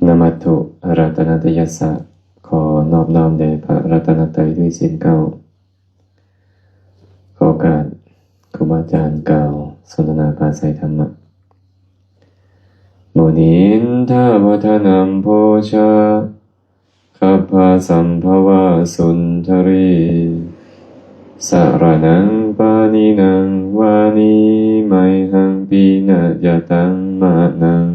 ນະມັດຖຸລັດຕະນະຕະຍັດສະ ຂໍນອບນ້ອມແດ່ພະລັດຕະນະໄຕດ້ວຍເຊັ່ນເກົ່າ. ຂໍໂອກາດຄູບາອາຈານກ່າວສົນທະນາປາໄສທຳມະ. ມຸນິນທະວັດທະນັງປູຊາ ຄັບພະສຳພະວະສຸນທະຣີ ສະລະນັງປະນິນັງວານີ ໄມຫັງປິນະຍະຕັງມະນັງ.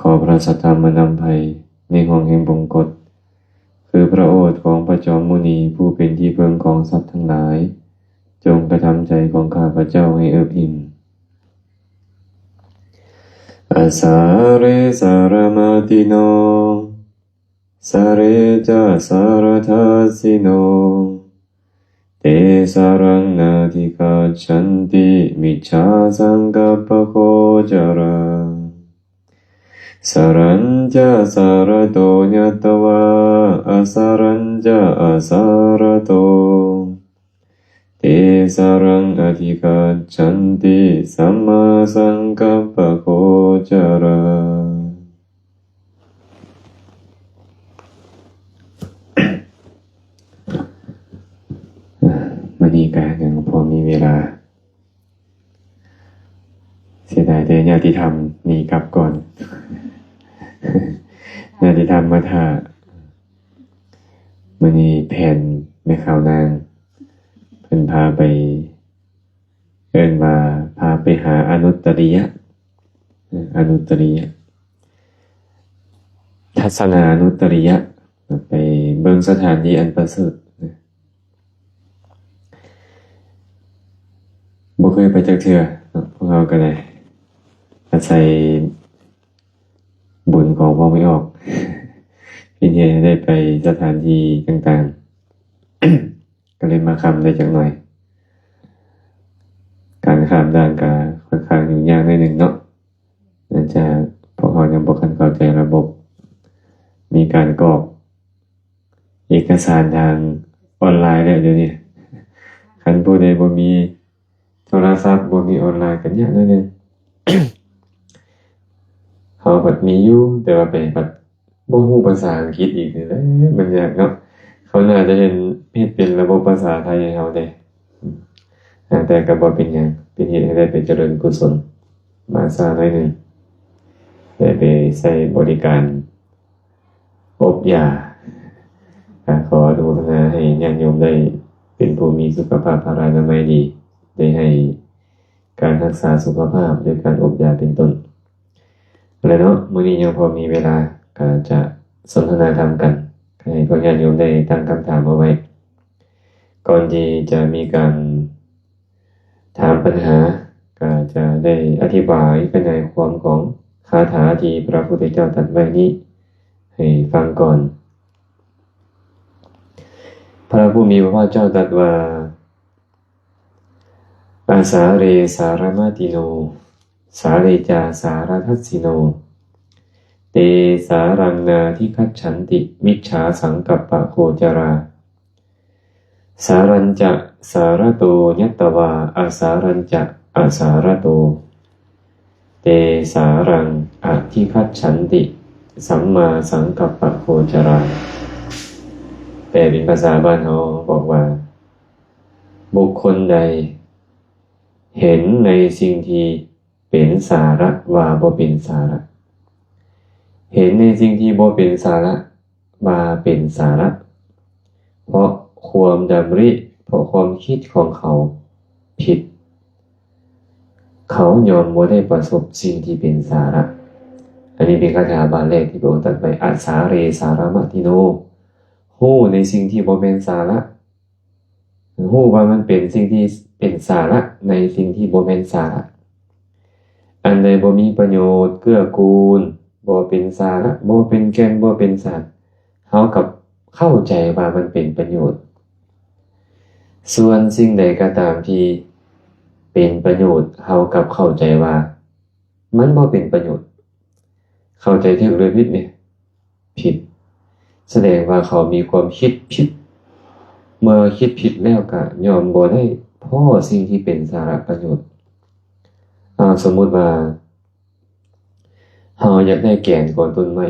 ຂໍພະສັດທຳມະນຳໄພໃນຫ່ວງແຫ່ງບົງກົດ ຄືພະໂອດຂອງພະຈອມມຸນີ ຜູ້ເປັນທີ່ເພິ່ງຂອງສັດທັງຫຼາຍ ຈົ່ງກະທຳໃຈຂອງຂ້າພະເຈົ້າໃຫ້ເອິບອີ່ມ. ອາສາເຣສາລະມະຕິໂນ ສາເຣຈະສາລະທັດສິໂນ ເຕສາລັງນາທິຄັດສັນຕິ ມິດສາສັງກັບປະໂຄຈາລາ. ສາລັນຈະສາລະໂຕ ຍະຕະວາ ອາສາລັນຈະອາສາລະໂຕ ເຕສາລັງອະທິຄັດສັນຕິ ສຳມາສັງກັບປະໂຄຈາລາ. ມື້ນີ້ກະຍັງພໍມີເວລາ ເສຍດາຍແຕ່ຍາດຕິທຳໜີກັບກ່ອນ ຍາດຕິທຳມາຖ້າ. ມື້ນີ້ແຜນແມ່ຂາວນາງ ເພິ່ນພາໄປ ເອີ້ນວ່າພາໄປຫາອະນຸດຕະລິຍະ ອະນຸດຕະລິຍະ ທັດສະນາອະນຸດຕະລິຍະ ໄປເບິ່ງສະຖານທີ່ອັນປະເສີດ. ບໍ່ເຄີຍໄປຈັກເທື່ອເນາະ ພວກເຮົາກໍໄດ້ອາໄສບຸນຂອງພໍ່ແມ່ອອກ ເປັນເຫດໃຫ້ໄດ້ໄປສະຖານທີ່ຕ່າງໆ ກໍເລີຍມາຄ່ຳໄດ້ຈັກໜ້ອຍ. ການຂ້າມດ່ານກໍຂ້ອນຂ້າງຫຍຸ້ງຍາກໜ້ອຍໜຶ່ງເນາະ ເນື່ອງຈາກພວກເຮົາຍັງບໍ່ທັນເຂົ້າໃຈລະບົບ ມີການກອກ ເອກະສານທາງອອນລາຍແລ້ວດຽວນີ້. ຄັນຜູ້ໃດບໍ່ມີໂທລະສັບ ບໍ່ມີອອນລາຍ ກໍຍາກໜ້ອຍໜຶ່ງ. ເຮົາພັດມີຢູ່ ແຕ່ວ່າໄປພັດບໍ່ຮູ້ພາສາອັງກິດອີກນີ້ແຫຼະ ມັນຍາກເນາະ. ເຂົາໜ້າຈະເຮັດ ເຮັດເປັນລະບົບພາສາໄທໃຫ້ເຮົາເດ້. ແຕ່ກໍບໍ່ເປັນຫຍັງ ເປັນເຫດໃຫ້ໄດ້ໄປຈະເລີນກຸສົນ ມາຊ້າໜ້ອຍໜຶ່ງ ໄດ້ໄປໃຊ້ບໍລິການ ອົບຢາ. ກະຂໍອະນຸໂມທະນາໃຫ້ຍາດໂຍມໄດ້ເປັນຜູ້ມີສຸຂະພາບພະລານາໄມດີ ໄດ້ໃຫ້ການຮັກສາສຸຂະພາບດ້ວຍການອົບຢາເປັນຕົ້ນ. ແລະເນາະ ມື້ນີ້ຍັງພໍມີເວລາ ກະຈະສົນທະນາທຳກັນ ໃຫ້ພວກຍາດໂຍມໄດ້ຕັ້ງຄຳຖາມເອົາໄວ້ ກ່ອນທີ່ຈະມີການ ຖາມປັນຫາ ກໍຈະໄດ້ອະທິບາຍຂະຫຍາຍຄວາມຂອງຄາຖາທີ່ພະພຸດທະເຈົ້າຕັດໄວ້ນີ້ໃຫ້ຟັງກ່ອນ. ພະຜູ້ມີພະພາກເຈົ້າຕັດວ່າ ອາສາເຣສາລະມະຕິໂນ ສາເຣຈາສາລະທັດສິໂນ ເຕສາລັງນາທິຄັດສັນຕິ ມິດສາສັງກັບປະໂຄຈາລາ. ສາລັນຈະສາລະໂຕ ຍະຕະວາ ອາສາລັນຈະອາສາລະໂຕ ເຕສາລັງອະທິຄັດສັນຕິ ສຳມາສັງກັບປະໂຄຈາລາ. ແປເປັນພາສາບ້ານເຮົາບອກວ່າ ບຸກຄົນໃດເຫັນໃນສິ່ງທີ່ ເປັນສາລະວ່າບໍ່ເປັນສາລະ, ເຫັນໃນສິ່ງທີ່ບໍ່ເປັນສາລະວ່າເປັນສາລະ, ເພາະຄວາມດຳລິ, ເພາະຄວາມຄິດຂອງເຂົາຜິດ, ເຂົາຍ່ອມບໍ່ໄດ້ປະສົບສິ່ງທີ່ເປັນສາລະ. ອັນນີ້ເປັນຄາຖາບາດແລກທີ່ພະອົງຕັດໄວ້, ອະສາເຣສາລະມະຕິໂນ, ຮູ້ໃນສິ່ງທີ່ບໍ່ແມ່ນສາລະ. ຮູ້ວ່າມັນເປັນສິ່ງທີ່ເປັນສາລະໃນສິ່ງທີ່ບໍ່ແມ່ນສາລະ. ອັນໃດບໍ່ມີປະໂຫຍດເກື້ອກູນ, ບໍ່ເປັນສາລະ, ບໍ່ເປັນແກ່ນ, ບໍ່ເປັນສານ, ເຮົາກັບເຂົ້າໃຈວ່າມັນເປັນປະໂຫຍດ. ສ່ວນສິ່ງໃດກໍຕາມທີ່ເປັນປະໂຫຍດ, ເຮົາກັບເຂົ້າໃຈວ່າມັນບໍ່ເປັນປະໂຫຍດ. ເຂົ້າໃຈຖືກຫຼືຜິດນີ້? ຜິດ. ສະແດງວ່າເຂົາມີຄວາມຄິດຜິດ. ເມື່ອຄິດຜິດແລ້ວກະຍ່ອມບໍ່ໄດ້ພໍ້ສິ່ງທີ່ເປັນສາລະປະໂຫຍດ. ອາ, ສົມມຸດວ່າ ເຮົາຢາກໄດ້ແກ່ນຂອງຕົ້ນໄມ້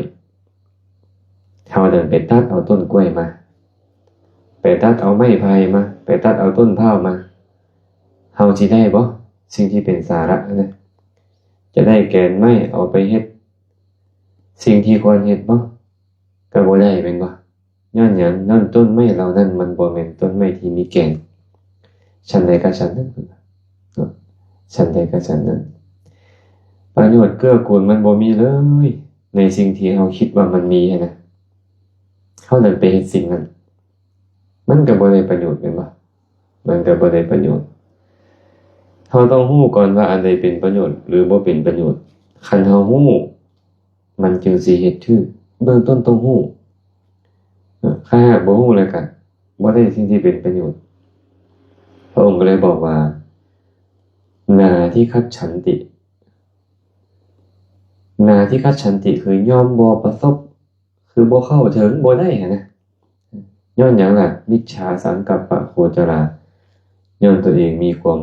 ເຮົານັ້ນໄປຕັດເອົາຕົ້ນກ້ວຍມາ ໄປຕັດເອົາໄມ້ໄຜ່ມາ ໄປຕັດເອົາຕົ້ນພ້າວມາ ເຮົາຊິໄດ້ບໍ່ ສິ່ງທີ່ເປັນສາລະຫັ້ນນະ? ຈະໄດ້ແກ່ນໄມ້ເອົາໄປເຮັດສິ່ງທີ່ຄວນເຮັດບໍ່? ກໍບໍ່ໄດ້ແມ່ນບໍ່? ຍ້ອນຫຍັງ? ຍ້ອນຕົ້ນໄມ້ເຫຼົ່ານັ້ນມັນບໍ່ແມ່ນຕົ້ນໄມ້ທີ່ມີແກ່ນ. ຊັ້ນໃດກໍຊັ້ນນັ້ນເນາະ, ຊັ້ນໃດກໍຊັ້ນນັ້ນ. ປະໂຫຍດເກື້ອກູນມັນບໍ່ມີເລີຍ ໃນສິ່ງທີ່ເຮົາຄິດວ່າມັນມີຫັ້ນນະ. ເຮົານັ້ນໄປເຮັດສິ່ງນັ້ນ ມັນກໍບໍ່ໄດ້ປະໂຫຍດແມ່ນບໍ່? ມັນກໍບໍ່ໄດ້ປະໂຫຍດ. ເຮົາຕ້ອງຮູ້ກ່ອນວ່າອັນໃດເປັນປະໂຫຍດ ຫຼື ບໍ່ເປັນປະໂຫຍດ. ຄັນເຮົາຮູ້ ມັນຈຶ່ງຊິເຮັດຖືກ. ເບື້ອງຕົ້ນຕ້ອງຮູ້. ຖ້າຫາກບໍ່ຮູ້ແລ້ວກໍບໍ່ໄດ້ສິ່ງທີ່ເປັນປະໂຫຍດ. ພະອົງກໍເລີຍບອກວ່າ ນາທິຄັດສັນຕິ. ນາທິຄັດສັນຕິ ຄືຍອມບໍ່ປະສົບ ຄືບໍ່ເຂົ້າເຖິງ ບໍ່ໄດ້ຫັ້ນນະ. ຍ້ອນຫຍັງລະ? ມິດສາສັງກັບປະໂຄຈະລາ. ຍ້ອນຕົວເອງມີຄວາມ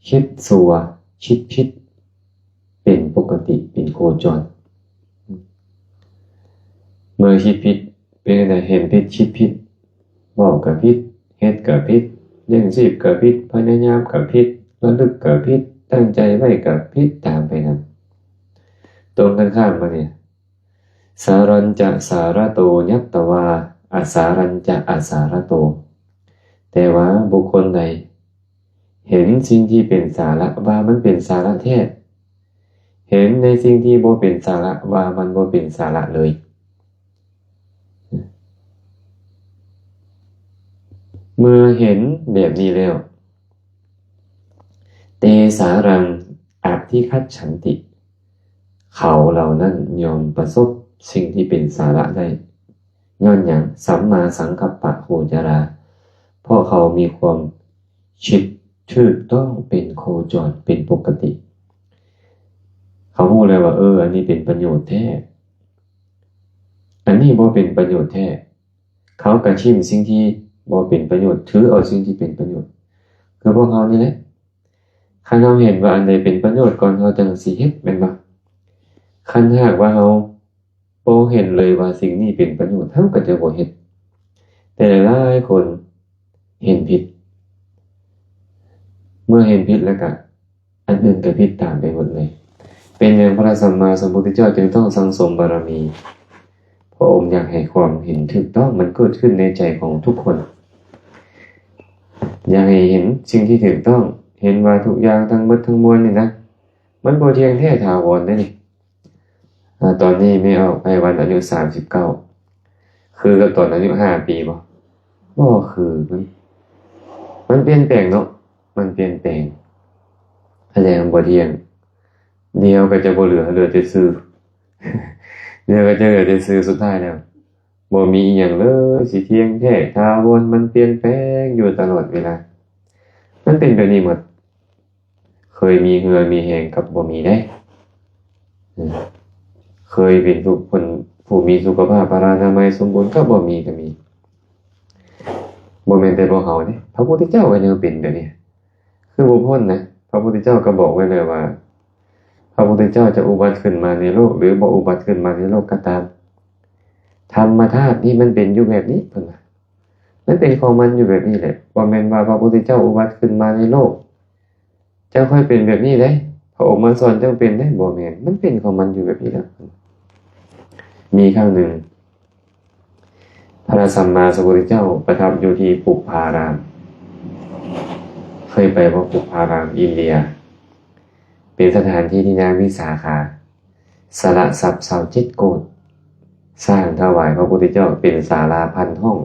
ຄິດຊົ່ວ ຄິດຜິດ ເປັນປົກກະຕິ ເປັນໂຄຈອນ. ເມື່ອຄິດຜິດເປັນຈັ່ງໃດ? ເຫັນຜິດ ຄິດຜິດ ເວົ້າກໍຜິດ ເຮັດກໍຜິດ ລ້ຽງຊີບກໍຜິດ ພະຍາຍາມກໍຜິດ ລະລຶກກໍຜິດ ຕັ້ງໃຈໄວ້ກໍຜິດ ຕາມໄປນຳ. ຕົງກັນຂ້າມມານີ້ ສາລັນຈະສາລະໂຕ ຍັດຕະວາ ອະສາລັນຈະອະສາລະໂຕ. ແຕ່ວ່າບຸກຄົນໃດເຫັນສິ່ງທີ່ເປັນສາລະວ່າມັນເປັນສາລະແທ້, ເຫັນໃນສິ່ງທີ່ບໍ່ເປັນສາລະວ່າມັນບໍ່ເປັນສາລະເລີຍ. ເມື່ອເຫັນແບບນີ້ແລ້ວ ເຕສາລັງອະທິຄັດສັນຕິ ເຂົາເຫຼົ່ານັ້ນຍອມປະສົບສິ່ງທີ່ເປັນສາລະໄດ້. ຍ້ອນຫຍັງ? ສຳມາສັງກັບປະໂຄຈະລາ ເພາະເຂົາມີຄວາມຄິດຖືກຕ້ອງເປັນໂຄຈອນ ເປັນປົກກະຕິ. ເຂົາຮູ້ແລ້ວວ່າ ເອີ ອັນນີ້ເປັນປະໂຫຍດແທ້, ອັນນີ້ບໍ່ເປັນປະໂຫຍດແທ້. ເຂົາກະຖິ້ມສິ່ງທີ່ບໍ່ເປັນປະໂຫຍດ ຖືເອົາສິ່ງທີ່ເປັນປະໂຫຍດ. ຄືພວກເຮົານີ້ແຫຼະ, ຄັນເຮົາເຫັນວ່າອັນໃດເປັນປະໂຫຍດກ່ອນ ເຮົາຈັ່ງຊິເຮັດ ແມ່ນບໍ່? ຄັນຫາກວ່າເຮົາບໍ່ເຫັນເລີຍວ່າສິ່ງນີ້ເປັນປະໂຫຍດ ເຮົາກໍຈະບໍ່ເຮັດ. ແຕ່ຫຼາຍໆຄົນເຫັນຜິດ, ເມື່ອເຫັນຜິດແລ້ວກະ ອັນອື່ນກໍຜິດຕາມໄປໝົດເລີຍ. ເປັນຫຍັງພະສຳມາສຳພຸດທະເຈົ້າຈຶ່ງຕ້ອງສັ່ງສົມບາລະມີ? ພະອົງຢາກໃຫ້ຄວາມເຫັນຖືກຕ້ອງມັນເກີດຂຶ້ນໃນໃຈຂອງທຸກຄົນ. ຢາກໃຫ້ເຫັນສິ່ງທີ່ຖືກຕ້ອງ, ເຫັນວ່າທຸກຢ່າງທັງໝົດທັງມວນນີ້ນະ, ມັນບໍ່ທ່ຽງແທ້ຖາວອນເດ້ນີ້. ອາ ຕອນນີ້ແມ່ອອກໄພວັນອາຍຸສາມສິບເກົ້າ ຄືກັບຕອນອາຍຸຫ້າປີບໍ່? ບໍ່ຄື. ມັນ ມັນປ່ຽນແປງເນາະ, ມັນປ່ຽນແປງ. ອັນໃດມັນບໍ່ທ່ຽງ, ດຽວກໍຈະບໍ່ເຫຼືອ, ເຫຼືອແຕ່ຊື່, ດຽວກໍຈະເຫຼືອແຕ່ຊື່. ສຸດທ້າຍແລ້ວ ບໍ່ມີອີ່ຫຍັງເລີຍຊິທ່ຽງແທ້ຖາວອນ, ມັນປ່ຽນແປງຢູ່ຕະຫຼອດເວລາ. ມັນເປັນແບບນີ້ໝົດ. ເຄີຍມີເຫື່ອມີແຮງກັບບໍ່ມີເດ້. ເຄີຍເປັນຜູ້ຄົນ ຜູ້ມີສຸຂະພາບພະລານາໄມສົມບູນກັບບໍ່ມີກໍມີ. ບໍ່ແມ່ນແຕ່ພວກເຮົາເດ້, ພະພຸດທະເຈົ້າກໍຍັງເປັນແບບນີ້. ຄືບໍ່ພົ້ນນະ, ພະພຸດທະເຈົ້າກໍບອກໄວ້ແລ້ວວ່າ ພະພຸດທະເຈົ້າຈະອຸບັດຂຶ້ນມາໃນໂລກ ຫຼື ບໍ່ອຸບັດຂຶ້ນມາໃນໂລກກໍຕາມ, ທຳມະທາດນີ້ມັນເປັນຢູ່ແບບນີ້, ເພິ່ນວ່າ ມັນເປັນຂອງມັນຢູ່ແບບນີ້ແຫຼະ. ບໍ່ແມ່ນວ່າພະພຸດທະເຈົ້າອຸບັດຂຶ້ນມາໃນໂລກ ຈັ່ງຄ່ອຍເປັນແບບນີ້ເດ້, ພະອົງມາສອນຈັ່ງເປັນເດ້, ບໍ່ແມ່ນ, ມັນເປັນຂອງມັນຢູ່ແບບນີ້ແຫຼະ. ມີຄັ້ງໜຶ່ງ ພະສຳມາສຳພຸດທະເຈົ້າປະທັບຢູ່ທີ່ປຸບພາລາມ. ເຄີຍໄປບໍ່? ປຸບພາລາມ ອິນເດຍ ເປັນສະຖານທີ່ທີ່ນາງວິສາຂາ ສະຫຼະຊັບຊາວເຈັດໂກດ ສ້າງຖວາຍພະພຸດທະເຈົ້າເປັນສາລາພັນຫ້ອງ.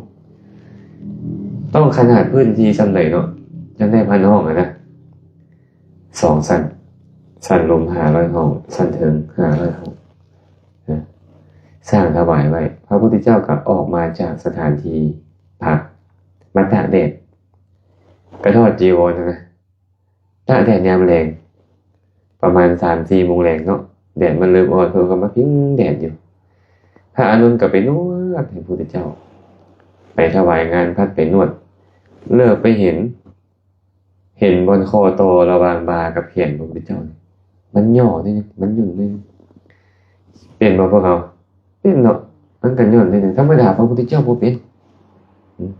ຕ້ອງຂະໜາດພື້ນທີ່ສ່ຳໃດເນາະ ຈັ່ງໄດ້ພັນຫ້ອງຫັ້ນນະ? ສອງຊັ້ນ, ຊັ້ນລຸ່ມຫ້າຮ້ອຍຫ້ອງ, ຊັ້ນເທິງຫ້າຮ້ອຍຫ້ອງ. ສ້າງຖວາຍໄວ້, ພະພຸດທະເຈົ້າກໍອອກມາຈາກສະຖານທີ່ພັກ ມາຕາກແດດ, ກະຖອດຈີວອນຫັ້ນນະ. ຕາກແດດຍາມແລງ ປະມານສາມສີ່ໂມງແລງເນາະ, ແດດມັນເລີ່ມອ່ອນ, ເພິ່ນກໍມາພິງແດດຢູ່. ພະອານົນກໍໄປນວດໃຫ້ພະພຸດທະເຈົ້າ, ໄປຖວາຍງານພັດ, ໄປນວດ, ເຫຼືອໄປເຫັນ, ເຫັນບ່ອນຂໍ້ຕໍ່ລະຫວ່າງບ່າກັບແຂນພະພຸດທະເຈົ້ານີ້ ມັນຫຍໍ້ເດ້, ມັນຫຍຸ້ງເດ້. ປັນບໍ່ພວກເຮົາ? ເປັນເນາະ. ມັນກໍຍ້ອນເປັນຫຍັງ? ທຳມະດາພະພຸດທະເຈົ້າບໍ່ເປັນ. ອືມ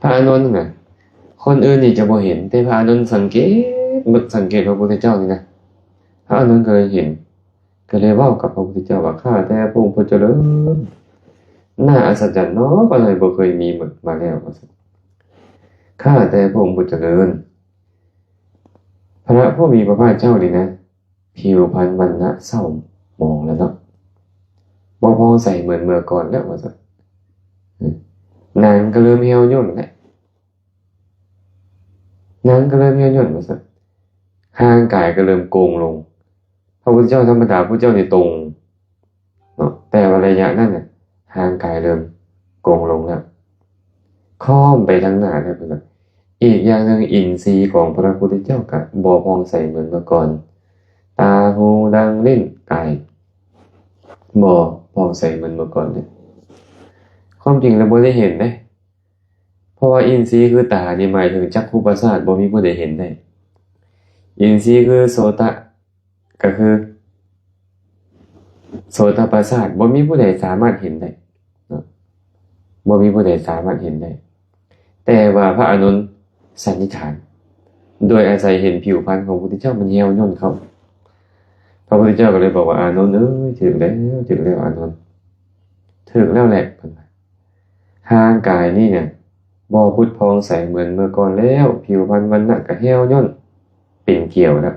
ພະອານົນນະ ຄົນອື່ນນີ້ຈະບໍ່ເຫັນ, ແຕ່ພະອານົນສັງເກດ ສັງເກດພະພຸດທະເຈົ້ານີ້ນະ, ພະອານົນກໍເລີຍເຫັນ, ກໍເລີຍເວົ້າກັບພະພຸດທະເຈົ້າວ່າ ຂ້າແຕ່ພະອົງຜູ້ຈະເລີນ, ໜ້າອັດສະຈັນເນາະ, ຂ້ານ້ອຍບໍ່ເຄີຍມີມາແລ້ວ ວ່າຊັ້ນ. ຂ້າແຕ່ພະອົງຜູ້ຈະເລີນ, ພະຜູ້ມີພະພາກເຈົ້ານີ້ນະ ຜິວພັນວັນນະເສົ້າໝອງແລ້ວເນາະ, ບໍ່ຜ່ອງໃສເໝືອນເມື່ອກ່ອນແລ້ວ ວ່າຊັ້ນ. ໜັງກໍເລີ່ມຫ່ຽວຫຍ່ນແລ້ວ, ໜັງກໍເລີ່ມຫ່ຽວຫຍ່ນ ວ່າຊັ້ນ, ຮ່າງກາຍກໍເລີ່ມໂກ່ງລົງ. ພະພຸດທະເຈົ້າທຳມະດາ ພະພຸດທະເຈົ້ານີ້ຕົງເນາະ, ແຕ່ວ່າໄລຍະນັ້ນນະ ຮ່າງກາຍເລີ່ມໂກ່ງລົງແລ້ວ, ຄ້ອມໄປທາງໜ້າແລ້ວ. ອີກຢ່າງໜຶ່ງ, ອິນຊີຂອງພະພຸດທະເຈົ້າກໍບໍ່ຜ່ອງໃສເໝືອນເມື່ອກ່ອນ, ຕາ, ຫູ, ດັງ, ລີ້ນ, ກາຍ ບໍ່ຜ່ອງໃສເໝືອນເມື່ອກ່ອນເດ້. ຄວາມຈິງແລ້ວບໍ່ໄດ້ເຫັນເດ້, ເພາະວ່າອິນຊີຄືຕານີ້ໝາຍເຖິງຈັກຂຸປະສາດ, ບໍ່ມີຜູ້ໃດເຫັນໄດ້. ອິນຊີຄືໂສຕະ ກໍຄືໂສຕະປະສາດ, ບໍ່ມີຜູ້ໃດສາມາດເຫັນໄດ້ເນາະ, ບໍ່ມີຜູ້ໃດສາມາດເຫັນໄດ້. ແຕ່ວ່າພະອານົນສັນນິຖານ ໂດຍອາໄສເຫັນຜິວພັນຂອງພະພຸດທະເຈົ້າມັນຫ່ຽວຫຍ່ນເຂົ້າ, ພະພຸດທະເຈົ້າກໍເລີຍບອກວ່າ ອານົນເອີຍ, ຖືກແລ້ວ, ຖືກແລ້ວອານົນ, ຖືກແລ້ວແຫຼະ ເພິ່ນວ່າ. ຮ່າງກາຍນີ້ນະ ບໍ່ຜຸດຜ່ອງໃສເໝືອນເມື່ອກ່ອນແລ້ວ, ຜິວພັນວັນນະກະຫ່ຽວຫຍ່ນເປັນກຽວແລ້ວ,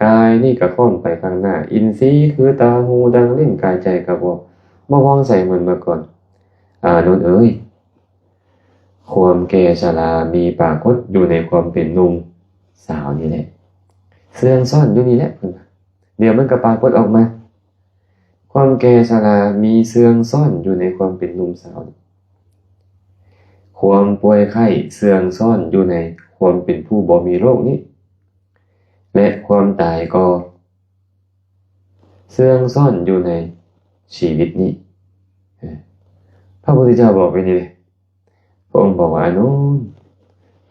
ກາຍນີ້ກະຄ້ອມໄປຂ້າງໜ້າ, ອິນຊີຄືຕາ, ຫູ, ດັງ, ລີ້ນ, ກາຍ, ໃຈກະບໍ່, ບໍ່ຜ່ອງໃສເໝືອນເມື່ອກ່ອນ. ອານົນເອີຍ, ຄວາມແກ່ຊະລາມີປາກົດຢູ່ໃນຄວາມເປັນໜຸ່ມສາວນີ້ແຫຼະ, ເຊື່ອງຊ້ອນຢູ່ນີ້ແຫຼະ ເພິ່ນວ່າ, ດຽວມັນກະປາກົດອອກມາ. ຄວາມແກ່ຊະລາມີເຊື່ອງຊ້ອນຢູ່ໃນຄວາມເປັນໜຸ່ມສາວ, ຄວາມປ່ວຍໄຂ້ເຊື່ອງຊ້ອນຢູ່ໃນຄວາມເປັນຜູ້ບໍ່ມີໂລກນີ້ ແລະ ຄວາມຕາຍກໍເຊື່ອງຊ້ອນຢູ່ໃນຊີວິດນີ້. ເອີ ພະພຸດທະເຈົ້າບອກໄວ້ນີ້ເດ້. ພະອົງບອກວ່າ ອານົນ,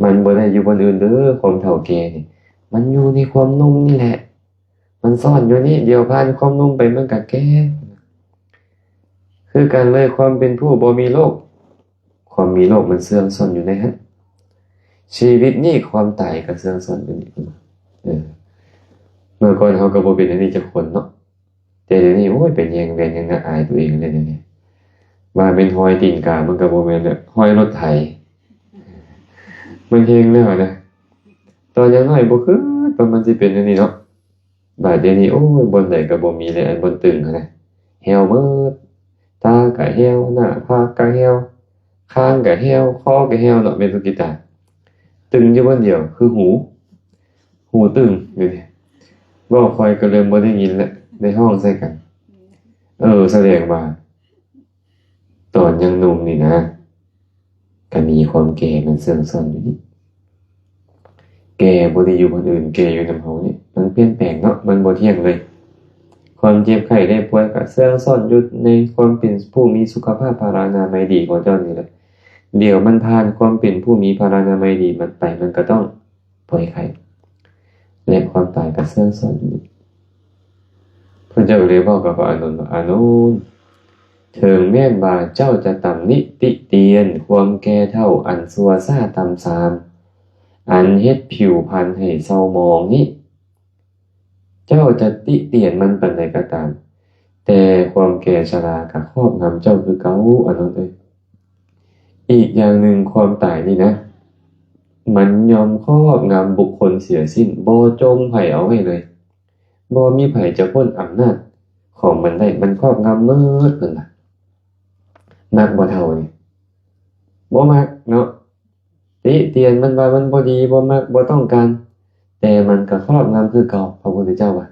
ມັນບໍ່ໄດ້ຢູ່ບ່ອນອື່ນເດີ, ຄວາມເຖົ້າແກ່ນີ້ ມັນຢູ່ໃນຄວາມໜຸ່ມນີ້ແຫຼະ, ມັນຊ້ອນຢູ່ນີ້, ດຽວຜ່ານຄວາມໜຸ່ມໄປມັນກະແກ່ຄືກັນເລີຍ. ຄວາມເປັນຜູ້ບໍ່ມີໂລກ, ຄວາມມີໂລກມັນເຊື່ອງຊ້ອນຢູ່ໃນຫັ້ນ, ຊີວິດນີ້ຄວາມຕາຍກະເຊື່ອງຊ້ອນຢູ່ນີ້. ເອີ ເມື່ອກ່ອນເຮົາກະບໍ່ເປັນອັນນີ້ຈັກຄົນເນາະ. ແຕ່ດຽວນີ້ ໂອ້ຍ ໄປແຍ່ງແວ່ນຫຍັງນະ ອາຍຕົວເອງເລີຍດຽວນີ້. ວ່າແມ່ນຮອຍຕີນກາ ມັນກະບໍ່ແມ່ນແລ້ວ, ຮອຍລົດໄຖ ມັນແຮງແລ້ວນະ. ຕອນຍັງນ້ອຍບໍ່ຄິດວ່າມັນຊິເປັນແນວນີ້ເນາະ. ບາດດຽວນີ້ ໂອ້ຍ ບ່ອນໃດກະບໍ່ມີແລ້ວ, ອັນບ່ອນຕຶງຫັ້ນນະ ແຫ່ວໝົດ. ຕາກະແຫ່ວ, ໜ້າຜາກກະແຫ່ວ, ຄາງກະແຫ່ວ, ຄໍກະແຫ່ວເນາະ ແມ່ນສຸກິຕາ. ຕຶງຢູ່ບ່ອນດຽວຄືຫູ, ຫູຕຶງຢູ່ນີ້. ເວົ້າຂ້ອຍກະເລີ່ມບໍ່ໄດ້ຍິນແລ້ວ, ໄດ້ຮ້ອງໃສ່ກັນ. ເອີ ສະແດງວ່າຕອນຍັງໜຸ່ມນີ້ນະ ກະມີຄວາມແກ່ມັນເຊື່ອງຊ້ອນຢູ່ນີ້. ແກ່ບໍ່ໄດ້ຢູ່ບ່ອນອື່ນ, ແກ່ຢູ່ນຳເຮົານີ້. ມັນປ່ຽນແປງເນາະ, ມັນບໍ່ທ່ຽງເລີຍ. ຄວາມເຈັບໄຂ້ໄດ້ປ່ວຍກະເຊື່ອງຊ້ອນຢູ່ໃນຄວາມເປັນຜູ້ມີສຸຂະພາບພະລານາໄມດີຂອງເຈົ້ານີ້ແຫຼະ. ດຽວມັນຜ່ານຄວາມເປັນຜູ້ມີພະລານາໄມດີມັນໄປ, ມັນກະຕ້ອງປ່ວຍໄຂ້ ແລະ ຄວາມຕາຍກະເຊື່ອງຊ້ອນຢູ່ນີ້. ພະເຈົ້າເລີຍເວົ້າກັບພະອານົນວ່າ ອານົນ, ເຖິງແມ່ນວ່າເຈົ້າຈະຕຳໜິຕິຕຽນຄວາມແກ່ເຖົ້າອັນຊົ່ວຊ້າຕ່ຳຊາມ ອັນເຮັດຜິວພັນໃຫ້ເສົ້າໝອງນີ້, ເຈົ້າຈະຕິຕຽນມັນປານໃດກະຕາມ, ແຕ່ຄວາມແກ່ຊະລາກະຄອບງຳເຈົ້າຄືເກົ່າ, ອານົນເອີຍ. ອີກຢ່າງໜຶ່ງ, ຄວາມຕາຍນີ້ນະ ມັນຍ່ອມຄອບງຳບຸກຄົນເສຍສິ້ນ, ບໍ່ຈົ່ມໃຜເອົາໄວ້ເລີຍ. ບໍ່ມີໃຜຈະພົ້ນອຳນາດຂອງມັນໄດ້, ມັນຄອບງຳໝົດ, ເພິ່ນວ່າ. ມັກບໍ່ເຖົ້ານີ້? ບໍ່ມັກເນາະ. ຕິຕຽນມັນວ່າມັນບໍ່ດີ, ບໍ່ມັກ, ບໍ່ຕ້ອງການ, ແຕ່ມັນກະຄອບງຳຄືເກົ່າ, ພະພຸດທະເຈົ້າວ່າ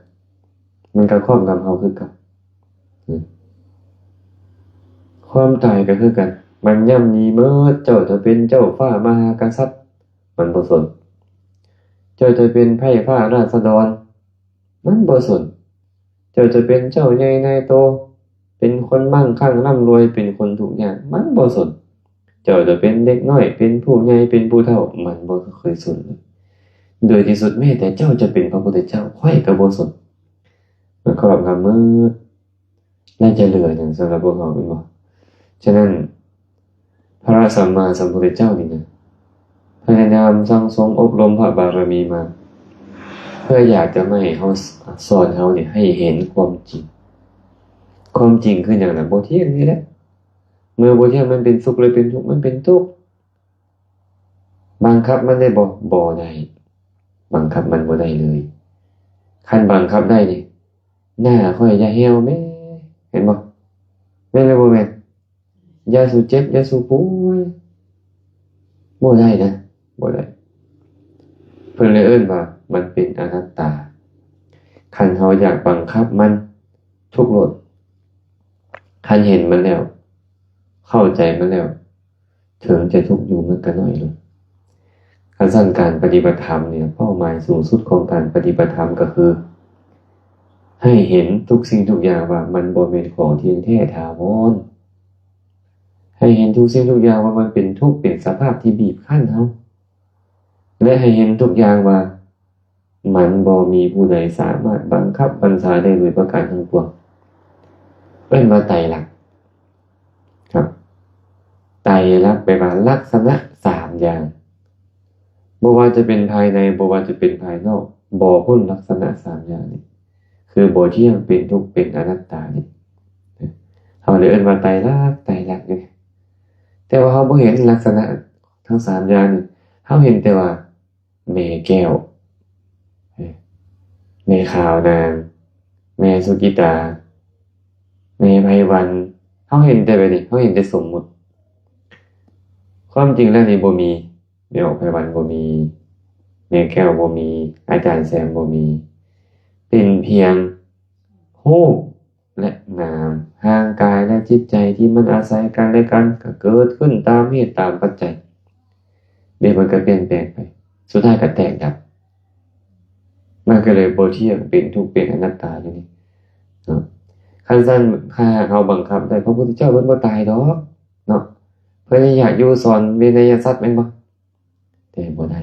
ມັນກະຄອບງຳເຮົາຄືເກົ່າ. ອືມ ຄວາມຕາຍກະຄືກັນ, ມັນຢ້ຳມີໝົດ. ເຈົ້າຈະເປັນເຈົ້າຟ້າມະຫາກະສັດ, ມັນບໍ່ສົນ. ເຈົ້າຈະເປັນໄພຟ້າລາຊະດອນ, ມັນບໍ່ສົນ. ເຈົ້າຈະເປັນເຈົ້າໃຫຍ່ນາຍໂຕ, ເປັນຄົນມັ່ງຄັ່ງລ່ຳລວຍ, ເປັນຄົນທຸກຍາກ, ມັນບໍ່ສົນ. ເຈົ້າຈະເປັນເດັກນ້ອຍ, ເປັນຜູ້ໃຫຍ່, ເປັນຜູ້ເຖົ້າ, ມັນບໍ່ເຄີຍສົນ. ໂດຍທີ່ສຸດ, ແມ້ແຕ່ເຈົ້າຈະເປັນພະພຸດທະເຈົ້າ, ຂ້ອຍກະບໍ່ສົນ. ມັນຄອບງຳໝົດ. ແລະຈະເຫຼືອຫຍັງສຳລັບພວກເຮົາ ແມ່ນບໍ່? ສະນັ້ນ ພະສຳມາສຳພຸດທະເຈົ້ານີ້ນະ ພະຍາຍາມສັ່ງສົມອົບຮົມພະບາລະມີມາ ເພື່ອຢາກຈະມາໃຫ້ເຮົາ ສອນເຮົານີ້ໃຫ້ເຫັນຄວາມຈິງ. ຄວາມຈິງຄືຫຍັງລະ? ບໍ່ທ່ຽງນີ້ແຫຼະ. ເມື່ອບໍ່ທ່ຽງ ມັນເປັນສຸກ ຫຼື ເປັນທຸກ? ມັນເປັນທຸກ. ບັງຄັບມັນໄດ້ບໍ່? ບໍ່ໄດ້. ບັງຄັບມັນບໍ່ໄດ້ເລີຍ. ຄັນບັງຄັບໄດ້ນີ້ ໜ້າຂ້ອຍຢ່າແຫ້ວແມ້ ເຫັນບໍ່? ແມ່ນຫຼືບໍ່ແມ່ນ? ຢ່າສູ່ເຈັບ ຢ່າສູ່ປ່ວຍ ບໍ່ໄດ້ນະ ບໍ່ໄດ້. ເພິ່ນເລີຍເອີ້ນວ່າມັນເປັນອະນັດຕາ. ຄັນເຮົາຢາກບັງຄັບມັນ ທຸກໂລດ. ຄັນເຫັນມັນແລ້ວ ເຂົ້າໃຈມັນແລ້ວ ເຖິງຈະທຸກຢູ່ມັນກໍໜ້ອຍລົງ. ຄັນຊັ້ນການປະຕິບັດທຳນີ້ ເປົ້າໝາຍສູງສຸດຂອງການປະຕິບັດທຳກໍຄື ໃຫ້ເຫັນທຸກສິ່ງທຸກຢ່າງວ່າມັນບໍ່ແມ່ນຂອງທ່ຽງແທ້ຖາວອນ. ໃຫ້ເຫັນທຸກສິ່ງທຸກຢ່າງວ່າມັນເປັນທຸກ ເປັນສະພາບທີ່ບີບຄັ້ນເຮົາ ແລະ ໃຫ້ເຫັນທຸກຢ່າງວ່າ ມັນບໍ່ມີຜູ້ໃດສາມາດບັງຄັບບັນຊາໄດ້ໂດຍປະການທັງປວງ. ເອີ້ນວ່າໄຕລັກຄັບ. ໄຕລັກແປວ່າລັກສະນະສາມຢ່າງ. ບໍ່ວ່າຈະເປັນພາຍໃນ ບໍ່ວ່າຈະເປັນພາຍນອກ ບໍ່ພົ້ນລັກສະນະສາມຢ່າງນີ້ ຄືບໍ່ທ່ຽງ ເປັນທຸກ ເປັນອະນັດຕານີ້. ເຮົາເລີຍເອີ້ນວ່າໄຕລັກ ໄຕລັກນີ້. ແຕ່ວ່າເຮົາບໍ່ເຫັນລັກສະນະທັງສາມຢ່າງນີ້ ເຮົາເຫັນແຕ່ວ່າ ແມ່ແກ້ວ ແມ່ຂາວນາງ ແມ່ສຸກິຕາ ແມ່ໄພວັນ. ເຮົາເຫັນແຕ່ແບບນີ້ ເຮົາເຫັນແຕ່ສົມມຸດ. ຄວາມຈິງແລ້ວນີ້ບໍ່ມີ. ແມ່ອອກໄພວັນບໍ່ມີ. ແມ່ແກ້ວບໍ່ມີ. ອາຈານແຊມບໍ່ມີ. ເປັນພຽງຮູບ ແລະ ນາມ, ຮ່າງກາຍ ແລະ ຈິດໃຈ ທີ່ມັນອາໄສກັນ ແລະ ກັນ ກໍເກີດຂຶ້ນຕາມເຫດຕາມປັດໄຈ, ແລ້ວມັນກໍປ່ຽນແປງໄປ, ສຸດທ້າຍກໍແຕກດັບ, ມັນກໍເລີຍບໍ່ທ່ຽງ, ເປັນທຸກ, ເປັນອະນັດຕາຢູ່ນີ້ເນາະ. ຄັນຊັ້ນ ຖ້າຫາກເຮົາບັງຄັບໄດ້, ພະພຸດທະເຈົ້າເພິ່ນບໍ່ຕາຍດອກເນາະ, ເພິ່ນຍັງຢາກຢູ່ສອນວິໄນຍະສັດແມ່ນບໍ່? ແຕ່ບໍ່ໄດ້,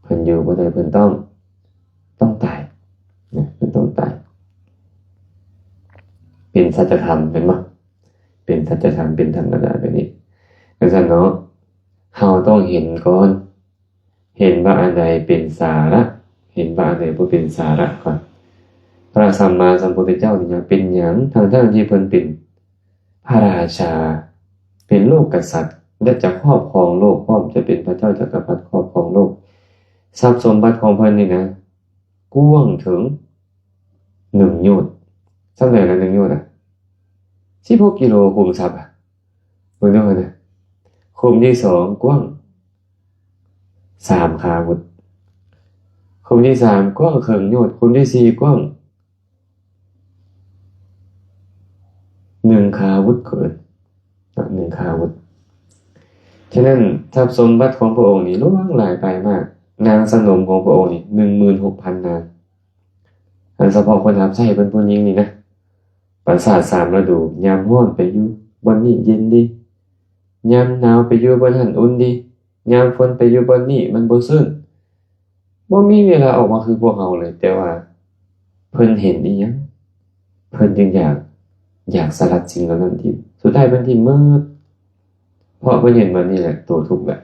ເພິ່ນຢູ່ບໍ່ໄດ້, ເພິ່ນຕ້ອງ, ຕ້ອງຕາຍນະ, ເພິ່ນຕ້ອງຕາຍ. ເປັນສັດຈະທຳແມ່ນບໍ່? ເປັນສັດຈະທຳ, ເປັນທຳມະດາແບບນີ້. ຈັ່ງຊັ້ນເນາະ, ເຮົາຕ້ອງເຫັນກ່ອນ, ເຫັນວ່າອັນໃດເປັນສາລະ, ເຫັນວ່າອັນໃດບໍ່ເປັນສາລະກ່ອນ. ພະສຳມາສຳພຸດທະເຈົ້ານີ້ເປັນຫຍັງ? ທັງໆທີ່ເພິ່ນເປັນ ພະລາຊາ ເປັນໂລກກະສັດ ແລະ ຈະຄອບຄອງໂລກພ້ອມ, ຈະເປັນພະເຈົ້າຈັກກະພັດຄອບຄອງໂລກ. ຊັບສົມບັດຂອງເພິ່ນນີ້ນະ ກວ້າງເຖິງໜຶ່ງໂຍດ. ສ່ຳໃດລະໜຶ່ງໂຍດນະ? ສິບຫົກກິໂລ ຂຸມຊັບອະ. ເບິ່ງດູຫັ້ນນະ. ຂຸມທີສອງກວ້າງສາມຂາວຸດ. ຂຸມທີສາມກວ້າງເຄິ່ງໂຍດ. ຂຸມທີສີ່ກວ້າງ ໜຶ່ງຂາວຸດ ເຂົາເອີ້ນໜຶ່ງຂາວຸດ. ສະນັ້ນ ຊັບສົມບັດຂອງພະອົງນີ້ຫຼວງຫຼາຍປາຍມາກ, ນາງສະໜົມຂອງພະອົງນີ້ໜຶ່ງໝື່ນຫົກພັນນາງ. ອັນສະເພາະຄົນຮັບໃຊ້ເພິ່ນຜູ້ຍິງນີ້ນະ, ປາສາດສາມລະດູ, ຍາມຮ້ອນໄປຢູ່ບ່ອນນີ້ເຢັນດີ, ຍາມໜາວໄປຢູ່ບ່ອນຫັ້ນອຸ່ນດີ, ຍາມຝົນໄປຢູ່ບ່ອນນີ້ມັນບໍ່ຊື້ນ. ບໍ່ມີເວລາອອກມາຄືພວກເຮົາເລີຍ, ແຕ່ວ່າເພິ່ນເຫັນອີ່ຫຍັງ ເພິ່ນຈຶ່ງຢາກ, ຢາກສະລັດສິ່ງເຫຼົ່ານັ້ນຖິ້ມ. ສຸດທ້າຍເພິ່ນຖິ້ມໝົດ, ເພາະເພິ່ນເຫັນວ່ານີ້ແຫຼະໂຕທຸກແຫຼະ,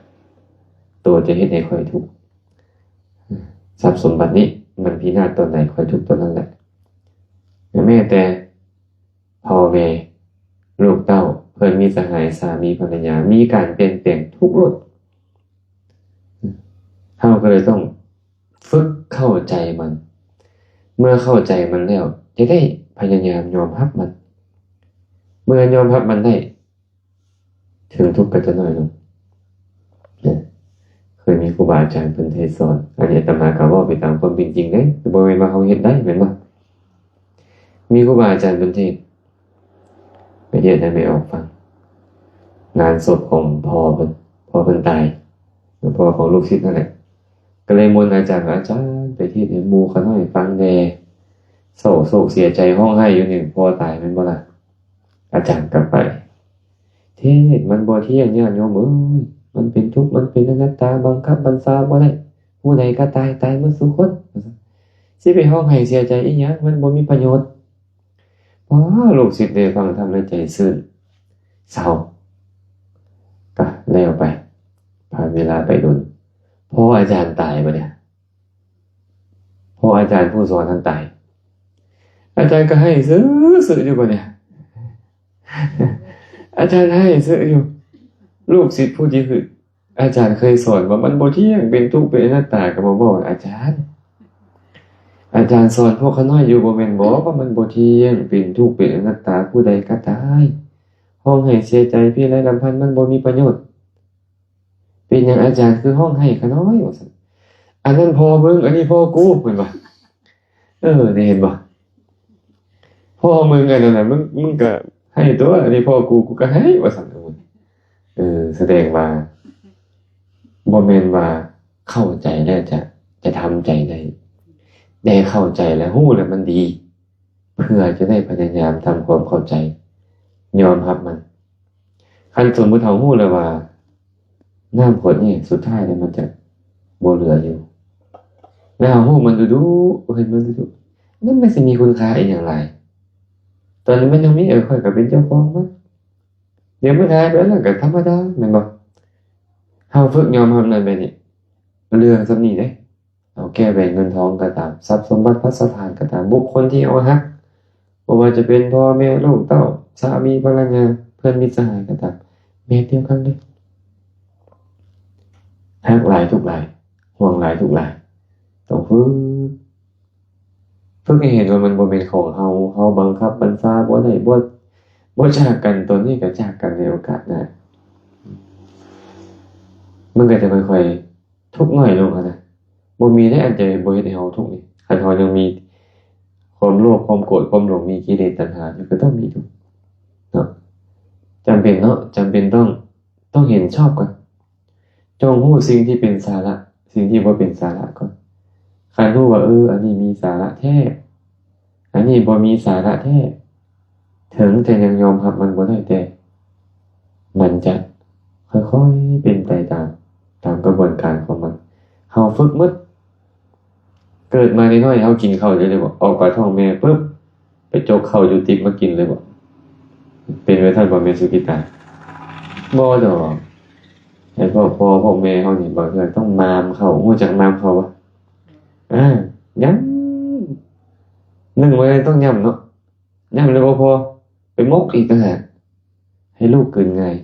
ໂຕຈະເຮັດໃຫ້ຂ້ອຍທຸກ. ຊັບສົມບັດນີ້ມັນພິນາດຕອນໃດ ຂ້ອຍທຸກຕອນນັ້ນແຫຼະ. ແມ້ແຕ່ ພໍ່ແມ່ ລູກເຕົ້າ, ເພື່ອນມິດສະຫາຍ, ສາມີພັນລະຍາ, ມີການປ່ຽນແປງທຸກໂລດ. ເຮົາກໍເລີຍຕ້ອງຝຶກເຂົ້າໃຈມັນ. ເມື່ອເຂົ້າໃຈມັນແລ້ວ, ຈະໄດ້ພະຍາຍາມຍອມຮັບມັນ. ເມື່ອຍອມຮັບມັນໄດ້, ເຖິງທຸກກໍຈະໜ້ອຍລົງ. ເຄີຍມີຄູບາອາຈານເພິ່ນເທດສອນ, ອັນນີ້ອາດຕະມາກໍເວົ້າໄປຕາມຄວາມເປັນຈິງເດ້, ບໍ່ແມ່ນວ່າເຮົາເຮັດໄດ້ແມ່ນບໍ່? ມີຄູບາອາຈານເພິ່ນເທດ, ໄປເທດໃຫ້ແມ່ອອກຟັງ, ງານສົບຂອງພໍ່ເພິ່ນ, ພໍ່ເພິ່ນຕາຍ, ພໍ່ຂອງລູກສິດນັ້ນແຫຼະ, ກໍເລີຍມົນອາຈານວ່າ, ອາຈານ, ໄປເທດໃຫ້ໝູ່ຂ້ານ້ອຍຟັງແດ່, ເສົ້າໂສກເສຍໃຈ, ຮ້ອງໄຫ້ຢູ່ນີ້, ພໍ່ຕາຍແມ່ນບໍ່ລະ? ອາຈານກໍໄປ ເທດ ມັນບໍ່ທ່ຽງ ຍາດໂຍມເອີຍ, ມັນເປັນທຸກ, ມັນເປັນອະນັດຕາ, ບັງຄັບບັນຊາບໍ່ໄດ້, ຜູ້ໃດກໍຕາຍ, ຕາຍໝົດສູ່ຄົນ, ຊິໄປຮ້ອງໄຫ້ເສຍໃຈອີ່ຫຍັງ, ມັນບໍ່ມີປະໂຫຍດ. ພໍລູກສິດໄດ້ຟັງທຳແລ້ວໃຈຊື່ນເຊົາ ກະແລ້ວໄປ. ຜ່ານເວລາໄປດົນ ພໍອາຈານຕາຍບາດນີ້ ພໍອາຈານຜູ້ສອນຫັ້ນຕາຍ ອາຈານກໍໄຫ້ຊື່ໆຢູ່ບາດນີ້ ອາຈານໄຫ້ຊື່ຢູ່. ລູກສິດຜູ້ທີ່ຄື ອາຈານເຄີຍສອນວ່າມັນບໍ່ທ່ຽງ ເປັນທຸກ ເປັນອະນັດຕາ ກໍມາເວົ້າ ອາຈານ ອາຈານສອນພວກຂ້ານ້ອຍຢູ່ບໍ່ແມ່ນບໍ ວ່າມັນບໍ່ທ່ຽງ ເປັນທຸກ ເປັນອະນັດຕາ ຜູ້ໃດກໍຕາຍ ຮ້ອງໄຫ້ເສຍໃຈພິໄລລຳພັນ ມັນບໍ່ມີປະໂຫຍດ. ເປັນຫຍັງອາຈານຄືຮ້ອງໄຫ້ຂ້ານ້ອຍ ວ່າຊັ້ນ. ອັນນັ້ນພໍ່ມຶງ ອັນນີ້ພໍ່ກູ ເພິ່ນວ່າ. ເອີ ນີ້ເຫັນບໍ່? ພໍ່ມຶງອັນນັ້ນນະ ມຶງ ມຶງກໍໄຫ້ຕົວະ ອັນນີ້ພໍ່ກູ ກູກໍໄຫ້ ວ່າຊັ້ນ. ເອີ ສະແດງວ່າບໍ່ແມ່ນວ່າເຂົ້າໃຈແລ້ວຈະ ຈະທຳໃຈໄດ້ ແຕ່ເຂົ້າໃຈແລ້ວ ຮູ້ແລ້ວມັນດີ ເພື່ອຈະໄດ້ພະຍາຍາມທຳຄວາມເຂົ້າໃຈ ຍອມຮັບມັນ. ຄັນສົມມຸດເຮົາຮູ້ແລ້ວວ່າ ນ້ຳຂວດນີ້ສຸດທ້າຍແລ້ວມັນຈະບໍ່ເຫຼືອຢູ່ ແລ້ວເຮົາຮູ້ມັນດຸໆ ເຫັນມັນດຸໆ ມັນ ມັນຊິມີຄຸນຄ່າອີ່ຫຍັງຫຼາຍ? ຕອນນີ້ມັນຍັງມີ ເອີ ຂ້ອຍກໍເປັນເຈົ້າຂອງມັນ ດຽວມັນຫາຍໄປແລ້ວກໍທຳມະດາ ແມ່ນບໍ່? ເຮົາຝຶກຍອມຮັບນັ້ນແບບນີ້ ເລື່ອງສ່ຳນີ້ເດ້ ເຮົາແກ່ແຫວນເງິນທອງກໍຕາມ ຊັບສົມບັດພັດສະຖານກໍຕາມ ບຸກຄົນທີ່ເຮົາຮັກ ບໍ່ວ່າຈະເປັນພໍ່ແມ່ລູກເຕົ້າ ສາມີພັນລະຍາ ເພື່ອນມິດສະຫາຍກໍຕາມ ແບບດຽວກັນເລີຍ. ຮັກຫຼາຍທຸກຫຼາຍ ຫ່ວງຫຼາຍທຸກຫຼາຍ ຕ້ອງຝຶກ ຝຶກໃຫ້ເຫັນວ່າມັນບໍ່ແມ່ນຂອງເຮົາ ເຮົາບັງຄັບບັນຊາບໍ່ໄດ້ ບໍ່ ບໍ່ຈາກກັນ ຕອນນີ້ກໍຈາກກັນໃນໂອກາດໜ້າ ມັນກໍຈະຄ່ອຍໆ ທຸກໜ້ອຍລົງຫັ້ນນະ ບໍ່ມີໃດອັນຈະບໍ່ເຮັດໃຫ້ເຮົາທຸກນີ້ ຄັນເຮົາຍັງມີຄວາມໂລບ ຄວາມໂກດ ຄວາມຫຼົງ ມີກິເລດຕັນຫາຢູ່ ກໍຕ້ອງມີທຸກເນາະ. ຈຳເປັນເນາະ ຈຳເປັນຕ້ອງ ຕ້ອງເຫັນຊອບກ່ອນ ຈົ່ງຮູ້ສິ່ງທີ່ເປັນສາລະ ສິ່ງທີ່ບໍ່ເປັນສາລະກ່ອນ. ຄັນຮູ້ວ່າ ເອີ ອັນນີ້ມີສາລະແທ້ ອັນນີ້ບໍ່ມີສາລະແທ້ ເຖິງຈະຍັງຍອມຮັບມັນບໍ່ໄດ້ ແຕ່ມັນຈະຄ່ອຍໆເປັນໄປຕາມ ຕາມກະບວນການຂອງມັນ. ເຮົາຝຶກໝົດ ເກີດມານ້ອຍໆ ເຮົາກິນເຂົ້າຢູ່ເລີຍບໍ? ອອກປາກທ້ອງແມ່ປຶບ ໄປຈົກເຂົ້າຢູ່ຕິບມາກິນເລີຍບໍ? ເປັນແບບນັ້ນບໍແມ່ສຸກິຕາ? ບໍ່ດອກ. ໃຫ້ພວກພໍ່ພວກແມ່ເຮົານີ້ ບາງເທື່ອຕ້ອງມາມເຂົ້າ. ຮູ້ຈັກມາມເຂົ້າບໍ່? ອາ ຫຍ້ຳ ໜຶ່ງໄວ້ຕ້ອງຫຍ້ຳເນາະ. ຫຍ້ຳແລ້ວບໍ່ພໍ ໄປໝົກອີກຕ່າງຫາກ ໃຫ້ລູກກືນງ່າຍ.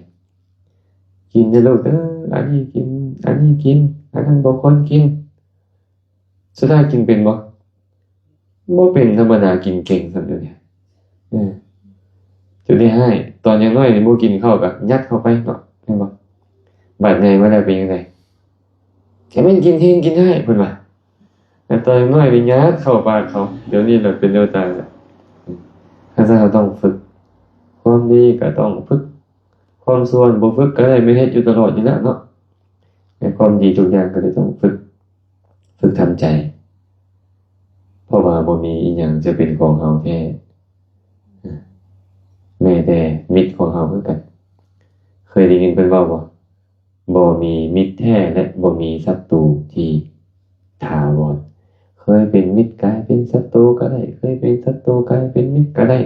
ກິນເດີລູກເດີ ອັນນີ້ກິນ ອັນນີ້ກິນ ອັນນັ້ນບໍ່ຄວນກິນ. ສຸດທ້າຍກິນເປັນບໍ່? ບໍ່ເປັນ. ທຳມະດາກິນເກັ່ງສ່ຳດຽວນີ້ ເອີ ຈົນໄດ້ຮ້າຍ. ຕອນຍັງນ້ອຍນີ້ບໍ່ກິນເຂົ້າກໍຍັດເຂົ້າໄປເນາະ ແມ່ນບໍ່? ບາດໃຫຍ່ມາແລ້ວເປັນຈັ່ງໃດ? ແຕ່ແມ່ນກິນແຮງກິນຮ້າຍ ເພິ່ນວ່າ. ແຕ່ຕອນນ້ອຍນີ້ຍັດເຂົ້າປາກເຂົາ ດຽວນີ້ລະເປັນແນວຕ່າງລະ. ຄັນຊັ້ນເຮົາຕ້ອງຝຶກ ຄວາມດີກໍຕ້ອງຝຶກ ຄວາມຊົ່ວບໍ່ຝຶກກໍໄດ້ ແມ່ນເຮັດຢູ່ຕະຫຼອດນີ້ແຫຼະເນາະ. ແຕ່ຄວາມດີທຸກຢ່າງກໍໄດ້ຕ້ອງຝຶກ ຝຶກທຳໃຈ ເພາະວ່າບໍ່ມີອີ່ຫຍັງຈະເປັນຂອງເຮົາແທ້ ແມ້ແຕ່ມິດຂອງເຮົາຄືກັນ. ເຄີຍໄດ້ຍິນເພິ່ນເວົ້າບໍ່? ບໍ່ມີມິດແທ້ ແລະ ບໍ່ມີສັດຕູທີ່ຖາວອນ. ເຄີຍເປັນມິດກາຍເປັນສັດຕູກໍໄດ້ ເຄີຍເປັນສັດຕູກາຍເປັນມິດກໍໄດ້.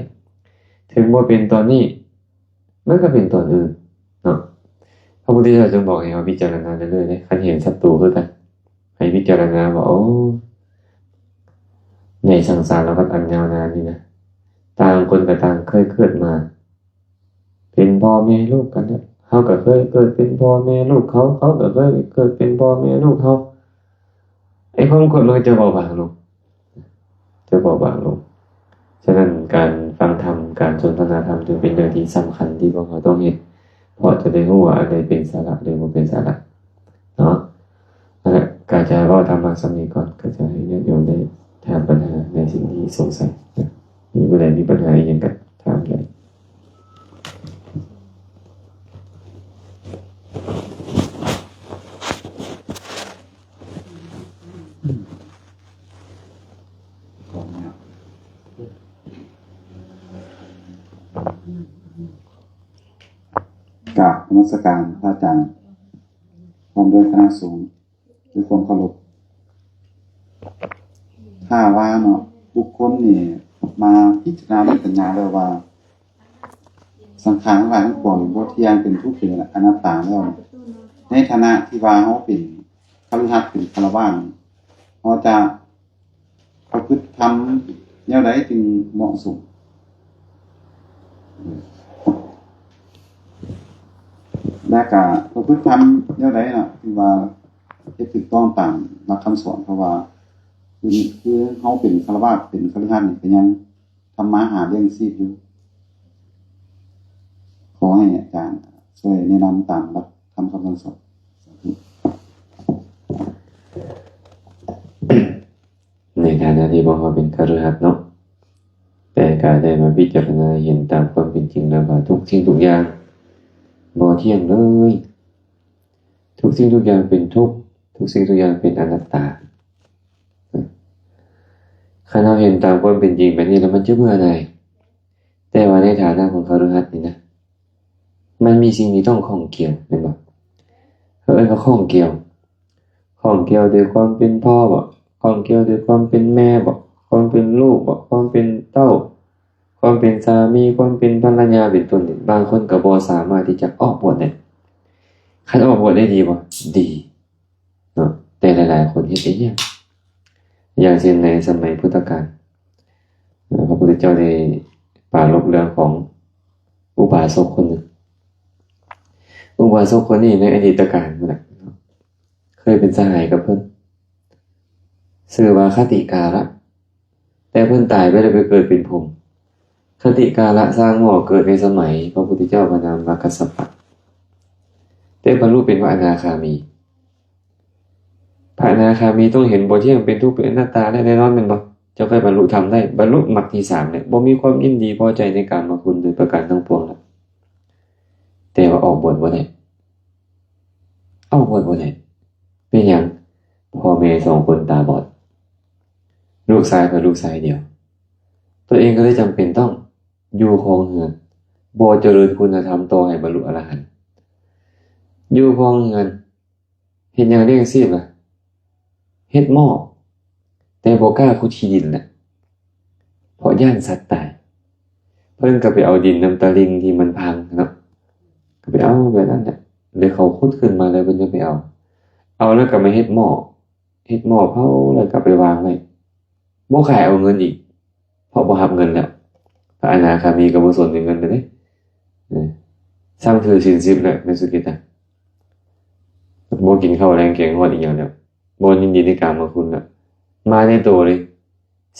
ເຖິງບໍ່ເປັນຕອນນີ້ ມັນກໍເປັນຕອນອື່ນເນາະ. ພະພຸດທະເຈົ້າຈຶ່ງບອກໃຫ້ເຮົາພິຈາລະນາເລື້ອຍໆເດ້. ຄັນເຫັນສັດຕູຄືກັນ ໃຫ້ພິຈາລະນາວ່າ ໂອ້ ໃນສັງສາລະວັດອັນຍາວນານນີ້ນະ ຕ່າງຄົນກໍຕ່າງເຄີຍເກີດມາ ເປັນພໍ່ແມ່ລູກກັນແລ້ວ. ເຮົາກໍເຄີຍເກີດເປັນພໍ່ແມ່ລູກເຂົາ ເຂົາກໍເຄີຍເກີດເປັນພໍ່ແມ່ລູກເຮົາ. ໄອ້ຄວາມໂກດມັນກໍຈະເບົາບາງລົງ ຈະເບົາບາງລົງ. ສະນັ້ນ ການຟັງທຳ ການສົນທະນາທຳ ຈຶ່ງເປັນເລື່ອງທີ່ສຳຄັນທີ່ພວກເຮົາຕ້ອງເຮັດ ເພາະຈະໄດ້ຮູ້ວ່າອັນໃດເປັນສາລະ ຫຼື ບໍ່ເປັນສາລະເນາະ. ນັ້ນແຫຼະ ກະຈະເວົ້າທຳມາສ່ຳນີ້ກ່ອນ ກະຈະໃຫ້ຍາດໂຍມໄດ້ຖາມປັນຫາໃນສິ່ງທີ່ສົງໄສ. ມີຜູ້ໃດມີປັນຫາອີ່ຫຍັງກະຖາມໄດ້. ກາບນະມັດສະການພະອາຈານ ພ້ອມດ້ວຍຄະນະສົງ ດ້ວຍຄວາມເຄົາລົບ. ຖ້າວ່າເນາະ ບຸກຄົນນີ້ ມາພິຈາລະນາເປັນປັນຍາແລ້ວວ່າ ສັງຂານທັງຫຼາຍທັງປວງນີ້ບໍ່ທ່ຽງ ເປັນທຸກ ເປັນອະນັດຕາແລ້ວ ໃນຖານະທີ່ວ່າເຮົາເປັນຄະລືຫັດ ເປັນຄາລະວາດ ເຮົາຈະປະພຶດທຳແນວໃດຈຶ່ງເໝາະສົມ? ແລະກະປະພຶດທຳແນວໃດເນາະ ທີ່ວ່າເຮັດຖືກຕ້ອງຕາມຫຼັກຄຳສອນ? ເພາະວ່າຄື ຄືເຮົາເປັນຄາລະວາດ ເປັນຄະລືຫັດນີ້ ກະຍັງທຳມາຫາລ້ຽງຊີບຢູ່. ຂໍໃຫ້ອາຈານຊ່ວຍແນະນຳຕາມຫຼັກທຳຄຳສັ່ງສອນ. ສາທຸ. ໃນຖານະທີ່ພວກເຮົາເປັນຄະລືຫັດເນາະ ແຕ່ກະໄດ້ມາພິຈາລະນາເຫັນຕາມຄວາມເປັນຈິງແລ້ວວ່າ ທຸກສິ່ງທຸກຢ່າງບໍ່ທ່ຽງເລີຍ. ທຸກສິ່ງທຸກຢ່າງເປັນທຸກ, ທຸກສິ່ງທຸກຢ່າງເປັນອະນັດຕາ. ຄັນເຮົາເຫັນຕາມຄວາມເປັນຈິງແບບນີ້ແລ້ວ ມັນຈະເບື່ອໜ່າຍ. ແຕ່ວ່າໃນຖານະຂອງຄະລືຫັດນີ້ນະ ມັນມີສິ່ງທີ່ຕ້ອງຂ້ອງກ່ຽວ ແມ່ນບໍ່? ເຂົາເອີ້ນວ່າຂ້ອງກ່ຽວ. ຂ້ອງກ່ຽວດ້ວຍຄວາມເປັນພໍ່ບໍ? ຂ້ອງກ່ຽວດ້ວຍຄວາມເປັນແມ່ບໍ? ຄວາມເປັນລູກບໍ? ຄວາມເປັນເຕົ້າ? ຄວາມເປັນສາມີ, ຄວາມເປັນພັນລະຍາ ເປັນຕົ້ນນີ້ ບາງຄົນກໍບໍ່ສາມາດທີ່ຈະອອກບວດໄດ້. ຄັນອອກບວດໄດ້ດີບໍ່? ດີເນາະ. ແຕ່ຫຼາຍໆຄົນເຮັດໄດ້ຍາກ. ຢ່າງເຊັ່ນໃນສະໄໝພຸດທະການ ເອີ ພະພຸດທະເຈົ້າໄດ້ປາລົບເລື່ອງຂອງອຸບາສົກຄົນໜຶ່ງ. ອຸບາສົກຄົນນີ້ໃນອະດີດຕະການພຸ້ນນະ ເຄີຍເປັນສະຫາຍກັບເພິ່ນ ຊື່ວ່າຄະຕິກາລະ ແຕ່ເພິ່ນຕາຍໄປແລ້ວໄປເກີດເປັນພົມ. ຄະຕິກາລະສ້າງໝໍ້ເກີດໃນສະໄໝພະພຸດທະເຈົ້າພະນາມວ່າກັດສະປະ ແຕ່ບັນລຸເປັນພະອະນາຄາມີ. ພະອະນາຄາມີຕ້ອງເຫັນບໍ່ທ່ຽງ ເປັນທຸກ ເປັນອະນັດຕາ ແລະ ແນ່ນອນແມ່ນບໍ່? ເຈົ້າຄ່ອຍບັນລຸທຳໄດ້ ບັນລຸມັກທີສາມແລ້ວ ບໍ່ມີຄວາມຍິນດີພໍໃຈໃນກາມະຄຸນໂດຍປະການທັງປວງແລ້ວ. ແຕ່ວ່າອອກບວດບໍ່ໄດ້ ອອກບວດບໍ່ໄດ້. ເປັນຫຍັງ? ພໍ່ແມ່ສອງຄົນຕາບອດ ລູກຊາຍເພິ່ນລູກຊາຍດຽວ. ຕົວເອງກໍເລີຍຈຳເປັນຕ້ອງຢູ່ຄອງເຮືອນ ບໍ່ຈະເລີນຄຸນນະທຳຕໍ່ໃຫ້ບັນລຸອະລະຫັນ. ຢູ່ຄອງເຮືອນ ເຮັດຫຍັງລ້ຽງຊີບລະ? ເຮັດໝໍ້ ແຕ່ບໍ່ກ້າຂຸດຂີ້ດິນລະ ເພາະຢ້ານສັດຕາຍ. ເພິ່ນກໍໄປເອົາດິນນຳຕະລິ່ງທີ່ມັນພັງເນາະ ກໍໄປເອົາແບບນັ້ນແຫຼະ ແລ້ວເຂົາຂຸດຂຶ້ນມາແລ້ວເພິ່ນຈະໄປເອົາ ເອົາແລ້ວກໍມາເຮັດໝໍ້ ເຮັດໝໍ້ເຜົາແລ້ວກໍໄປວາງໄວ້ ບໍ່ຂາຍເອົາເງິນອີກ ເພາະບໍ່ຮັບເງິນແລ້ວ. ພະອະນາຄາມີກໍບໍ່ສົນໃຈເງິນເລີຍເດ້ ເອີ ຊ່າງຖືສິນສິບແລ້ວ ແມ່ນສຸກິດຕະ ບໍ່ກິນເຂົ້າແລງແກງຮ້ອນອີ່ຫຍັງແລ້ວ ບໍ່ຍິນດີໃນກາມະຄຸນແລ້ວ ມາໃນໂຕເລີຍ.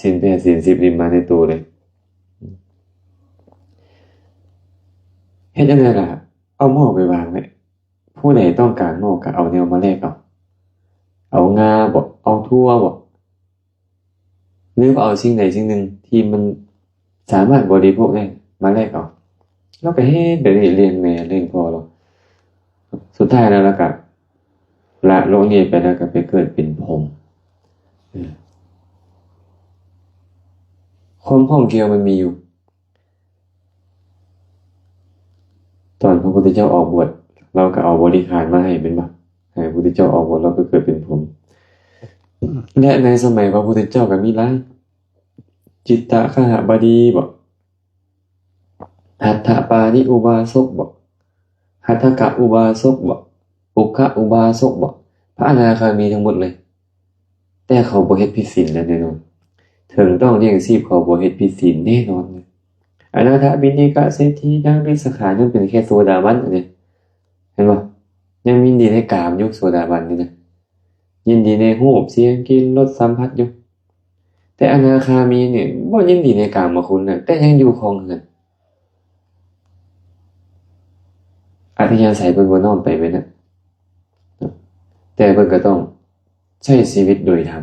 ສິນແປດສິນສິບນີ້ມາໃນໂຕເລີຍ. ເຮັດຈັ່ງໃດລະ? ເອົາໝໍ້ໄປວາງໄວ້ ຜູ້ໃດຕ້ອງການໝໍ້ກໍເອົາແນວມາແລກເອົາ ເອົາງາບໍ ເອົາຖົ່ວບໍ ຫຼືວ່າເອົາສິ່ງໃດສິ່ງໜຶ່ງທີ່ມັນສາມາດບໍລິໂພກໄດ້ມາແລກເອົາ. ລາວກໍເຮັດແບບນີ້ ລ້ຽງແມ່ລ້ຽງພໍ່ລາວ. ສຸດທ້າຍແລ້ວລາວກໍລະໂລກນີ້ໄປ ແລ້ວກໍໄປເກີດເປັນພົມ. ເອີ ຄວາມຂ້ອງກ່ຽວມັນມີຢູ່. ຕອນພະພຸດທະເຈົ້າອອກບວດ ລາວກໍເອົາບໍລິຂານມາໃຫ້ແມ່ນບໍ່? ໃຫ້ພະພຸດທະເຈົ້າອອກບວດ ລາວໄປເກີດເປັນພົມ. ແລະໃນສະໄໝພະພຸດທະເຈົ້າກໍມີຫຼາຍ ຈິດຕະຄະຫະບະດີບໍ ຫັດຖະປານິອຸບາສົກບໍ ຫັດຖະກະອຸບາສົກບໍ ອຸກຂະອຸບາສົກບໍ ພະອະນາຄາມີທັງໝົດເລີຍ. ແຕ່ເຂົາບໍ່ເຮັດຜິດສິນແລ້ວແນ່ນອນ. ເຖິງຕ້ອງລ້ຽງຊີບ ເຂົາບໍ່ເຮັດຜິດສິນແນ່ນອນ. ອະນາຖະບິນທິກະເສດຖີ ນາງວິສາຂາ ຍັງເປັນແຄ່ໂສດາບັນເດ້ ເຫັນບໍ່? ຍັງຍິນດີໃນກາມຢູ່ ໂສດາບັນນີ້ນະ ຍິນດີໃນຮູບ ສຽງ ກິ່ນ ລົດ ສຳຜັດຢູ່. ແຕ່ອະນາຄາມີນີ້ບໍ່ຍິນດີໃນກາມະຄຸນນະ ແຕ່ຍັງຢູ່ຄອງເຮືອນ. ອັດທະຍາໄສເພິ່ນບໍ່ນ້ອມໄປແບບນັ້ນ ແຕ່ເພິ່ນກໍຕ້ອງໃຊ້ຊີວິດໂດຍທຳ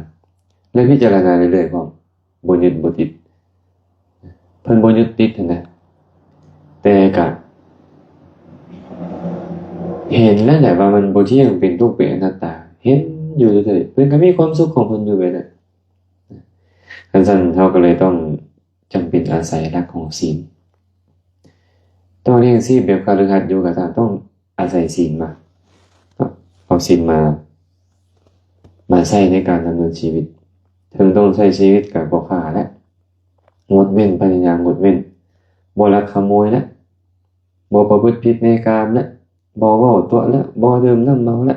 ແລະ ພິຈາລະນາເລື້ອຍໆ ພ້ອມ ບໍ່ຍຶດບໍ່ຕິດ. ເພິ່ນບໍ່ຍຶດຕິດຫັ້ນນະ ແຕ່ກະເຫັນແລ້ວແຫຼະວ່າມັນບໍ່ທ່ຽງ ເປັນທຸກ ເປັນອະນັດຕາ ເຫັນຢູ່ເລື້ອຍໆ ເພິ່ນກໍມີຄວາມສຸກຂອງເພິ່ນຢູ່ແບບນັ້ນ. ຄັນຊັ້ນເຮົາກໍເລີຍຕ້ອງ ຈຳເປັນອາໄສຫຼັກຂອງສິນ. ຕ້ອງລ້ຽງຊີບແບບຄະລືຫັດຢູ່ກໍຕາມ ຕ້ອງອາໄສສິນມາ ເອົາສິນມາ ມາໃຊ້ໃນການດຳເນີນຊີວິດ. ເຖິງຕ້ອງໃຊ້ຊີວິດກັບພໍ່ຄ້າແຫຼະ ງົດເວັ້ນ, ພະຍາຍາມງົດເວັ້ນ, ບໍ່ລັກຂະໂມຍລະ, ບໍ່ປະພຶດຜິດໃນກາມລະ, ບໍ່ເວົ້າຕົວະລະ, ບໍ່ດື່ມນ້ຳເມົາລະ.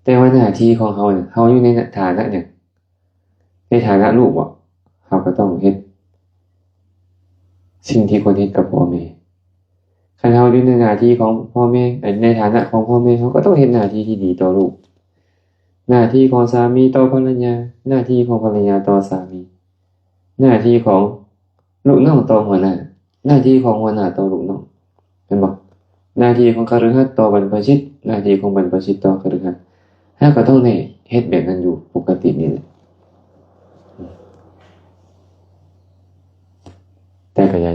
ແຕ່ວ່າໜ້າທີ່ຂອງເຮົານີ້ ເຮົາຢູ່ໃນຖານະຫຍັງ? ໃນຖານະລູກບໍ? ເຮົາກໍຕ້ອງເຮັດສິ່ງທີ່ຄວນເຮັດກັບພໍ່ແມ່. ຄັນເຮົາຢູ່ໃນໜ້າທີ່ຂອງພໍ່ແມ່, ໃນຖານະຂອງພໍ່ແມ່, ເຮົາກໍຕ້ອງເຮັດໜ້າທີ່ທີ່ດີຕໍ່ລູກ. ໜ້າທີ່ຂອງສາມີຕໍ່ພັນລະຍາ, ໜ້າທີ່ຂອງພັນລະຍາຕໍ່ສາມີ, ໜ້າທີ່ຂອງລູກນ້ອງຕໍ່ຫົວໜ້າ, ໜ້າທີ່ຂອງຫົວໜ້າຕໍ່ລູກນ້ອງ, ແມ່ນບໍ່? ໜ້າທີ່ຂອງຄະລືຫັດຕໍ່ບັນພະຊິດ, ໜ້າທີ່ຂອງບັນພະຊິດຕໍ່ຄະລືຫັດ, ເຮົາກໍຕ້ອງໄດ້ເຮັດແບບນັ້ນຢູ່ປົກກະຕິນີ້ແຫຼະ. ແຕ່ກໍຢ່າ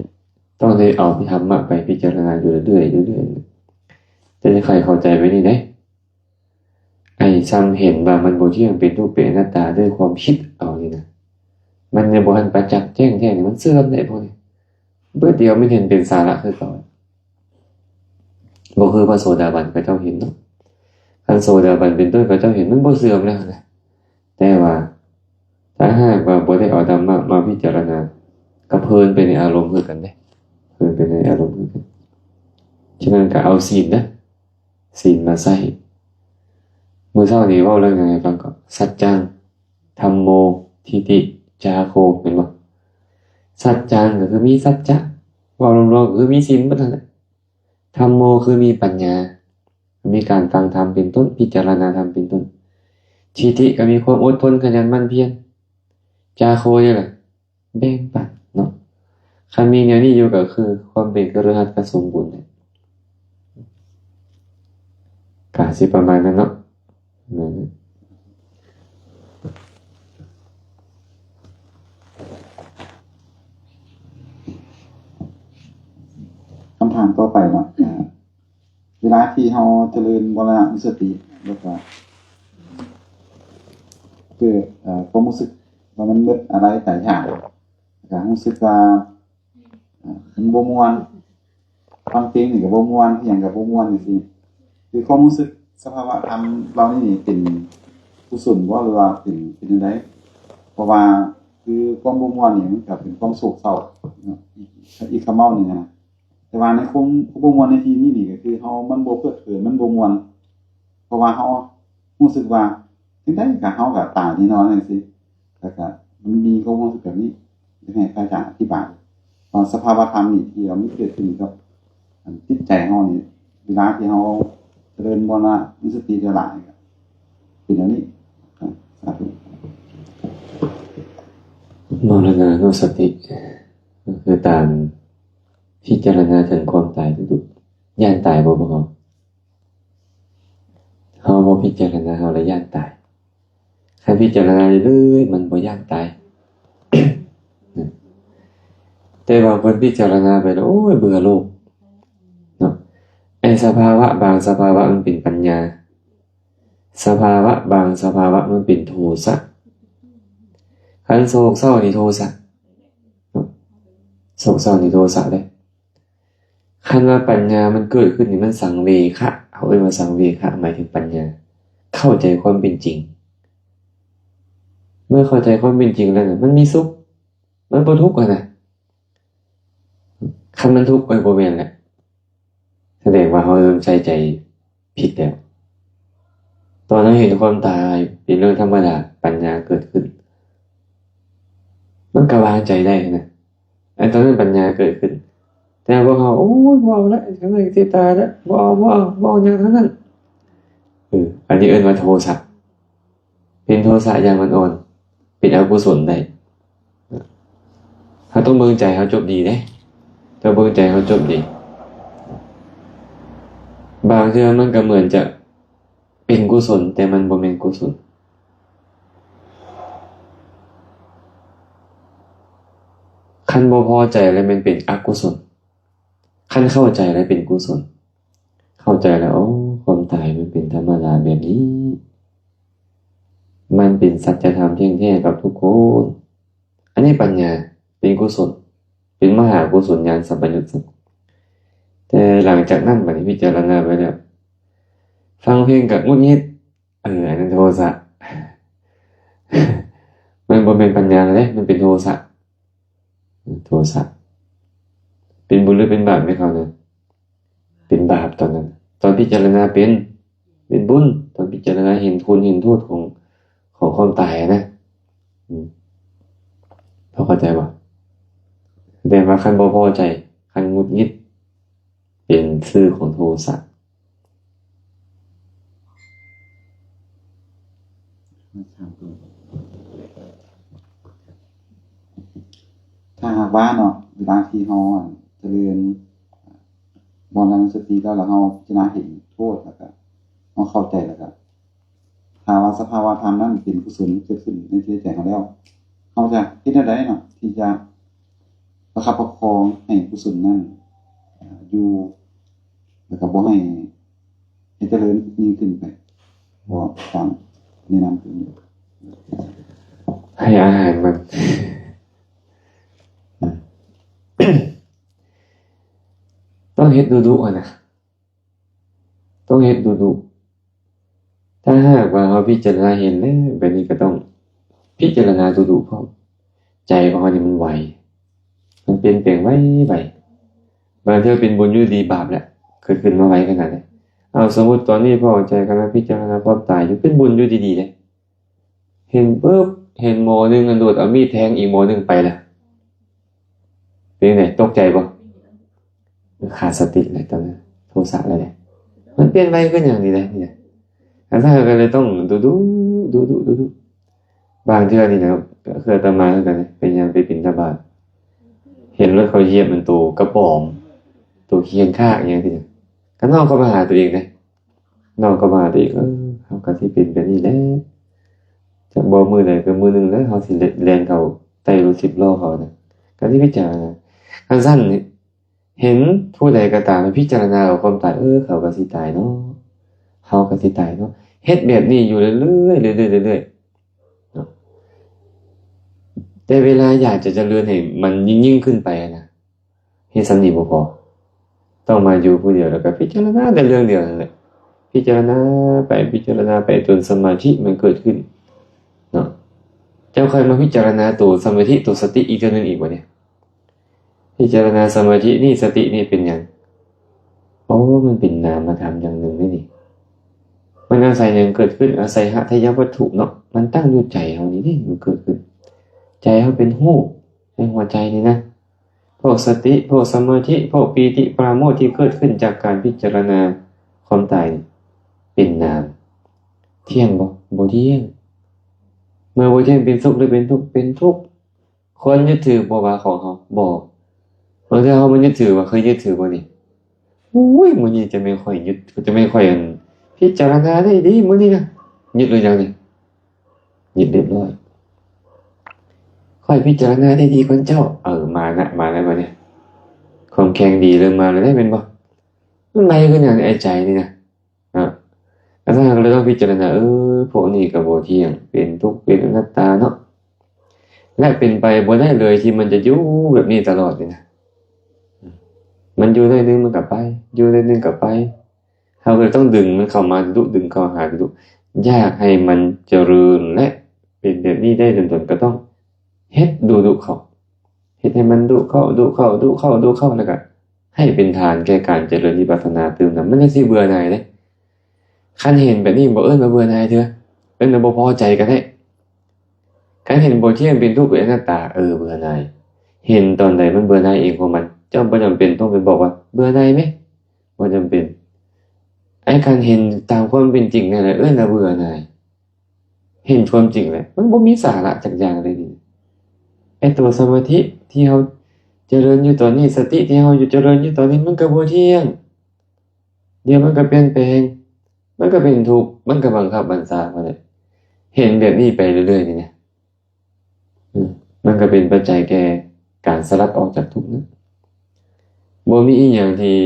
ຕ້ອງໄດ້ເອົາທຳມະໄປພິຈາລະນາຢູ່ເລື້ອຍໆ ຢູ່ເລື້ອຍໆ ຈະໄດ້ຄ່ອຍເຂົ້າໃຈໄປນີ້ເດ້. ໄອ້ຊ່ຳເຫັນວ່າມັນບໍ່ທ່ຽງ ເປັນທຸກ ເປັນອະນັດຕາ ດ້ວຍຄວາມຄິດເອົານີ້ນະ, ມັນຍັງບໍ່ທັນປະຈັກແຈ້ງແທ້ນີ້ ມັນເສື່ອມໄດ້ພວກນີ້. ບຶດດຽວມັນເຫັນເປັນສາລະຄືເກົ່າ. ບໍ່ຄືພະໂສດາບັນເຂົາເຈົ້າເຫັນເນາະ. ຄັນໂສດາບັນເປັນຕົ້ນ ເຂົາເຈົ້າເຫັນມັນບໍ່ເສື່ອມແລ້ວນະ. ແຕ່ວ່າຖ້າຫາກວ່າບໍ່ໄດ້ເອົາທຳມະມາພິຈາລະນາ ກໍເພີນໄປໃນອາລົມຄືກັນເດ້, ເພີນໄປໃນອາລົມຄືກັນ. ສະນັ້ນກໍເອົາສີນນະ, ສີນມາໃຊ້. ມື້ເຊົ້ານີ້ເວົ້າເລື່ອງຫຍັງໃຫ້ຟັງກໍ? ສັດຈັງ, ທຳໂມ, ທິຕິ, ຈາໂຄ, ແມ່ນບໍ່? ສັດຈັງກໍຄືມີສັດຈະ, ເວົ້າລວມໆກໍຄືມີສີນເບິດຫັ້ນແຫຼະ. ທຳໂມຄືມີປັນຍາ, ມີການຟັງທຳເປັນຕົ້ນ, ພິຈາລະນາທຳເປັນຕົ້ນ. ທິຕິກໍມີຄວາມອົດທົນ, ຂະຫຍັນໝັ່ນພຽນ. ຈາໂຄນີ້ແຫຼະ ແບ່ງປັນເນາະ. ຄັນມີແນວນີ້ຢູ່ກໍຄືຄວາມເປັນຄະລືຫັດກໍສົມບູນແຫຼະ. ກະຊິປະມານນັ້ນເນາະ. ແມ່ນ. ຄຳຖາມຕໍ່ໄປເນາະ, ເວລາທີ່ເຮົາຈະເລີນມໍລະນະນຸສະຕິ ແລ້ວກໍເກີດ ເອີ ຄວາມຮູ້ສຶກວ່າມັນໝົດອາໄລຕາຍຢາກ ແລ້ວກໍຮູ້ສຶກວ່າ ເອີ ມັນບໍ່ມ່ວນ, ຟັງເພງນີ້ກໍບໍ່ມ່ວນ, ອີຫຍັງກໍບໍ່ມ່ວນຈັ່ງຊີ້. ຄືຄວາມຮູ້ສຶກສະພາວະທຳເຫຼົ່ານີ້ນີ້ເປັນກຸສົນບໍ່ ຫຼືວ່າເປັນ ເປັນຈັ່ງໃດ? ເພາະວ່າຄືຄວາມບໍ່ມ່ວນນີ້ມັນກໍເປັນຄວາມໂສກເສົ້າເນາະ, ອີກ ອີກຄຳເວົ້າໜຶ່ງນະ. ແຕ່ວ່າໃນຄວາມ ຄວາມບໍ່ມ່ວນໃນທີ່ນີ້ນີ້ກໍຄືເຮົາ ມັນບໍ່ເພີດເພີນ, ມັນບໍ່ມ່ວນ, ເພາະວ່າເຮົາຮູ້ສຶກວ່າຈັ່ງໃດກໍເຮົາກໍຕາຍແນ່ນອນຈັ່ງຊີ້. ແລ້ວກໍມັນມີຄວາມຮູ້ສຶກແບບນີ້ ຢາກໃຫ້ພະອາຈານອະທິບາຍວ່າສະພາວະທຳນີ້ທີ່ວ່າມັນເກີດຂຶ້ນກັບ ອັນ ຈິດໃຈເຮົານີ້ ເວລາທີ່ເຮົາຈະເລີນມໍລະນະນຸສະຕິຫຼາຍໆ ກໍເປັນແນວນີ້. ສາທຸ. ມໍລະນານຸສະຕິ ກໍຄືການພິຈາລະນາເຖິງຄວາມຕາຍທຸກໆ. ຢ້ານຕາຍບໍ່ພວກເຮົາ? ເຮົາບໍ່ພິຈາລະນາ ເຮົາລະຢ້ານຕາຍ. ຄັນພິຈາລະນາເລື້ອຍໆ ມັນບໍ່ຢ້ານຕາຍ. ແຕ່ບາງຄົນພິຈາລະນາໄປແລ້ວ ໂອ້ຍ ເບື່ອໂລກເນາະ. ໄອ້ສະພາວະບາງສະພາວະມັນເປັນປັນຍາ, ສະພາວະບາງສະພາວະມັນເປັນໂທສະ. ຄັນໂສກເສົ້ານີ້ໂທສະເນາະ, ໂສກເສົ້ານີ້ໂທສະເດ້. ຄັນວ່າປັນຍາມັນເກີດຂຶ້ນນີ້ ມັນສັງເວຄະ, ເຮົາເອີ້ນວ່າສັງເວຄະ ໝາຍເຖິງປັນຍາ, ເຂົ້າໃຈຄວາມເປັນຈິງ. ເມື່ອເຂົ້າໃຈຄວາມເປັນຈິງແລ້ວນະ ມັນມີສຸກ, ມັນບໍ່ທຸກຫັ້ນນະ. ຄັນມັນທຸກ ໂອ້ຍ ບໍ່ແມ່ນແຫຼະ, ສະແດງວ່າເຮົາເລີ່ມໃສ່ໃຈ ຜິດແລ້ວ. ຕອນເຮົາເຫັນຄວາມຕາຍເປັນເລື່ອງທຳມະດາ, ປັນຍາເກີດຂຶ້ນ, ມັນກໍວາງໃຈໄດ້ນະ. ອັນຕອນນັ້ນປັນຍາເກີດຂຶ້ນ, ແຕ່ພວກເຮົາ ໂອ້ຍ ບໍ່ເອົາລະ, ຈັ່ງໃດກໍຊິຕາຍລະ, ບໍ່ເອົາ, ບໍ່ເອົາ, ບໍ່ເອົາຫຍັງທັງນັ້ນ. ເອີ, ອັນນີ້ເອີ້ນວ່າໂທສະ. ເປັນໂທສະຢ່າງອ່ອນໆ, ເປັນອະກຸສົນໄດ້. ເຮົາຕ້ອງເບິ່ງໃຈເຮົາຈົບດີເດ້, ຕ້ອງເບິ່ງໃຈເຮົາຈົບດີ. ບາງເທື່ອມັນກໍເໝືອນຈະເປັນກຸສົນ, ແຕ່ມັນບໍ່ແມ່ນກຸສົນ. ຄັນບໍ່ພໍໃຈແລ້ວແມ່ນເປັນອະກຸສົນ. ຄັນເຂົ້າໃຈແລ້ວເປັນກຸສົນ, ເຂົ້າໃຈແລ້ວ ໂອ້ ຄວາມຕາຍມັນເປັນທຳມະດາແບບນີ້, ມັນເປັນສັດຈະທຳທ່ຽງແທ້ກັບທຸກຄົນ. ອັນນີ້ປັນຍາເປັນກຸສົນ, ເປັນມະຫາກຸສົນຍານສຳປະຍຸດ. ແຕ່ຫຼັງຈາກນັ້ນ ບັດນີ້ພິຈາລະນາໄປແລ້ວ, ຟັງເພງກໍຫງຸດຫງິດ, ເອີ ອັນນັ້ນໂທສະ. ມັນບໍ່ແມ່ນປັນຍາແລ້ວເດ້, ມັນເປັນໂທສະ. ໂທສະ ເປັນບຸນຫຼືເປັນບາບໃຫ້ເຂົານະ? ເປັນບາບຕອນນັ້ນ. ຕອນພິຈາລະນາເປັນ ເປັນບຸນ ຕອນພິຈາລະນາເຫັນຄຸນເຫັນໂທດຂອງ ຂອງຄວາມຕາຍນະ. ອືມ ພໍເຂົ້າໃຈບໍ່? ແສດງວ່າຄັນບໍ່ພໍໃຈ ຄັນຫງຸດຫງິດ ເປັນຊື່ຂອງໂທສະ. ຖ້າຫາກວ່າເນາະ ເວລາທີ່ເຮົາ ອັນ ຈະເລີນ ມອນະນຸສະຕິແລ້ວ ແລ້ວເຮົາພິຈາລະນາເຫັນໂທດ ແລ້ວກະເຮົາເຂົ້າໃຈ ແລ້ວກະ ຖ້າວ່າສະພາວະທຳນັ້ນເປັນກຸສົນເກີດຂຶ້ນໃນຈິດໃຈເຮົາແລ້ວ ເຮົາຈະເຮັດແນວໃດເນາະ ທີ່ຈະປະຄັບປະຄອງໃຫ້ກຸສົນນັ້ນ ອາ ຢູ່ ແລ້ວກໍບໍ່ໃຫ້ ໃຫ້ຈະເລີນຍິ່ງຂຶ້ນໄປ? ເພາະຕາມແນະນຳຄື ໃຫ້ອາຫານມັນ ຕ້ອງເຮັດດຸໆຫັ້ນນະ. ຕ້ອງເຮັດດຸໆ. ຖ້າຫາກວ່າເຮົາພິຈາລະນາເຫັນແລ້ວ ແບບນີ້ກໍຕ້ອງພິຈາລະນາດຸໆພ້ອມ. ໃຈຂອງເຮົານີ້ມັນໄວ ມັນປ່ຽນແປງໄວໆ. ບາງເທື່ອເປັນບຸນຢູ່ດີ ບາບແຫຼະເກີດຂຶ້ນມາໄວຂະໜາດໃດ. ເອົາ ສົມມຸດຕອນນີ້ພໍ່ໃຈກຳລັງພິຈາລະນາຄວາມຕາຍຢູ່ ເປັນບຸນຢູ່ດີໆເດ້. ເຫັນປຶບ ເຫັນໝໍໜຶ່ງໂດດເອົາມີດແທງອີກໝໍໜຶ່ງໄປລະ ເປັນຈັ່ງໃດ? ຕົກໃຈບໍ່? ຂາດສະຕິແລ້ວຕອນນັ້ນ ໂທສະແລ້ວເດ້. ມັນປ່ຽນໄວຄືຫຍັງນີ້ນະ ນີ້ນະ. ອັນນັ້ນກໍເລີຍຕ້ອງດຸໆ ດຸໆ ດຸໆ. ບາງເທື່ອນີ້ນະ ຄືອາດຕະມາຄືກັນ ໄປຍ່າງໄປບິນທະບາດ ເຫັນລົດເຂົາຢຽບມັນໂຕກະປອມ ໂຕຂີ້ເຫັນຄາກອີ່ຫຍັງຊີ້ນະ ກໍນ້ອມເຂົ້າມາຫາຕົວເອງເດ້. ນ້ອມເຂົ້າມາຫາຕົວເອງ ເອີ ເຮົາກໍຊິເປັນແບບນີ້ແຫຼະ ຈັກບໍ່ມື້ໃດກໍມື້ໜຶ່ງແຫຼະ ເຮົາຊິແລ່ນເຂົ້າໃຕ້ລົດສິບລໍ້ເຂົານະ ກໍຊິພິຈາລະນາ. ຄັນຊັ້ນ ເຫັນຜູ້ໃດກໍຕາມໃຫ້ພິຈາລະນາເອົາຄວາມຕາຍ ເອີ ເຂົາກໍຊິຕາຍເນາະ ເຮົາກໍຊິຕາຍເນາະ. ເຮັດແບບນີ້ຢູ່ເລື້ອຍໆ ເລື້ອຍໆ ເລື້ອຍໆເນາະ. ແຕ່ເວລາຢາກຈະຈະເລີນໃຫ້ມັນຍິ່ງໆຂຶ້ນໄປນະ ເຮັດສ່ຳນີ້ບໍ່ພໍ ຕ້ອງມາຢູ່ຜູ້ດຽວ ແລ້ວກໍພິຈາລະນາແຕ່ເລື່ອງດຽວນັ້ນແຫຼະ. ພິຈາລະນາໄປ ພິຈາລະນາໄປ ຈົນສະມາທິມັນເກີດຂຶ້ນເນາະ. ເຈົ້າຄ່ອຍມາພິຈາລະນາໂຕສະມາທິ ໂຕສະຕິອີກເທື່ອໜຶ່ງອີກບໍ່ນີ້? ພິຈາລະນາສະມາທິນີ້ ສະຕິນີ້ເປັນຫຍັງ? ໂອ້ ມັນເປັນນາມະທຳຢ່າງໜຶ່ງເດ້ນີ້. ມັນອາໄສຫຍັງເກີດຂຶ້ນ? ອາໄສຫະທະຍະວັດຖຸເນາະ ມັນຕັ້ງຢູ່ໃຈເຮົານີ້ເດ້ ມັນເກີດຂຶ້ນ. ໃຈເຮົາເປັນຮູບໃນຫົວໃຈນີ້ນະ. ພວກສະຕິ ພວກສະມາທິ ພວກປີຕິປະລາໂມດທີ່ເກີດຂຶ້ນຈາກການພິຈາລະນາຄວາມຕາຍນີ້ ເປັນນາມ. ທ່ຽງບໍ່? ບໍ່ທ່ຽງ. ເມື່ອບໍ່ທ່ຽງ ເປັນສຸກຫຼືເປັນທຸກ? ເປັນທຸກ. ຄວນຍຶດຖືບໍ່ວ່າຂອງເຮົາ? ບໍ່. ບາງເທື່ອເຮົາມາຍຶດຖືວ່າ ເຄີຍຍຶດຖືບໍ່ນີ້? ໂອ້ຍ ມື້ນີ້ຈະແມ່ນຂ້ອຍຍຶດ ຈະແມ່ນຂ້ອຍ ອັນ ພິຈາລະນາໄດ້ດີມື້ນີ້ນະ. ຍຶດຫຼືຍັງນີ້? ຍຶດຮຽບຮ້ອຍ. ຂ້ອຍພິຈາລະນາໄດ້ດີກວ່າເຈົ້າ. ເອີ ມາລະ ມາລະບາດນີ້ ຄວາມແຂງດີເລີ່ມມາແລ້ວເດ້ ແມ່ນບໍ່? ມັນໄວຄືຫຍັງ ໄອ້ໃຈນີ້ນະ. ເນາະ ອາຈານກໍເລີຍຕ້ອງພິຈາລະນາ ເອີ ພວກນີ້ກໍບໍ່ທ່ຽງ ເປັນທຸກ ເປັນອະນັດຕາເນາະ ແລະ ເປັນໄປບໍ່ໄດ້ເລີຍທີ່ມັນຈະຢູ່ແບບນີ້ຕະຫຼອດນີ້ນະ. ມັນຢູ່ໜ້ອຍໜຶ່ງມັນກໍໄປ ຢູ່ໜ້ອຍໜຶ່ງກໍໄປ. ເຮົາກໍເລີຍຕ້ອງດຶງມັນເຂົ້າມາດຸ ດຶງເຂົ້າຫາດຸ ຢາກໃຫ້ມັນຈະເລີນ ແລະ ເປັນແບບນີ້ໄດ້ດົນໆ ກໍຕ້ອງເຮັດດຸໆເຂົ້າ ເຮັດໃຫ້ມັນດຸເຂົ້າ ດຸເຂົ້າ ດຸເຂົ້າ ດຸເຂົ້າ ແລ້ວກໍ ໃຫ້ເປັນທານແກ່ການຈະເລີນວິປັດສະນາຕື່ມນຳ ມັນຈັ່ງຊິເບື່ອໜ່າຍເດ້. ຄັນເຫັນແບບນີ້ບໍ່ເອີ້ນວ່າເບື່ອໜ່າຍເທື່ອ ເອີ້ນວ່າບໍ່ພໍໃຈກໍໄດ້. ຄັນເຫັນບໍ່ທ່ຽງ ເປັນທຸກ ເປັນອະນັດຕາ ເອີ ເບື່ອໜ່າຍ. ເຫັນຕອນໃດມັນເບື່ອໜ່າຍເອງຂອງມັນ ເຈົ້າບໍ່ຈຳເປັນຕ້ອງໄປບອກວ່າເບື່ອໜ່າຍແມະ ບໍ່ຈຳເປັນ. ໄອ້ຄັນເຫັນຕາມຄວາມເປັນຈິງນັ້ນແຫຼະ ເອີ້ນວ່າເບື່ອໜ່າຍ. ເຫັນຄວາມຈິງແຫຼະ ມັນບໍ່ມີສາລະຈັກຢ່າງເລີຍນີ້. ໄອ້ຕົວສະມາທິທີ່ເຮົາຈະເລີນຢູ່ຕອນນີ້ ສະຕິທີ່ເຮົາຢູ່ ຈະເລີນຢູ່ຕອນນີ້ ມັນກໍບໍ່ທ່ຽງ. ດຽວມັນກໍປ່ຽນແປງ ມັນກໍເປັນທຸກ ມັນກໍບັງຄັບບັນຊາເຮົາແຫຼະ. ເຫັນແບບນີ້ໄປເລື້ອຍໆນີ້ນະ ອືມ ມັນກໍເປັນປັດໄຈແກ່ການສະຫຼັດອອກຈາກທຸກນະ. ບໍ່ມີອີ່ຫຍັງທີ່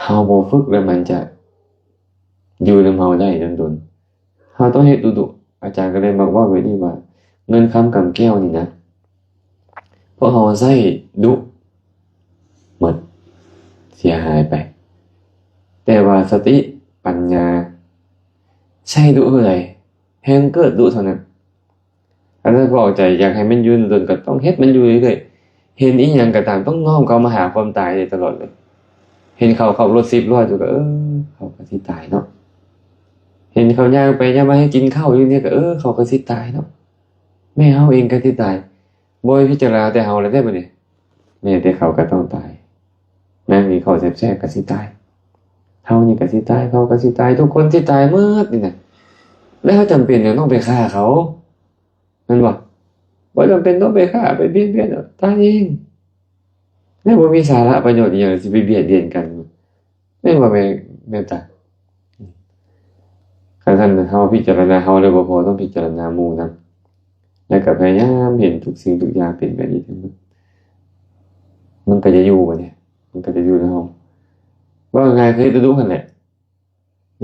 ເຮົາບໍ່ຝຶກແລ້ວມັນຈະຢູ່ນຳເຮົາໄດ້ດົນໆ. ເຮົາຕ້ອງເຮັດດຸໆ. ອາຈານກໍເລີຍມັກເວົ້າແບບນີ້ວ່າ ເງິນຄຳກຳແກ້ວນີ້ນະ ພວກເຮົາໃຊ້ດຸໝົດ ເສຍຫາຍໄປ. ແຕ່ວ່າສະຕິປັນຍາໃຊ້ດຸເທົ່າໃດ ແຮ່ງເກີດດຸເທົ່ານັ້ນ. ອັນນັ້ນພວກເອົາໃຈຢາກໃຫ້ມັນຢູ່ດົນກໍຕ້ອງເຮັດມັນຢູ່ເລື້ອຍໆ. ເຫັນອີ່ຫຍັງກໍຕາມ ຕ້ອງນ້ອມເຂົ້າມາຫາຄວາມຕາຍໄດ້ຕະຫຼອດເລີຍ. ເຫັນເຂົາຂັບລົດສິບລໍ້ຢູ່ກໍ ເອີ ເຂົາກໍຊິຕາຍເນາະ. ເຫັນເຂົາຍ່າງໄປຍ່າງມາໃຫ້ກິນເຂົ້າຢູ່ນີ້ກໍ ເອີ ເຂົາກໍຊິຕາຍເນາະ. ແມ່ເຮົາເອງກໍຊິຕາຍ. ບໍ່ໄດ້ພິຈາລະນາແຕ່ເຮົາແລ້ວເດ້ບັດນີ້. ແມ່ນແຕ່ເຂົາກໍຕ້ອງຕາຍ. ນັ່ງກິນເຂົ້າແຊບໆກໍຊິຕາຍ. ເຮົານີ້ກໍຊິຕາຍ, ເຂົາກໍຊິຕາຍ, ທຸກຄົນຊິຕາຍໝົດນີ້ນະ. ແລ້ວເຮົາຈຳເປັນຫຍັງຕ້ອງໄປຂ້າເຂົາ? ແມ່ນບໍ່? ບໍ່ຈຳເປັນຕ້ອງໄປຂ້າ, ໄປບຽດບຽນ, ຕາຍເອງ. ແລ້ວບໍ່ມີສາລະປະໂຫຍດອີ່ຫຍັງ ຊິໄປບຽດບຽນກັນ. ແມ່ນບໍ່ແມ່ນ ແມ່ນຕາ? ຄັນຊັ້ນເຮົາພິຈາລະນາເຮົາແລ້ວບໍ່ພໍ, ຕ້ອງພິຈາລະນາໝູ່ນຳ. ແລ້ວກໍພະຍາຍາມເຫັນທຸກສິ່ງທຸກຢ່າງເປັນແບບນີ້ທັງໝົດ. ມັນກໍຈະຢູ່ບັດນີ້, ມັນກໍຈະຢູ່ນຳເຮົາ. ເວົ້າງ່າຍໆ ຄືເຮັດດຸໆຫັ້ນແຫຼະ.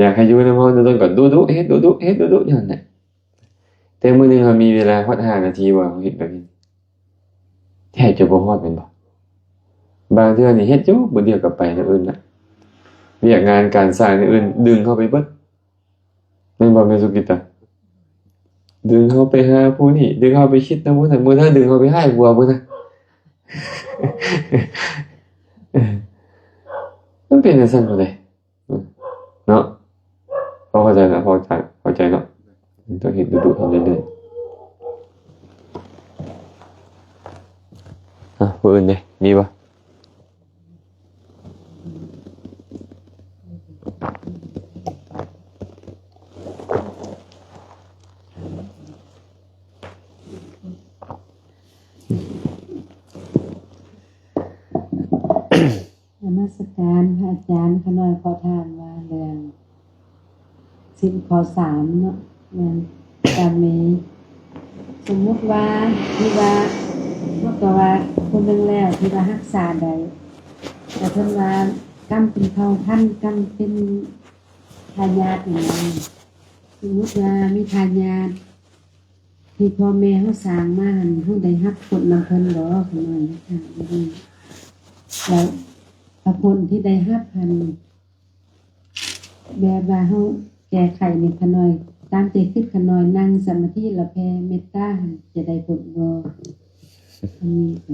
ຢາກໃຫ້ຢູ່ນຳເຮົາດົນໆ ກໍດຸໆ ເຮັດດຸໆ ເຮັດດຸໆຢູ່ຫັ້ນແຫຼະ. ແຕ່ມື້ໜຶ່ງເຮົາມີເວລາຮອດຫ້ານາທີ ວ່າເຮົາເຮັດແບບນີ້ ແທບຈະບໍ່ຮອດແມ່ນບໍ່? ບາງເທື່ອນີ້ເຮັດຢູ່ມື້ດຽວກໍໄປແນວອື່ນລະ. ວຽກງານການສ້າງແນວອື່ນດຶງເຮົາໄປເບິດ ແມ່ນບໍ່ແມ່ນສຸກິດຕາ? ດຶງເຮົາໄປຫາຜູ້ນີ້ ດຶງເຮົາໄປຄິດນຳຜູ້ນັ້ນ ມື້ໜ້າດຶງເຮົາໄປຮ້າຍຜົວພຸ້ນນະ. ມັນເປັນຈັ່ງຊັ້ນພຸ້ນເດ້. ເນາະ ພໍເຂົ້າໃຈນະ ພໍເຂົ້າໃຈ ເຂົ້າໃຈເນາະ. ຕ້ອງເຮັດດຸໆ ເຮັດເລື້ອຍໆ. ອາ ຜູ້ອື່ນເດ ມີບໍ່? ນະມັດສະການພະອາຈານ. ຂ້ານ້ອຍຂໍຖາມວ່າເລື່ອງສິນຂໍ້ສາມເນາະ ແມ່ນກາເມ ສົມມຸດວ່າ ທີ່ວ່າ ເຮົາກໍວ່າຜູ້ໜຶ່ງແລ້ວທີ່ວ່າຮັກສາໄດ້ ແຕ່ເພິ່ນວ່າກຳເປັນເຜົ່າພັນ ກຳເປັນທາຍາດນີ້ນະ. ສົມມຸດວ່າມີທາຍາດ ທີ່ພໍ່ແມ່ເຮົາສ້າງມາຫັ້ນ ເຮົາໄດ້ຮັບຜົນນຳເພິ່ນບໍ່? ຂ້ານ້ອຍຢາກຖາມແບບນີ້ ແລ້ວ ແລ້ວຜົນທີ່ໄດ້ຮັບຫັ້ນ ແບບວ່າເຮົາແກ້ໄຂນີ້ ຂ້ານ້ອຍ ຕາມໃຈຄິດ ຂ້ານ້ອຍນັ່ງສະມາທິ ແລ້ວແຜ່ເມດຕາຫັ້ນ ຈະໄດ້ຜົນບໍ່? ອັນນີ້ກໍ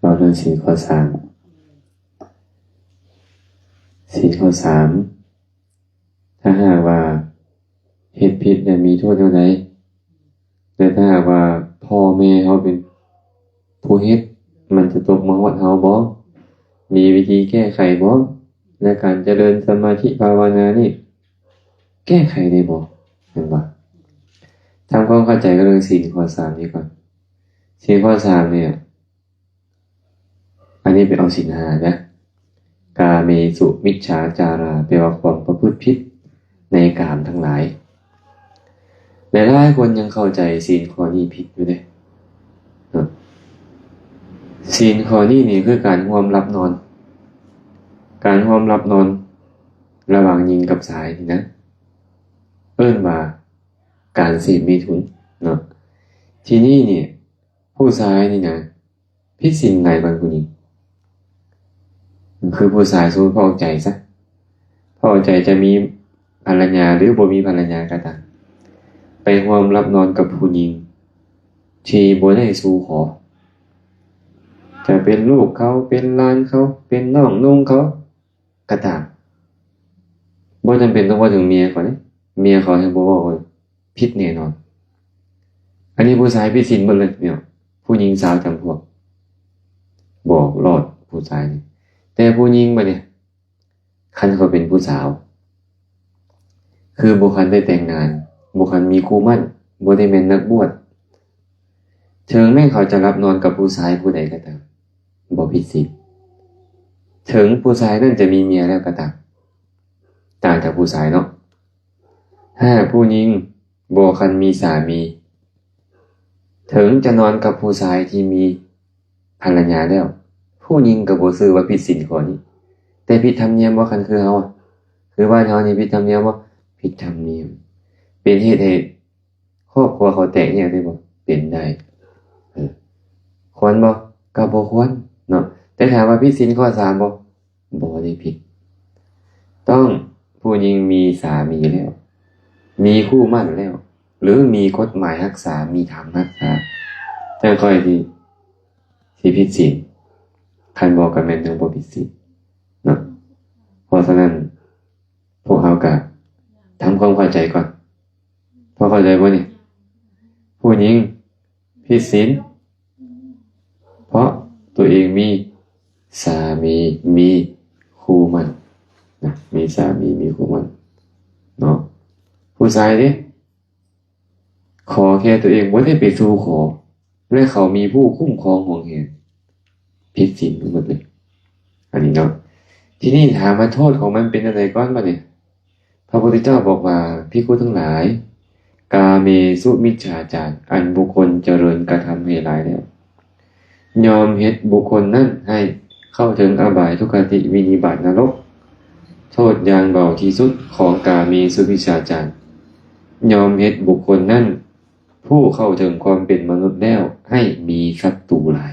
ເວົ້າເລື່ອງສິນຂໍ້ສາມ ສິນຂໍ້ສາມ ຖ້າຫາກວ່າເຮັດຜິດແລ້ວມີໂທດແນວໃດ? ແລະ ຖ້າຫາກວ່າພໍ່ແມ່ເຮົາເປັນຜູ້ເຮັດ ມັນຈະຕົກມາຮອດເຮົາບໍ່? ມີວິທີແກ້ໄຂບໍ່? ແລະ ການຈະເລີນສະມາທິພາວະນານີ້ ແກ້ໄຂໄດ້ບໍ່? ແມ່ນບໍ່? ທຳຄວາມເຂົ້າໃຈກັບເລື່ອງສິນຂໍ້ສາມນີ້ກ່ອນ. ສິນຂໍ້ສາມນີ້ ອັນນີ້ໄປເອົາສິນຫ້ານະ. ກາເມສຸມິດສາຈາລາ ແປວ່າຄວາມປະພຶດຜິດໃນກາມທັງຫຼາຍ. ຫຼາຍໆຄົນຍັງເຂົ້າໃຈສິນຂໍ້ນີ້ຜິດຢູ່ເດ້. ເນາະ ສິນຂໍ້ນີ້ນີ້ຄືການຮ່ວມຫຼັບນອນ, ການຮ່ວມຫຼັບນອນລະຫວ່າງຍິງກັບຊາຍນີ້ນະ ເອີ້ນວ່າການເສບເມຖຸນເນາະ. ທີນີ້ນີ້ ຜູ້ຊາຍນີ້ນະ ຜິດສິນຫຼາຍກວ່າຜູ້ຍິງ. ຄືຜູ້ຊາຍ ສົມມຸດພໍ່ອອກໃຈຊະ, ພໍ່ອອກໃຈຈະມີພັນລະຍາ ຫຼື ບໍ່ມີພັນລະຍາກໍຕາມ, ໄປຮ່ວມຫຼັບນອນກັບຜູ້ຍິງທີ່ບໍ່ໄດ້ສູ່ຂໍ, ຈະເປັນລູກເຂົາ, ເປັນຫຼານເຂົາ, ເປັນນ້ອງນຸ່ງເຂົາ ກໍຕາມ. ບໍ່ຈຳເປັນຕ້ອງເວົ້າເຖິງເມຍເຂົາເດ້, ເມຍເຂົາຍັງບໍ່ເວົ້າເລີຍ, ຜິດແນ່ນອນ. ອັນນີ້ຜູ້ຊາຍຜິດສິນເບິດເລີຍເນາະ, ຜູ້ຍິງຊາວຈຳພວກ ບອກລອດຜູ້ຊາຍນີ້. ແຕ່ຜູ້ຍິງບັດນີ້ ຄັນເຂົາເປັນຜູ້ສາວ ຄືບໍ່ທັນໄດ້ແຕ່ງງານ, ບໍ່ທັນມີຄູ່ໝັ້ນ, ບໍ່ໄດ້ແມ່ນນັກບວດ, ເຖິງແມ່ນເຂົາຈະຫຼັບນອນກັບຜູ້ຊາຍຜູ້ໃດກໍຕາມ, ບໍ່ຜິດສິນ. ເຖິງຜູ້ຊາຍນັ້ນຈະມີເມຍແລ້ວກໍຕາມ, ຕ່າງຈາກຜູ້ຊາຍເນາະ. ຖ້າຜູ້ຍິງບໍ່ທັນມີສາມີ, ເຖິງຈະນອນກັບຜູ້ຊາຍທີ່ມີພັນລະຍາແລ້ວ, ຜູ້ຍິງກໍບໍ່ຖືວ່າຜິດສິນຂໍ້ນີ້. ແຕ່ຜິດທຳນຽມບໍ່? ຄັນຄືເຮົາ ຄືບ້ານເຮົານີ້ ຜິດທຳນຽມບໍ່? ຜິດທຳນຽມ. ເປັນເຫດໃຫ້ ຄອບຄົວເຂົາແຕກແຍກໄດ້ບໍ່? ເປັນໄດ້. ເອີ ຄວນບໍ່? ກໍບໍ່ຄວນເນາະ. ແຕ່ຖາມວ່າຜິດສິນຂໍ້ສາມບໍ່? ບໍ່ໄດ້ຜິດ. ຕ້ອງ ຜູ້ຍິງມີສາມີແລ້ວ, ມີຄູ່ໝັ້ນແລ້ວ, ຫຼືມີກົດໝາຍຮັກສາ ມີທຳຮັກສາ ຈັ່ງຄ່ອຍຊິ ຊິຜິດສິນ ຄັນບໍ່ກໍແມ່ນຈັ່ງບໍ່ຜິດສິນເນາະ. ເພາະສະນັ້ນ ພວກເຮົາກໍທຳຄວາມເຂົ້າໃຈກ່ອນ. ພໍເຂົ້າໃຈບໍ່ນີ້? ຜູ້ຍິງຜິດສິນ ເພາະຕົວເອງມີສາມີ ມີຄູ່ໝັ້ນນະ ມີສາມີ ມີຄູ່ໝັ້ນເນາະ. ຜູ້ຊາຍເດ້ ຂໍແຄ່ຕົວເອງບໍ່ໄດ້ໄປສູ່ຂໍ ແລະ ເຂົາມີຜູ້ຄຸ້ມຄອງຫວງແຫນ ຜິດສິນທັງໝົດເລີຍ ອັນນີ້ເນາະ. ທີນີ້ຖາມວ່າໂທດຂອງມັນເປັນຈັ່ງໃດກ່ອນບັດນີ້? ພະພຸດທະເຈົ້າບອກວ່າ ພິກຂຸທັງຫຼາຍ, ກາເມສຸມິດສາຈານ ອັນບຸກຄົນຈະເລີນກະທຳໃຫ້ຫຼາຍແລ້ວ ຍ່ອມເຮັດບຸກຄົນນັ້ນໃຫ້ເຂົ້າເຖິງອະບາຍທຸກຄະຕິວິນິບາດນະລົກ. ໂທດຢ່າງເບົາທີ່ສຸດຂອງກາເມສຸມິດສາຈານ ຍ່ອມເຮັດບຸກຄົນນັ້ນ ຜູ້ເຂົ້າເຖິງຄວາມເປັນມະນຸດແລ້ວໃຫ້ມີສັດຕູຫຼາຍ.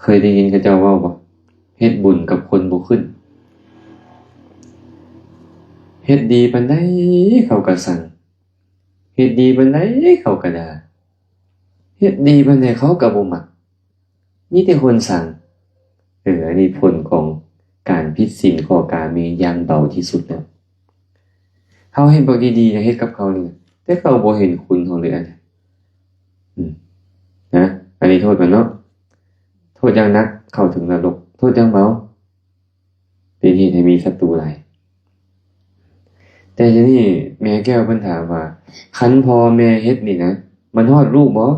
ເຄີຍໄດ້ຍິນເຂົາເຈົ້າເວົ້າບໍ່? ເຮັດບຸນກັບຄົນບໍ່ຂຶ້ນ. ເຮັດດີປານໃດເຂົາກໍຊັງ, ເຮັດດີປານໃດເຂົາກໍດ່າ, ເຮັດດີປານໃດເຂົາກໍບໍ່ມັກ. ມີແຕ່ຄົນຊັງ. ເອີ ອັນນີ້ຜົນຂອງການຜິດສິນຂໍ້ກາເມຢ່າງເບົາທີ່ສຸດແລ້ວ. ເຮົາເຮັດບັກດີໆນະ ເຮັດກັບເຂົານີ້ນະ ແຕ່ເຂົາບໍ່ເຫັນຄຸນເຮົາເລີຍ ອັນນີ້ ອືມ ນະ ອັນນີ້ໂທດມັນເນາະ. ໂທດຢ່າງໜັກເຂົ້າເຖິງນະລົກ, ໂທດຢ່າງເບົາເປັນເຫດໃຫ້ມີສັດຕູຫຼາຍ. ແຕ່ທີນີ້ແມ່ແກ້ວເພິ່ນຖາມວ່າ ຄັນພໍ່ແມ່ເຮັດນີ້ນະ ມັນຮອດລູກບໍ່?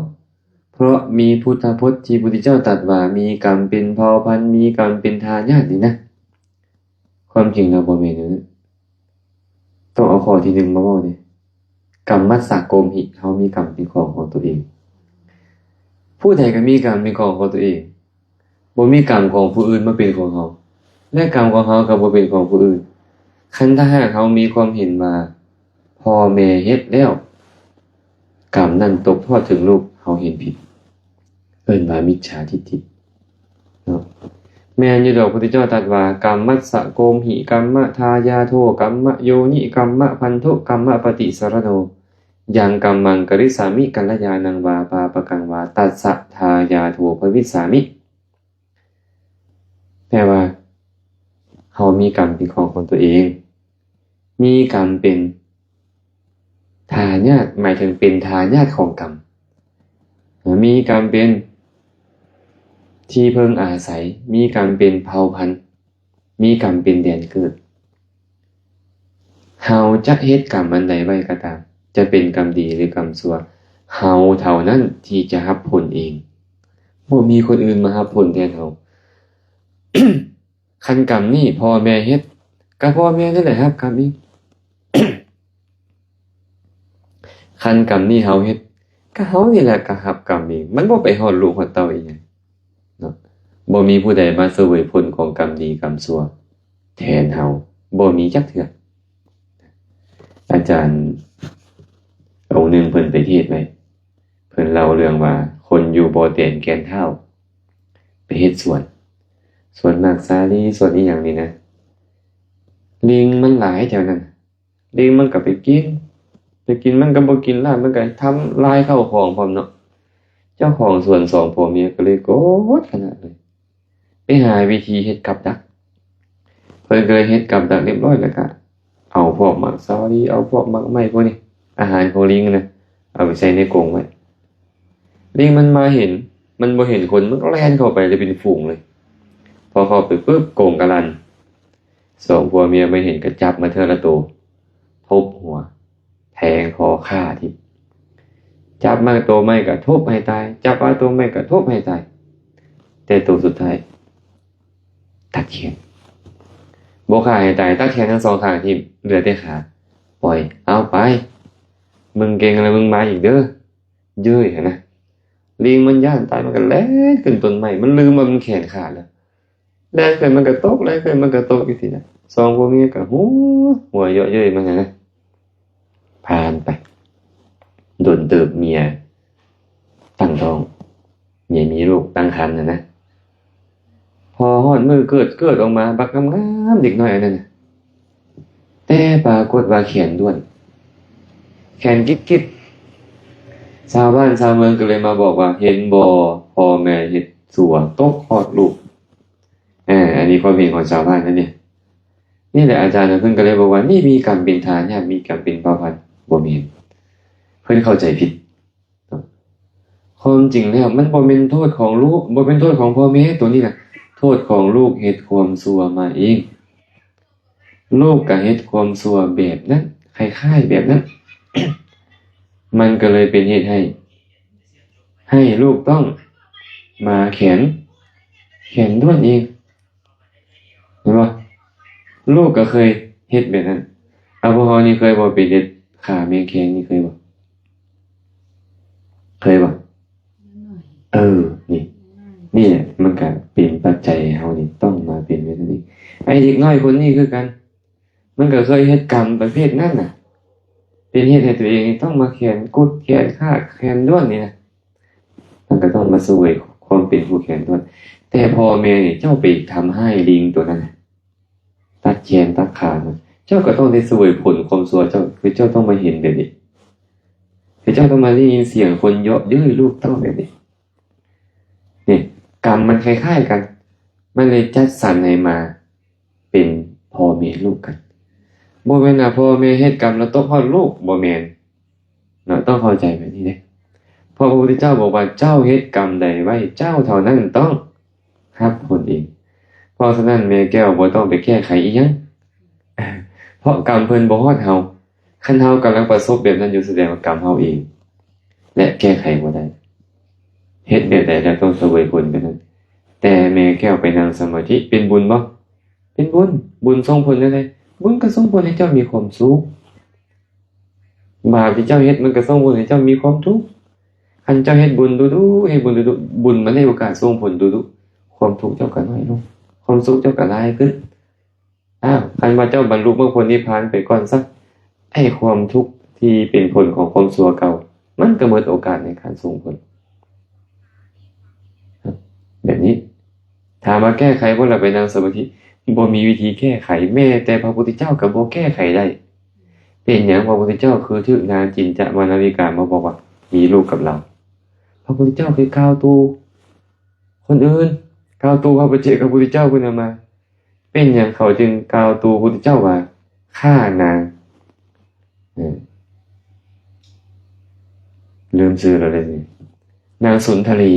ເພາະມີພຸດທະພົດທີ່ພຸດທະເຈົ້າຕັດວ່າ ມີກຳເປັນເຜົ່າພັນ ມີກຳເປັນທາຍາດນີ້ນະ. ຄວາມຈິງແລ້ວບໍ່ແມ່ນແນວນັ້ນ. ຕ້ອງເອົາຂໍ້ທີໜຶ່ງມາເວົ້າເດ້. ກຳມັດສະໂກມຫິ ເຮົາມີກຳເປັນຂອງຂອງຕົວເອງ. ຜູ້ໃດກໍມີກຳເປັນຂອງຂອງຕົວເອງ. ບໍ່ມີກຳຂອງຜູ້ອື່ນມາເປັນຂອງເຮົາ ແລະ ກຳຂອງເຮົາກໍບໍ່ເປັນຂອງຜູ້ອື່ນ. ຄັນຖ້າຫາກເຮົາມີຄວາມເຫັນວ່າ ພໍ່ແມ່ເຮັດແລ້ວ ກຳນັ້ນຕົກທອດເຖິງລູກ ເຮົາເຫັນຜິດ ເອີ້ນວ່າມິດສາທິດຖິເນາະ. ແມ່ນຢູ່ດອກ ພຸດທະເຈົ້າຕັດວ່າ ກຳມັດສະໂກມຫິ ກຳມະທາຍາໂທ ກຳມະໂຍນິ ກຳມະພັນທຸ ກຳມະປະຕິສາລະໂນ ຍັງກຳມັງກະລິສາມິ ກັນລະຍານັງວາ ປາປະກັງວາ ຕັດສະທາຍາໂທພະວິດສາມິ. ແປວ່າ ເຮົາມີກຳເປັນຂອງຂອງຕົວເອງ, ມີກຳເປັນທາຍາດ ໝາຍເຖິງເປັນທາຍາດຂອງກຳ, ມີກຳເປັນທີ່ເພິ່ງອາໄສ, ມີກຳເປັນເຜົ່າພັນ, ມີກຳເປັນແດນເກີດ. ເຮົາຈະເຮັດກຳອັນໃດໄວ້ກໍຕາມ, ຈະເປັນກຳດີ ຫຼື ກຳຊົ່ວ, ເຮົາເທົ່ານັ້ນທີ່ຈະຮັບຜົນເອງ, ບໍ່ມີຄົນອື່ນມາຮັບຜົນແທນເຮົາ. ຄັນກຳນີ້ພໍ່ແມ່ເຮັດ, ກໍພໍ່ແມ່ນັ້ນແຫຼະຮັບກຳເອງ. ຄັນກຳນີ້ເຮົາເຮັດ, ກໍເຮົານີ້ແຫຼະກໍຮັບກຳເອງ. ມັນບໍ່ໄປຮອດລູກຮອດເຕົ້າອີຫຍັງເນາະ. ບໍ່ມີຜູ້ໃດມາສະເຫວີຍຜົນຂອງກຳດີກຳຊົ່ວແທນເຮົາ, ບໍ່ມີຈັກເທື່ອ. ອາຈານອົງໜຶ່ງເພິ່ນໄປເທດໄວ້, ເພິ່ນເລົ່າເລື່ອງວ່າ ຄົນຢູ່ບໍ່ແຕນແກ່ນທ້າວ ໄປເຮັດສວນ, ສວນໝາກສາລີ ສວນອີ່ຫຍັງນີ້ນະ, ລິງມັນຫຼາຍແຖວນັ້ນ. ລິງມັນກໍໄປກິນ, ໄປກິນມັນກໍບໍ່ກິນຫຼາຍ, ມັນກໍທຳລາຍເຂົ້າຂອງພ້ອມເນາະ. ເຈົ້າຂອງສວນສອງຜົວເມຍກໍເລີຍໂກດຂະໜາດເລີຍ, ໄປຫາວິທີເຮັດກັບດັກ. ເພິ່ນກໍເລີຍເຮັດກັບດັກຮຽບຮ້ອຍ ແລ້ວກໍເອົາພວກໝາກສາລີ, ເອົາພວກໝາກໄມ້ພວກນີ້ ອາຫານຂອງລິງນະ ເອົາໄປໃສ່ໃນກົງໄວ້. ລິງມັນມາເຫັນ, ມັນບໍ່ເຫັນຄົນ, ມັນກໍແລ່ນເຂົ້າໄປເລີຍເປັນຝູງເລີຍ. ພໍເຂົ້າໄປປຶບ ກົງກໍລັ່ນ. ສອງຜົວເມຍມາເຫັນກໍຈັບມາເທື່ອລະໂຕ, ທຸບຫົວ, ແທງຄໍ, ຂ້າຖິ້ມ. ຈັບມາໂຕໃໝ່ກໍທຸບໃຫ້ຕາຍ, ຈັບມາໂຕໃໝ່ກໍທຸບໃຫ້ຕາຍ. ແຕ່ໂຕສຸດທ້າຍຕັດແຂນ, ບໍ່ຂ້າໃຫ້ຕາຍ, ຕັດແຂນທັງສອງຂ້າງຖິ້ມ, ເຫຼືອແຕ່ຂາ. ປ່ອຍ, ເອົາໄປ, ມຶງເກັ່ງແລ້ວມຶງມາອີກເດີ. ເຍີ້ຍຫັ້ນນະ. ລິງມັນຢ້ານຕາຍ, ມັນກໍແລ່ນຂຶ້ນຕົ້ນໄມ້, ມັນລືມວ່າມັນແຂນຂາດແລ້ວ. ແລ່ນຂຶ້ນມັນກໍຕົກ, ແລ່ນຂຶ້ນມັນກໍຕົກຢູ່ຊີ້ນະ. ສອງຜົວເມຍກໍຫົວ, ຫົວເຍາະເຍີ້ຍມັນຫັ້ນນະ. ຜ່ານໄປດົນເຕີບ, ເມຍຕັ້ງທ້ອງ, ເມຍມີລູກຕັ້ງຄັນຫັ້ນນະ. ພໍຮອດມື້ເກີດ, ເກີດອອກມາບັກງາມໆ ເດັກນ້ອຍອັນນັ້ນນະ, ແຕ່ປາກົດວ່າແຂນດ້ວນ. ແຂນກິດໆ. ຊາວບ້ານຊາວເມືອງກໍເລີຍມາບອກວ່າ ເຫັນບໍ່ ພໍ່ແມ່ເຮັດຊົ່ວຕົກຮອດລູກ. ອາ ອັນນີ້ຄວາມເຫັນຂອງຊາວບ້ານນະນີ້. ນີ້ແຫຼະອາຈານເພິ່ນກໍເລີຍບອກວ່າ ນີ້ມີກຳເປັນທາຍາດ ມີກຳເປັນເຜົ່າພັນ. ບໍ່ແມ່ນ, ເພິ່ນເຂົ້າໃຈຜິດ. ຄວາມຈິງແລ້ວມັນບໍ່ແມ່ນໂທດຂອງລູກ, ບໍ່ແມ່ນໂທດຂອງພໍ່ແມ່, ໂຕນີ້ນະ ໂທດຂອງລູກເຮັດຄວາມຊົ່ວມາເອງ. ລູກກໍເຮັດຄວາມຊົ່ວແບບນັ້ນ, ຄ້າຍໆແບບນັ້ນ. ມັນກໍເລີຍເປັນເຫດໃຫ້ ໃຫ້ລູກຕ້ອງມາແຂນ ແຂນດ້ວນເອງ. ເຫັນບໍ່? ລູກກໍເຄີຍເຮັດແບບນັ້ນ. ອາ ພວກເຮົານີ້ເຄີຍບໍ່ ໄປເດັດຂາແມງແຄງນີ້ ເຄີຍບໍ່? ເຄີຍບໍ່? ເອີ ນີ້ ນີ້ແຫຼະ ມັນກໍເປັນປັດໄຈໃຫ້ເຮົານີ້ຕ້ອງມາເປັນແບບນີ້. ໄອ້ເດັກນ້ອຍຄົນນີ້ຄືກັນ, ມັນກໍເຄີຍເຮັດກຳປະເພດນັ້ນນະ, ເປັນເຫດໃຫ້ຕົວເອງນີ້ຕ້ອງມາແຂນກຸດ ແຂນຂາດ ແຂນດ້ວນນີ້ນະ. ມັນກໍຕ້ອງມາສະເຫວີຍຄວາມເປັນຜູ້ແຂນດ້ວນ. ແຕ່ພໍ່ແມ່ນີ້ ເຈົ້າໄປທຳຮ້າຍລິງຕົວນັ້ນນະ, ຕັດແຂນຕັດຂາມັນ, ເຈົ້າກໍຕ້ອງໄດ້ສະເຫວີຍຜົນຄວາມຊົ່ວເຈົ້າ, ຄືເຈົ້າຕ້ອງມາເຫັນແບບນີ້, ຄືເຈົ້າຕ້ອງມາໄດ້ຍິນສຽງຄົນເຍາະເຍີ້ຍລູກເຈົ້າແບບນີ້. ນີ້ ກຳມັນຄ້າຍໆກັນ, ມັນເລີຍຈັດສັນໃຫ້ມາເປັນພໍ່ແມ່ລູກກັນ. ບໍ່ແມ່ນວ່າພໍ່ແມ່ເຮັດກຳແລ້ວຕົກຮອດລູກ, ບໍ່ແມ່ນ. ເນາະ ຕ້ອງເຂົ້າໃຈແບບນີ້ເດ້. ເພາະພະພຸດທະເຈົ້າບອກວ່າ ເຈົ້າເຮັດກຳໃດໄວ້ ເຈົ້າເທົ່ານັ້ນຕ້ອງຮັບຜົນເອງ. ເພາະສະນັ້ນ ແມ່ແກ້ວບໍ່ຕ້ອງໄປແກ້ໄຂອີ່ຫຍັງ, ເພາະກຳເພິ່ນບໍ່ຮອດເຮົາ. ຄັນເຮົາກຳລັງປະສົບແບບນັ້ນຢູ່ ສະແດງວ່າກຳເຮົາເອງ ແລະ ແກ້ໄຂບໍ່ໄດ້. ເຮັດແບບໃດແລ້ວຕ້ອງສະເຫວີຍຜົນແບບນັ້ນ. ແຕ່ແມ່ແກ້ວໄປນັ່ງສະມາທິ ເປັນບຸນບໍ່? ເປັນບຸນ. ບຸນສົ່ງຜົນແນວໃດ? ບຸນກໍສົ່ງຜົນໃຫ້ເຈົ້າມີຄວາມສຸກ. ບາບທີ່ເຈົ້າເຮັດມັນກໍສົ່ງຜົນໃຫ້ເຈົ້າມີຄວາມທຸກ. ຄັນເຈົ້າເຮັດບຸນດຸໆ ເຮັດບຸນດຸໆ ບຸນມັນໄດ້ໂອກາດສົ່ງຜົນດຸໆ ຄວາມທຸກເຈົ້າກໍນ້ອຍລົງ, ຄວາມສຸກເຈົ້າກໍຫຼາຍຂຶ້ນ. ອ້າວ ຄັນວ່າເຈົ້າບັນລຸມັກຜົນນິບພານໄປກ່ອນຊະ, ໄອ້ຄວາມທຸກທີ່ເປັນຜົນຂອງຄວາມຊົ່ວເກົ່າ ມັນກໍໝົດໂອກາດໃນການສົ່ງຜົນ. ແບບນີ້ ຖາມວ່າແກ້ໄຂບໍ່ລະໄປນັ່ງສະມາທິ? ບໍ່ມີວິທີແກ້ໄຂ, ແມ້ແຕ່ພະພຸດທະເຈົ້າກໍບໍ່ແກ້ໄຂໄດ້. ເປັນຫຍັງພະພຸດທະເຈົ້າຄືຖືກນາງຈິນຈະມານາວິກາມາບອກວ່າມີລູກກັບລາວ? ພະພຸດທະເຈົ້າເຄີຍກ່າວຕູ່ຄົນອື່ນ, ກ່າວຕູ່ພະປັດເຈກພະພຸດທະເຈົ້າເພິ່ນນຳມາ. ເປັນຫຍັງເຂົາຈຶ່ງກ່າວຕູ່ພຸດທະເຈົ້າວ່າຂ້ານາງ? ເອີ ລືມຊື່ແລ້ວເດ້ ນາງສຸນທະລີ.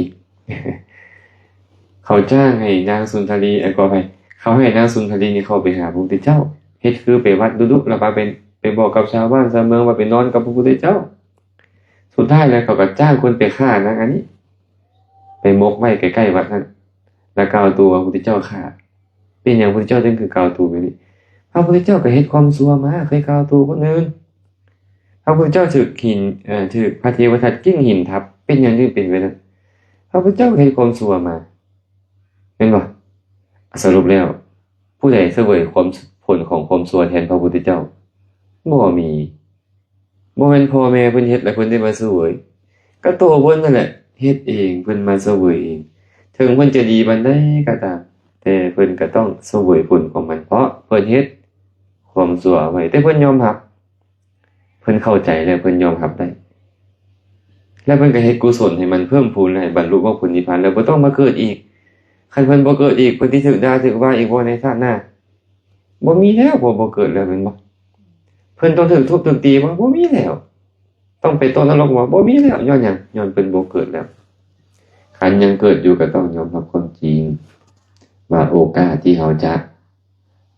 ເຂົາຈ້າງໃຫ້ນາງສຸນທະລີ, ເອີ ຂໍອະໄພ, ເຂົາໃຫ້ນາງສຸນທະລີນີ້ເຂົ້າໄປຫາພະພຸດທະເຈົ້າ, ເຮັດຄືໄປວັດດຸໆ ແລ້ວໄປ ໄປບອກກັບຊາວບ້ານຊາວເມືອງວ່າໄປນອນກັບພະພຸດທະເຈົ້າ. ສຸດທ້າຍແລ້ວເຂົາກໍຈ້າງຄົນໄປຂ້ານາງອັນນີ້, ໄປໝົກໄວ້ໃກ້ໆວັດນັ້ນ ແລ້ວກ່າວຕູ່ວ່າພະພຸດທະເຈົ້າຂ້າ. ເປັນຫຍັງພະພຸດທະເຈົ້າຈຶ່ງຄືກ່າວຕູ່ແບບນີ້? ພະພຸດທະເຈົ້າກໍເຮັດຄວາມຊົ່ວມາ, ເຄີຍກ່າວຕູ່ຄົນອື່ນ. ພະພຸດທະເຈົ້າຖືກຫີນ, ເອີ, ຖືກພະເທວະທັດກິ້ງຫີນທັບ, ເປັນຫຍັງຈຶ່ງເປັນແບບນັ້ນ? ພະພຸດທະເຈົ້າກໍເຮັດຄວາມຊົ່ວມາ, ແມ່ນບໍ່? ສະຫຼຸບແລ້ວ ຜູ້ໃດສະເຫວີຍຄວາມ, ຜົນຂອງຄວາມຊົ່ວແທນພະພຸດທະເຈົ້າ? ບໍ່ມີ. ບໍ່ແມ່ນພໍ່ແມ່ເພິ່ນເຮັດແລ້ວເພິ່ນໄດ້ມາສະເຫວີຍ, ກໍໂຕເພິ່ນນັ້ນແຫຼະເຮັດເອງ, ເພິ່ນມາສະເຫວີຍເອງ. ເຖິງເພິ່ນຈະດີປານໃດກໍຕາມ, ແຕ່ເພິ່ນກໍຕ້ອງສະເຫວີຍຜົນຂອງມັນ, ເພາະເພິ່ນເຮັດຄວາມຊົ່ວໄວ້. ແຕ່ເພິ່ນຍອມຮັບ, ເພິ່ນເຂົ້າໃຈ ແລະ ເພິ່ນຍອມຮັບໄດ້, ແລະ ເພິ່ນກໍເຮັດກຸສົນໃຫ້ມັນເພີ່ມພູນ ແລະ ໃຫ້ບັນລຸມາຜົນນິບພານ ແລ້ວບໍ່ຕ້ອງມາເກີດອີກ. ຄັນເພິ່ນບໍ່ເກີດອີກ, ເພິ່ນຊິຖືກດ່າຖືກວ່າອີກບໍ່ໃນຊາດໜ້າ? ບໍ່ມີແລ້ວ, ເພາະບໍ່ເກີດແລ້ວແມ່ນບໍ່? ເພິ່ນຕ້ອງຖືກທຸບຖືກຕີບໍ່? ບໍ່ມີແລ້ວ. ຕ້ອງໄປຕົກນະລົກບໍ່? ບໍ່ມີແລ້ວ. ຍ້ອນຫຍັງ? ຍ້ອນເພິ່ນບໍ່ເກີດແລ້ວ. ຄັນຍັງເກີດຢູ່ກໍຕ້ອງຍອມຮັບຄວາມຈິງວ່າໂອກາດທີ່ເຮົາຈະ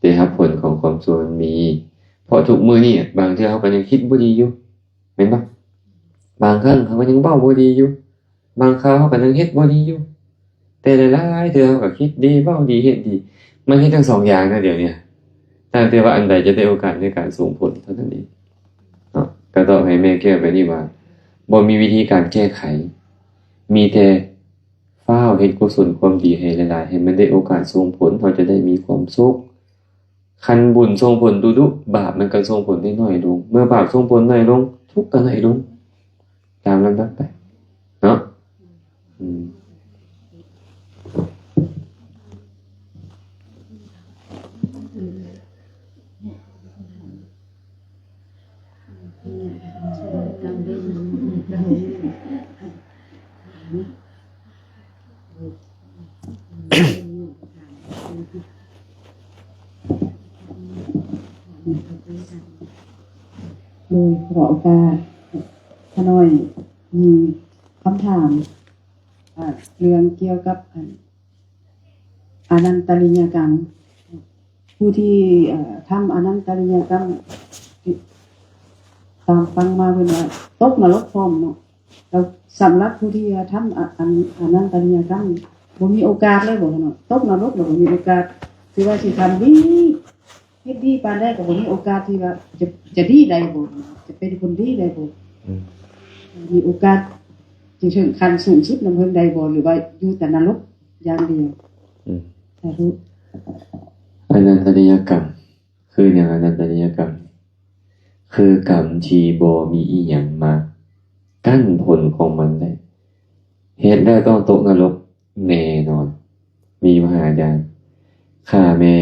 ໄດ້ຮັບຜົນຂອງຄວາມຊົ່ວມັນມີ. ເພາະທຸກມື້ນີ້ບາງເທື່ອເຮົາກໍຍັງຄິດບໍ່ດີຢູ່, ແມ່ນບໍ່? ບາງຄັ້ງເຮົາກໍຍັງເວົ້າບໍ່ດີຢູ່. ບາງຄາວເຮົາກໍຍັງເຮັດບໍ່ດີຢູ່, ແຕ່ຫຼາຍໆເທື່ອເຮົາກໍຄິດດີ, ເວົ້າດີ, ເຮັດດີ. ມັນເຮັດທັງສອງຢ່າງນະດຽວນີ້, ຕ່າງແຕ່ວ່າອັນໃດຈະໄດ້ໂອກາດໃນການສົ່ງຜົນເທົ່ານັ້ນເອງເນາະ. ກໍຕອບໃຫ້ແມ່ແກ້ວແບບນີ້ວ່າ ບໍ່ມີວິທີການແກ້ໄຂ, ມີແຕ່ຟ້າວເຮັດກຸສົນຄວາມດີໃຫ້ຫຼາຍໆ, ໃຫ້ມັນໄດ້ໂອກາດສົ່ງຜົນ, ເຮົາຈະໄດ້ມີຄວາມສຸກ. ຄັນບຸນສົ່ງຜົນດຸໆ, ບາບມັນກໍສົ່ງຜົນໄດ້ໜ້ອຍລົງ. ເມື່ອບາບສົ່ງຜົນໜ້ອຍລົງ, ທຸກກໍໜ້ອຍລົງ ຕາມລຳດັບໄປເນາະ. ອືມ ອືມ. ໂດຍຂໍໂອກາດ ຂ້ານ້ອຍມີຄຳຖາມ ເອີ ເລື່ອງກ່ຽວກັບ ອັນ ອະນັນຕະລິຍະກຳ ຜູ້ທີ່ ເອີ ທຳອະນັນຕະລິຍະກຳ ຕາມຟັງມາເພິ່ນວ່າຕົກນະລົກພ້ອມເນາະ. ແລ້ວສຳລັບຜູ້ທີ່ວ່າທຳ ອະ ອັນ ອະນັນຕະລິຍະກຳ ບໍ່ມີໂອກາດເລີຍບໍ່ເນາະ? ຕົກນະລົກແລ້ວບໍ່ມີໂອກາດ ຖືວ່າຊິທຳດີ ເຮັດດີປານໃດກໍບໍ່ມີໂອກາດທີ່ວ່າຈະ ຈະດີໄດ້ບໍ່ ຈະເປັນຄົນດີໄດ້ບໍ່? ອືມ ມີໂອກາດຊິເຖິງຂັ້ນສູງສຸດນຳເພິ່ນໄດ້ບໍ່ ຫຼືວ່າຢູ່ແຕ່ນະລົກຢ່າງດຽວ? ອືມ ສາທຸ. ອະນັນຕະລິຍະກຳ ຄືຫຍັງ? ອະນັນຕະລິຍະກຳ ຄືກຳທີ່ບໍ່ມີອີ່ຫຍັງມາກັ້ນຜົນຂອງມັນໄດ້. ເຮັດແລ້ວຕ້ອງຕົກນະລົກແນ່ນອນ. ມີມະຫາຍານ ຂ້າແມ່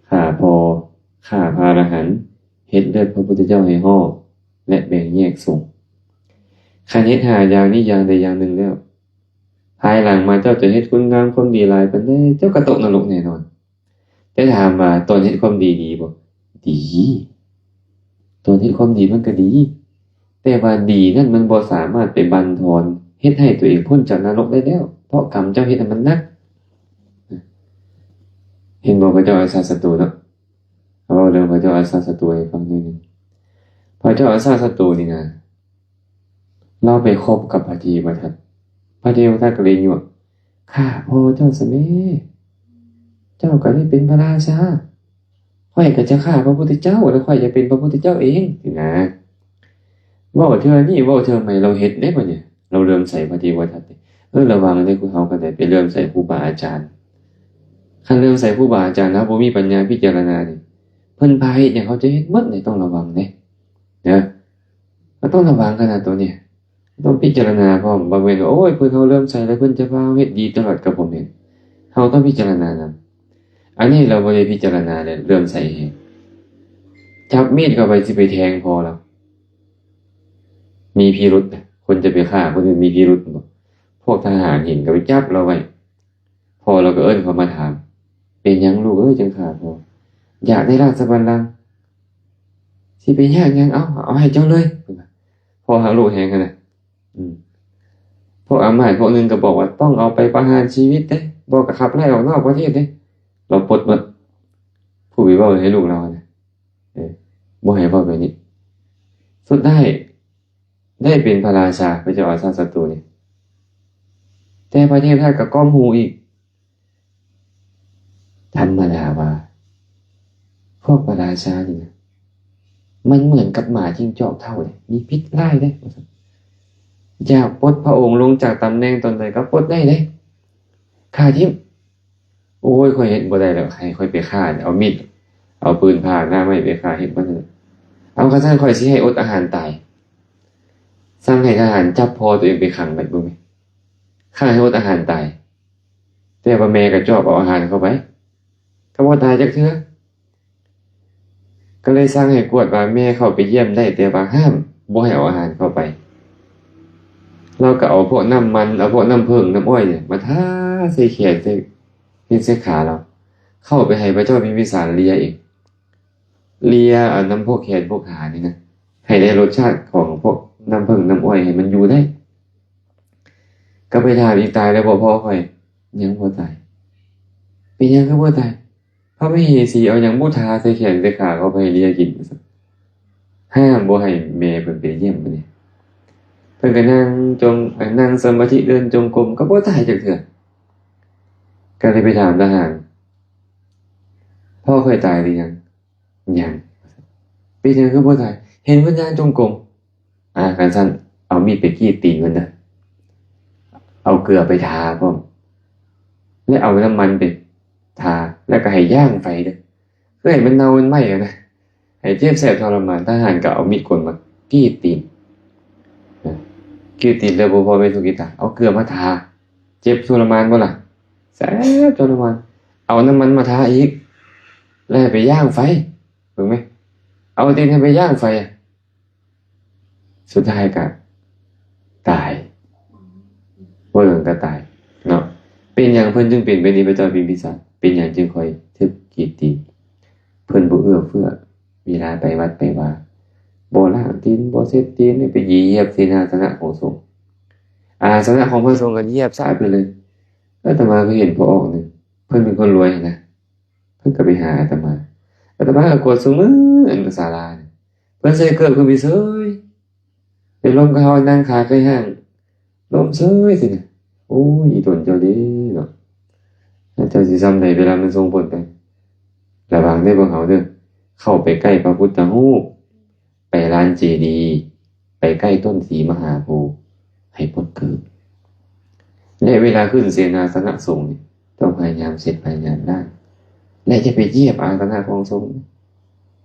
ຂ້າພໍ່ ຂ້າພະອະລະຫັນ ເຮັດເລືອດພະພຸດທະເຈົ້າໃຫ້ຮ້ອງ ແລະ ແບ່ງແຍກສົງ. ຄັນເຮັດຫ້າຢ່າງນີ້ຢ່າງໃດຢ່າງໜຶ່ງແລ້ວ ພາຍຫຼັງມາເຈົ້າຈະເຮັດຄຸນງາມຄວາມດີຫຼາຍປານໃດ ເຈົ້າກໍຕົກນະລົກແນ່ນອນ. ແຕ່ຖາມວ່າຕອນເຮັດຄວາມດີດີບໍ່? ດີ. ຕອນເຮັດຄວາມດີມັນກໍດີ ແຕ່ວ່າດີນັ້ນມັນບໍ່ສາມາດໄປບັ່ນທອນເຮັດໃຫ້ຕົວເອງພົ້ນຈາກນະລົກໄດ້ແລ້ວ ເພາະກຳເຈົ້າເຮັດນັ້ນມັນໜັກ. ເຫັນບໍ່ ພະເຈົ້າອາຊາດສັດຕູເນາະ? ເວົ້າເລື່ອງພະເຈົ້າອາຊາດສັດຕູໃຫ້ຟັງໜ້ອຍໜຶ່ງ. ພະເຈົ້າອາຊາດສັດຕູນີ້ນະ ລາວໄປຄົບກັບພະເທວະທັດ. ພະເທວະທັດກໍເລີຍຍົວະ ຂ້າພໍ່ເຈົ້າຊະແມ້ ເຈົ້າກໍໄດ້ເປັນພະລາຊາ ຂ້ອຍກໍຈະຂ້າພະພຸດທະເຈົ້າ ແລ້ວຂ້ອຍຈະເປັນພະພຸດທະເຈົ້າເອງ ຊີ້ນະ. ເວົ້າເທື່ອນີ້ເວົ້າເທື່ອໃໝ່ ລາວເຮັດເດ້ບັດນີ້ ລາວເຫຼື້ອມໃສພະເທວະທັດເດ້. ເອີ ລະວັງເດ້ ເຮົາກໍໄດ້ໄປເຫຼື້ອມໃສຄູບາອາຈານ. ຄັນເຫຼື້ອມໃສຄູບາອາຈານແລ້ວບໍ່ມີປັນຍາພິຈາລະນານີ້ ເພິ່ນພາເຮັດຫຍັງເຮົາຈະເຮັດໝົດເດ້ ຕ້ອງລະວັງເດ້ ເດີ. ເຮົາຕ້ອງລະວັງຂະໜາດໂຕນີ້ ຕ້ອງພິຈາລະນາພ້ອມ. ບໍ່ແມ່ນວ່າ ໂອ້ຍ ເພິ່ນເຮົາເຫຼື້ອມໃສແລ້ວເພິ່ນຈະພາເຮັດດີຕະຫຼອດ ກໍບໍ່ແມ່ນ. ເຮົາຕ້ອງພິຈາລະນານຳ. ອັນນີ້ລາວບໍ່ໄດ້ພິຈາລະນາເລີຍ ເຫຼື້ອມໃສແຮງ ຈັບມີດເຂົ້າໄປ ຊິໄປແທງພໍ່ລາວ ມີພິລຸດນະ. ຄົນຈະໄປຂ້າຄົນອື່ນມີພິລຸດບໍ? ພວກທະຫານເຫັນກໍໄປຈັບລາວໄວ້. ພໍ່ລາວກໍເອີ້ນເຂົາມາຖາມ ເປັນຫຍັງລູກເອີຍຈຶ່ງຂ້າພໍ່? ຢາກໄດ້ລາຊະບັນລັງ. ຊິໄປຍາກຫຍັງ ເອົາ ເອົາໃຫ້ເຈົ້າເລີຍ ເພິ່ນວ່າ. ພໍ່ຮັກລູກແຮງຫັ້ນນະ. ອືມ ພວກອາມາດພວກໜຶ່ງກໍບອກວ່າ ຕ້ອງເອົາໄປປະຫານຊີວິດເດ້ ບໍ່ກໍຂັບໄລ່ອອກນອກປະເທດເດ້. ລາວປົດໝົດ ຜູ້ໄປເວົ້າໃຫ້ລູກລາວນະ. ເອີ ບໍ່ໃຫ້ເວົ້າແບບນີ້. ສຸດທ້າຍໄດ້ເປັນພະລາຊາ ພະເຈົ້າອາຊາດສັດຕູນີ້ ແຕ່ພະເທວະທັດກໍກ້ອມຫູອີກ. ທຳມະດາວ່າພວກພະລາຊານີ້ນະ ມັນເໝືອນກັບໝາຈິ້ງຈອກເທົ້າເດ້ ມີພິດຮ້າຍເດ້ ວ່າຊັ້ນ. ຢາກປົດພະອົງລົງຈາກຕຳແໜ່ງຕອນໃດກໍປົດໄດ້ເດ້ ຂ້າຖິ້ມ. ໂອ້ຍ ຂ້ອຍເຮັດບໍ່ໄດ້ແລ້ວ ໃຫ້ຂ້ອຍໄປຂ້າ ເອົາມີດ ເອົາປືນພາໜ້າໄມ້ໄປຂ້າ ເຮັດບໍ່ໄດ້. ເອົາ ຄັນຊັ້ນຂ້ອຍຊິໃຫ້ອົດອາຫານຕາຍ. ສັ່ງໃຫ້ທະຫານຈັບພໍ່ຕົວເອງໄປຂັງໄວ້ເບິ່ງແມະ ຂ້າໃຫ້ອົດອາຫານຕາຍ. ແຕ່ວ່າແມ່ກໍຈອບເອົາອາຫານເຂົ້າໄປ ກໍບໍ່ຕາຍຈັກເທື່ອ. ກໍເລີຍສັ່ງໃຫ້ກວດວ່າແມ່ເຂົ້າໄປຢ້ຽມໄດ້ ແຕ່ວ່າຫ້າມບໍ່ໃຫ້ເອົາອາຫານເຂົ້າໄປ. ລາວກໍເອົາພວກນ້ຳມັນ ເອົາພວກນ້ຳເຜິ້ງນ້ຳອ້ອຍນີ້ມາທາໃສ່ແຂນ ໃສ່ ເຮັດໃສ່ຂາລາວ ເຂົ້າໄປໃຫ້ພະເຈົ້າພິມພິສານເລຍເອງ ເລຍເອົານຳພວກແຂນພວກຂານີ້ນະ ໃຫ້ໄດ້ລົດຊາດຂອງພວກນ້ຳເຜິ້ງນ້ຳອ້ອຍໃຫ້ມັນຢູ່ໄດ້. ກໍໄປຖາມອີກ ຕາຍແລ້ວບໍ່ພໍ່ຂ້ອຍ? ຍັງບໍ່ຕາຍ. ເປັນຫຍັງຄືບໍ່ຕາຍ? ພະມະເຫສີເອົາຫຍັງບູທາໃສ່ແຂນໃສ່ຂາເຂົາໄປໃຫ້ເລຍກິນ. ຫ້າມບໍ່ໃຫ້ແມ່ເພິ່ນໄປຢ້ຽມບັດນີ້ ເພິ່ນກໍນັ່ງຈົງ ເອີ ນັ່ງສະມາທິເດີນຈົງກົມ ກໍບໍ່ຕາຍຈັກເທື່ອ. ກໍເລີຍໄປຖາມທະຫານ ພໍ່ຂ້ອຍຕາຍຫຼືຍັງ? ຍັງ. ເປັນຫຍັງຄືບໍ່ຕາຍ? ເຫັນເພິ່ນຍ່າງຈົງກົມ. ອາ ຄັນຊັ້ນເອົາມີດໄປກຣີດຕີນເພິ່ນເດີ ເອົາເກືອໄປທາພ້ອມ ແລະເອົານ້ຳມັນໄປທາ ແລ້ວກໍໃຫ້ຍ່າງໄຟເດີ ຄືໃຫ້ມັນເນົ່າມັນໄໝ້ຫັ້ນນະ ໃຫ້ເຈັບແສບທໍລະມານ. ທະຫານກໍເອົາມີດກົນມາກຣີດຕີນ ກຣີດຕີນແລ້ວບໍ່ພໍແມ່ນທຸກກິດຕາ ເອົາເກືອມາທາ. ເຈັບທໍລະມານບໍ່ລະ? ແສບທໍລະມານ. ເອົານ້ຳມັນມາທາອີກ ແລ້ວໃຫ້ໄປຍ່າງໄຟ. ເບິ່ງແມະ ເອົາຕີນໃຫ້ໄປຍ່າງໄຟ ສຸດທ້າຍກະຕາຍ ບໍ່ດົນກະຕາຍເນາະ. ປັນຫຍັງເພິ່ນຈຶ່ງເປັນແບບນີ້ ພະເຈົ້າພິມພິສານ? ເປັນຫຍັງຈຶ່ງຄ່ອຍຖືກກີດຕີນ? ເພິ່ນບໍ່ເອື້ອເຟື້ອເວລາໄປວັດໄປວາ, ບໍ່ລ້າງຕີນ, ບໍ່ເຊັດຕີນ, ໄປຢຽບເສນາສະນະຂອງສົງ. ອາສະນະຂອງພະສົງກໍຢຽບຊະໄປເລີຍ. ອາດຕະມາກໍເຫັນພໍ່ອອກໜຶ່ງ, ເພິ່ນເປັນຄົນລວຍນະ, ເພິ່ນກໍໄປຫາອາດຕະມາ. ອາດຕະມາກໍກວດຊຸມື້ອັນສາລານີ້, ເພິ່ນໃສ່ເກີບຂຶ້ນໄປເສີຍ. ໄປລົມກັບເຮົາ, ນັ່ງຂາໄກ່ຫ້າງ, ລົມເສີຍຊິນະ. ໂອ້ຍ ອີຕົນເຈົ້າເດ້ເນາະ, ເຈົ້າຊິຊ່ຳໃດເວລາມັນສົ່ງຜົນໄປ? ລະວັງເດີພວກເຮົາເດີ, ເຂົ້າໄປໃກ້ພະພຸດທະຮູບ, ໄປລານເຈດີ, ໄປໃກ້ຕົ້ນສີມະຫາໂພ, ໃຫ້ປົດເກີບ. ແລະ ເວລາຂຶ້ນເສນາສະນະສົງນີ້, ຕ້ອງພະຍາຍາມເຊັດ, ພະຍາຍາມລ້າງ, ແລະ ຢ່າໄປຢຽບອາສະນະຂອງສົງ.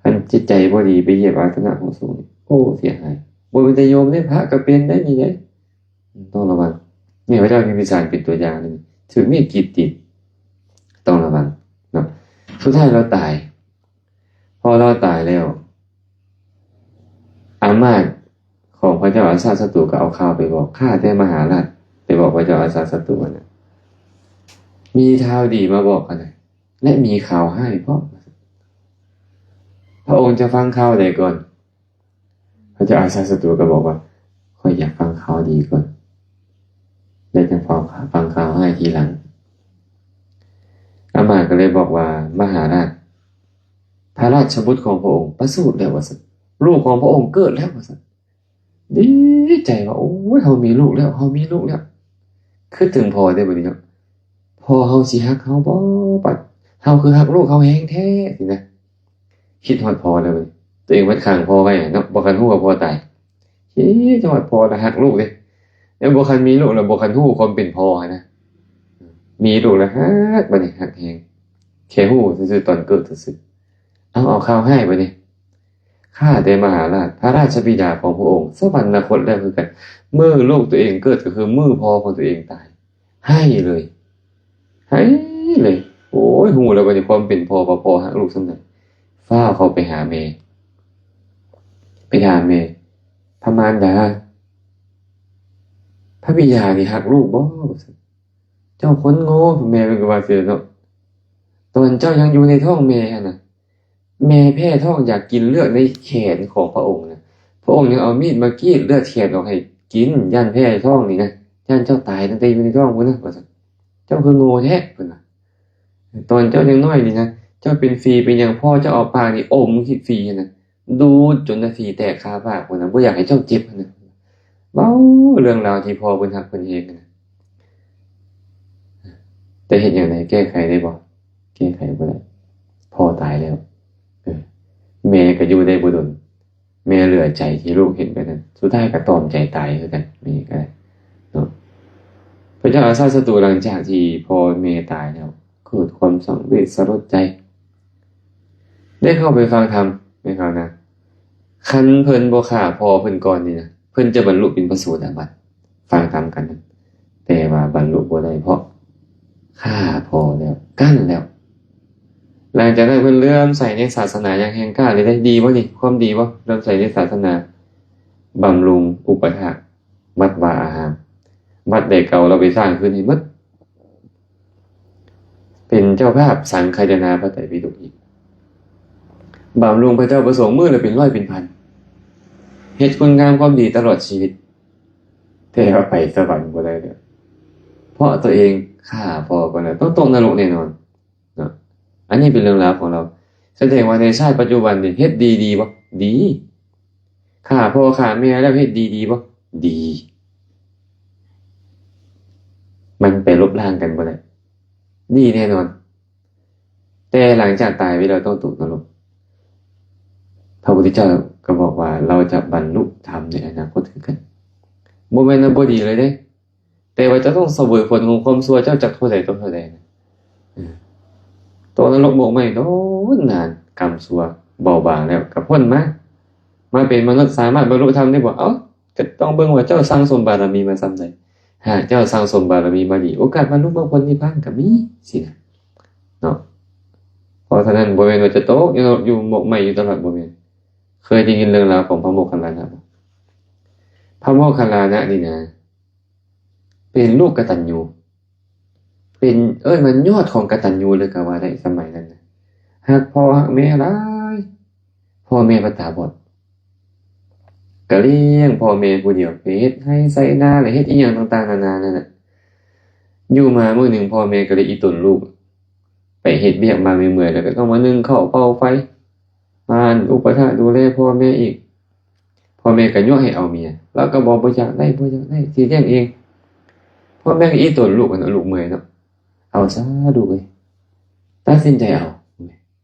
ຄັນຈິດໃຈບໍ່ດີໄປຢຽບອາສະນະຂອງສົງນີ້, ໂອ້ ເສຍຫາຍ. ບໍ່ແມ່ນແຕ່ໂຍມເດ້, ພະກໍເປັນໄດ໋ນີ້ເດ້. ຕ້ອງລະວັງ. ນີ້ພະເຈົ້າພິມພິສານເປັນຕົວຢ່າງໜຶ່ງ, ຖືກມີດກຣີດຕີນ. ຕ້ອງລະວັງເນາະ. ສຸດທ້າຍລາວຕາຍ. ພໍລາວຕາຍແລ້ວ, ອາມາດຂອງພະເຈົ້າອາຊາດສັດຕູກໍເອົາຂ່າວໄປບອກ, ຂ້າແຕ່ມະຫາລາດ ໄປບອກພະເຈົ້າອາຊາດສັດຕູວ່ານະ, ມີຂ່າວດີມາບອກກັນນະ, ແລະ ມີຂ່າວຮ້າຍພ້ອມ. ພະອົງຈະຟັງຂ່າວໃດກ່ອນ? ພະເຈົ້າອາຊາດສັດຕູກໍບອກວ່າ, ຂ້ອຍຢາກຟັງຂ່າວດີກ່ອນ, ແລ້ວຈັ່ງຟັງ, ຟັງຂ່າວຮ້າຍທີຫຼັງ. ອາມາດກໍເລີຍບອກວ່າ, ມະຫາລາດ, ພະລາຊະບຸດຂອງພະອົງປະສູດແລ້ວວ່າຊັ້ນ, ລູກຂອງພະອົງເກີດແລ້ວວ່າຊັ້ນ. ດີໃຈວ່າ, ໂອ້ຍ ເຮົາມີລູກແລ້ວ, ເຮົາມີລູກແລ້ວ. ຄິດເຖິງພໍ່ເດ້ບັດນີ້ເນາະ, ພໍ່ເຮົາຊິຮັກເຮົາບໍ່? ບັດເຮົາຄືຮັກລູກເຮົາແຮງແທ້ຊີ້ນະ. ຄິດຮອດພໍ່ແລ້ວບັດນີ້, ຕົວເອງມັນຂັງພໍ່ໄວ້ເນາະ, ບໍ່ຄັນຮູ້ວ່າພໍ່ຕາຍ. ຄິດຮອດພໍ່ແລ້ວຮັກລູກເດ້, ແລ້ວບໍ່ຄັນມີລູກແລ້ວບໍ່ຄັນຮູ້ຄວາມເປັນພໍ່ຫັ້ນນະ. ມີລູກແລ້ວຮັກ, ບັດນີ້ຮັກແຮງ, ແຄ່ຮູ້ຊື່ໆ ຕອນເກີດຊື່ໆ. ເອົາ, ເອົາຂ່າວຮ້າຍບັດນີ້. ຂ້າແຕ່ມະຫາລາດ, ພະລາຊະບິດາຂອງພະອົງສະຫວັນນະຄົດແລ້ວຄືກັນ. ມື້ລູກຕົວເອງເກີດກໍຄືມື້ພໍ່ຂອງຕົວເອງຕາຍ. ໄຫ້ເລີຍ, ໄຫ້ເລີຍ. ໂອ້ຍ, ຮູ້ແລ້ວບັດນີ້ຄວາມເປັນພໍ່, ວ່າພໍ່ຮັກລູກສ່ຳໃດ. ຟ້າວເຂົ້າໄປຫາແມ່, ໄປຖາມແມ່, ພະມານດາ, ພະບິດານີ້ຮັກລູກບໍ່? ວ່າຊັ້ນ. ເຈົ້າຄົນໂງ່, ແມ່ເພິ່ນກໍວ່າຊີ້ແຫຼະເນາະ. ຕອນເຈົ້າຍັງຢູ່ໃນທ້ອງແມ່ຫັ້ນນະ, ແມ່ແພ້ທ້ອງຢາກກິນເລືອດໃນແຂນຂອງພະອົງນະ, ພະອົງຍັງເອົາມີດມາກຣີດເລືອດແຂນອອກໃຫ້ກິນ, ຢ້ານແພ້ທ້ອງນີ້ນະ, ຢ້ານເຈົ້າຕາຍຕັ້ງແຕ່ຢູ່ໃນທ້ອງພຸ້ນນະ ວ່າຊັ້ນ. ເຈົ້າຄືໂງ່ແທ້ ເພິ່ນວ່າ. ຕອນເຈົ້າຍັງນ້ອຍນີ້ນະ, ເຈົ້າເປັນຝີເປັນຫຍັງ, ພໍ່ເຈົ້າເອົາປາກນີ້ອົມຂີ້ຝີຫັ້ນນະ, ດູດຈົນນະຝີແຕກຄາປາກພຸ້ນນະ, ບໍ່ຢາກໃຫ້ເຈົ້າເຈັບຫັ້ນນະ. ເວົ້າເລື່ອງລາວທີ່ພໍ່ເພິ່ນຮັກເພິ່ນແຮງຫັ້ນນະ. ແຕ່ເຮັດຫຍັງໄດ້? ແກ້ໄຂໄດ້ບໍ່? ແກ້ໄຂບໍ່ໄດ້. ພໍ່ຕາຍແລ້ວ. ເອີ, ແມ່ກໍຢູ່ໄດ້ບໍ່ດົນ. ແມ່ເຫຼືອໃຈທີ່ລູກເຮັດແບບນັ້ນ. ສຸດທ້າຍກໍຕອມໃຈຕາຍຄືກັນ. ແມ່ກໍໄດ້ເນາະ. ພະເຈົ້າອາຊາດສັດຕູ ຫຼັງຈາກທີ່ພໍ່ແມ່ຕາຍແລ້ວ, ເກີດຄວາມສັງເວດສະຫຼົດໃຈ, ໄດ້ເຂົ້າໄປຟັງທຳໃນຄາວໜ້າ. ຄັນເພິ່ນບໍ່ຂ້າພໍ່ເພິ່ນກ່ອນນີ້ນະ, ເພິ່ນຈະບັນລຸເປັນພະໂສດາບັນ. ຟັງທຳກັນ, ແຕ່ວ່າບັນລຸບໍ່ໄດ້ ເພາະຂ້າພໍ່ແລ້ວ, ກັ້ນແລ້ວ. ຫຼັງຈາກນັ້ນເພິ່ນເຫຼື້ອມໃສໃນສາສະໜາຢ່າງແຮງກ້າເລີຍເດ້. ດີບໍ່ນີ້? ຄວາມດີບໍ່? ເຫຼື້ອມໃສໃນສາສະໜາ, ບຳລຸງອຸປະຖາກວັດວາອາຮາມ, ວັດໃດເກົ່າລາວໄປສ້າງຄືນໃຫ້ໝົດ. ເປັນເຈົ້າພາບສັງຄາຍະນາພະໄຕປິດົກອີກ, ບຳລຸງພະເຈົ້າພະສົງມື້ລະເປັນຮ້ອຍເປັນພັນ, ເຮັດຄຸນງາມຄວາມດີຕະຫຼອດຊີວິດ, ແຕ່ວ່າໄປສະຫວັນບໍ່ໄດ້ແລ້ວ, ເພາະຕົວເອງຂ້າພໍ່ກ່ອນແລ້ວ, ຕ້ອງຕົກນະລົກແນ່ນອນເນາະ. ອັນນີ້ເປັນເລື່ອງລາວຂອງລາວ. ສະແດງວ່າໃນຊາດປັດຈຸບັນນີ້ເຮັດດີດີບໍ່? ດີ. ຂ້າພໍ່ຂ້າແມ່ແລ້ວເຮັດດີດີບໍ່? ດີ. ມັນໄປລົບລ້າງກັນບໍ່ໄດ້. ດີແນ່ນອນ. ແຕ່ຫຼັງຈາກຕາຍໄປແລ້ວຕ້ອງຕົກນະລົກ. ພະພຸດທະເຈົ້າກໍບອກວ່າເຮົາຈະບັນລຸທຳໃນອະນາຄົດຄືກັນ. ບໍ່ແມ່ນວ່າບໍ່ດີເລີຍເດ້, ແຕ່ວ່າເຈົ້າຕ້ອງສະເຫວີຍຜົນຂອງຄວາມຊົ່ວເຈົ້າຈັກເທົ່າໃດຕໍ່ເທົ່າໃດນະ. ເອີ, ຕົກນະລົກໝົກໄໝ້ດົນນານ, ກຳຊົ່ວເບົາບາງແລ້ວກໍພົ້ນມາ. ມາເປັນມະນຸດສາມາດບັນລຸທຳໄດ້ບໍ່? ເອົ້າ, ກໍຕ້ອງເບິ່ງວ່າເຈົ້າສັ່ງສົມບາລະມີມາສ່ຳໃດ. ຫາກເຈົ້າສັ່ງສົມບາລະມີມາດີ, ໂອກາດບັນລຸມັກຜົນນິບພານກໍມີ, ຊີ້ນະເນາະ. ເພາະສະນັ້ນ ບໍ່ແມ່ນວ່າຈະຕົກຢູ່ນະລົກ ຢູ່ໝົກໄໝ້ຢູ່ຕະຫຼອດ, ບໍ່ແມ່ນ. ເຄີຍໄດ້ຍິນເລື່ອງລາວຂອງພະໂມກຄັນລານະບໍ່? ພະໂມກຄັນລານະນີ້ນະ ເປັນລູກກະຕັນຍູ, ເປັ ປັນ ເອີ້ນວ່າຍອດຂອງກະຕັນຍູເລີຍກໍວ່າໄດ້ສະໄໝນັ້ນນະ. ຮັກພໍ່ຮັກແມ່ຫຼາຍ, ພໍ່ແມ່ພັດຕາບອດ, ກະລ້ຽງພໍ່ແມ່ຜູ້ດຽວ, ໄປເຮັດໄຮ່ໄຖນາ ແລະ ເຮັດອີ່ຫຍັງຕ່າງໆນານານັ້ນນະ. ຢູ່ມາມື້ໜຶ່ງ ພໍ່ແມ່ກໍເລີຍອີ່ຕົນລູກ, ໄປເຮັດວຽກມາເມື່ອຍໆ ແລ້ວກໍຕ້ອງມາໜຶ້ງເຂົ້າເປົ່າໄຟ, ມາອຸປະຖາກດູແລພໍ່ແມ່ອີກ. ພໍ່ແມ່ກໍຍົວະໃຫ້ເອົາເມຍ, ລາວກໍບອກ ບໍ່ຢາກໄດ້ ບໍ່ຢາກໄດ້ ຊິລ້ຽງເອງ. ພໍ່ແມ່ກໍອີ່ຕົນລູກຫັ້ນນະ, ລູກເມື່ອຍເນາະ. ເອົາຊະລູກເອີຍ, ຕັດສິນໃຈເອົາ.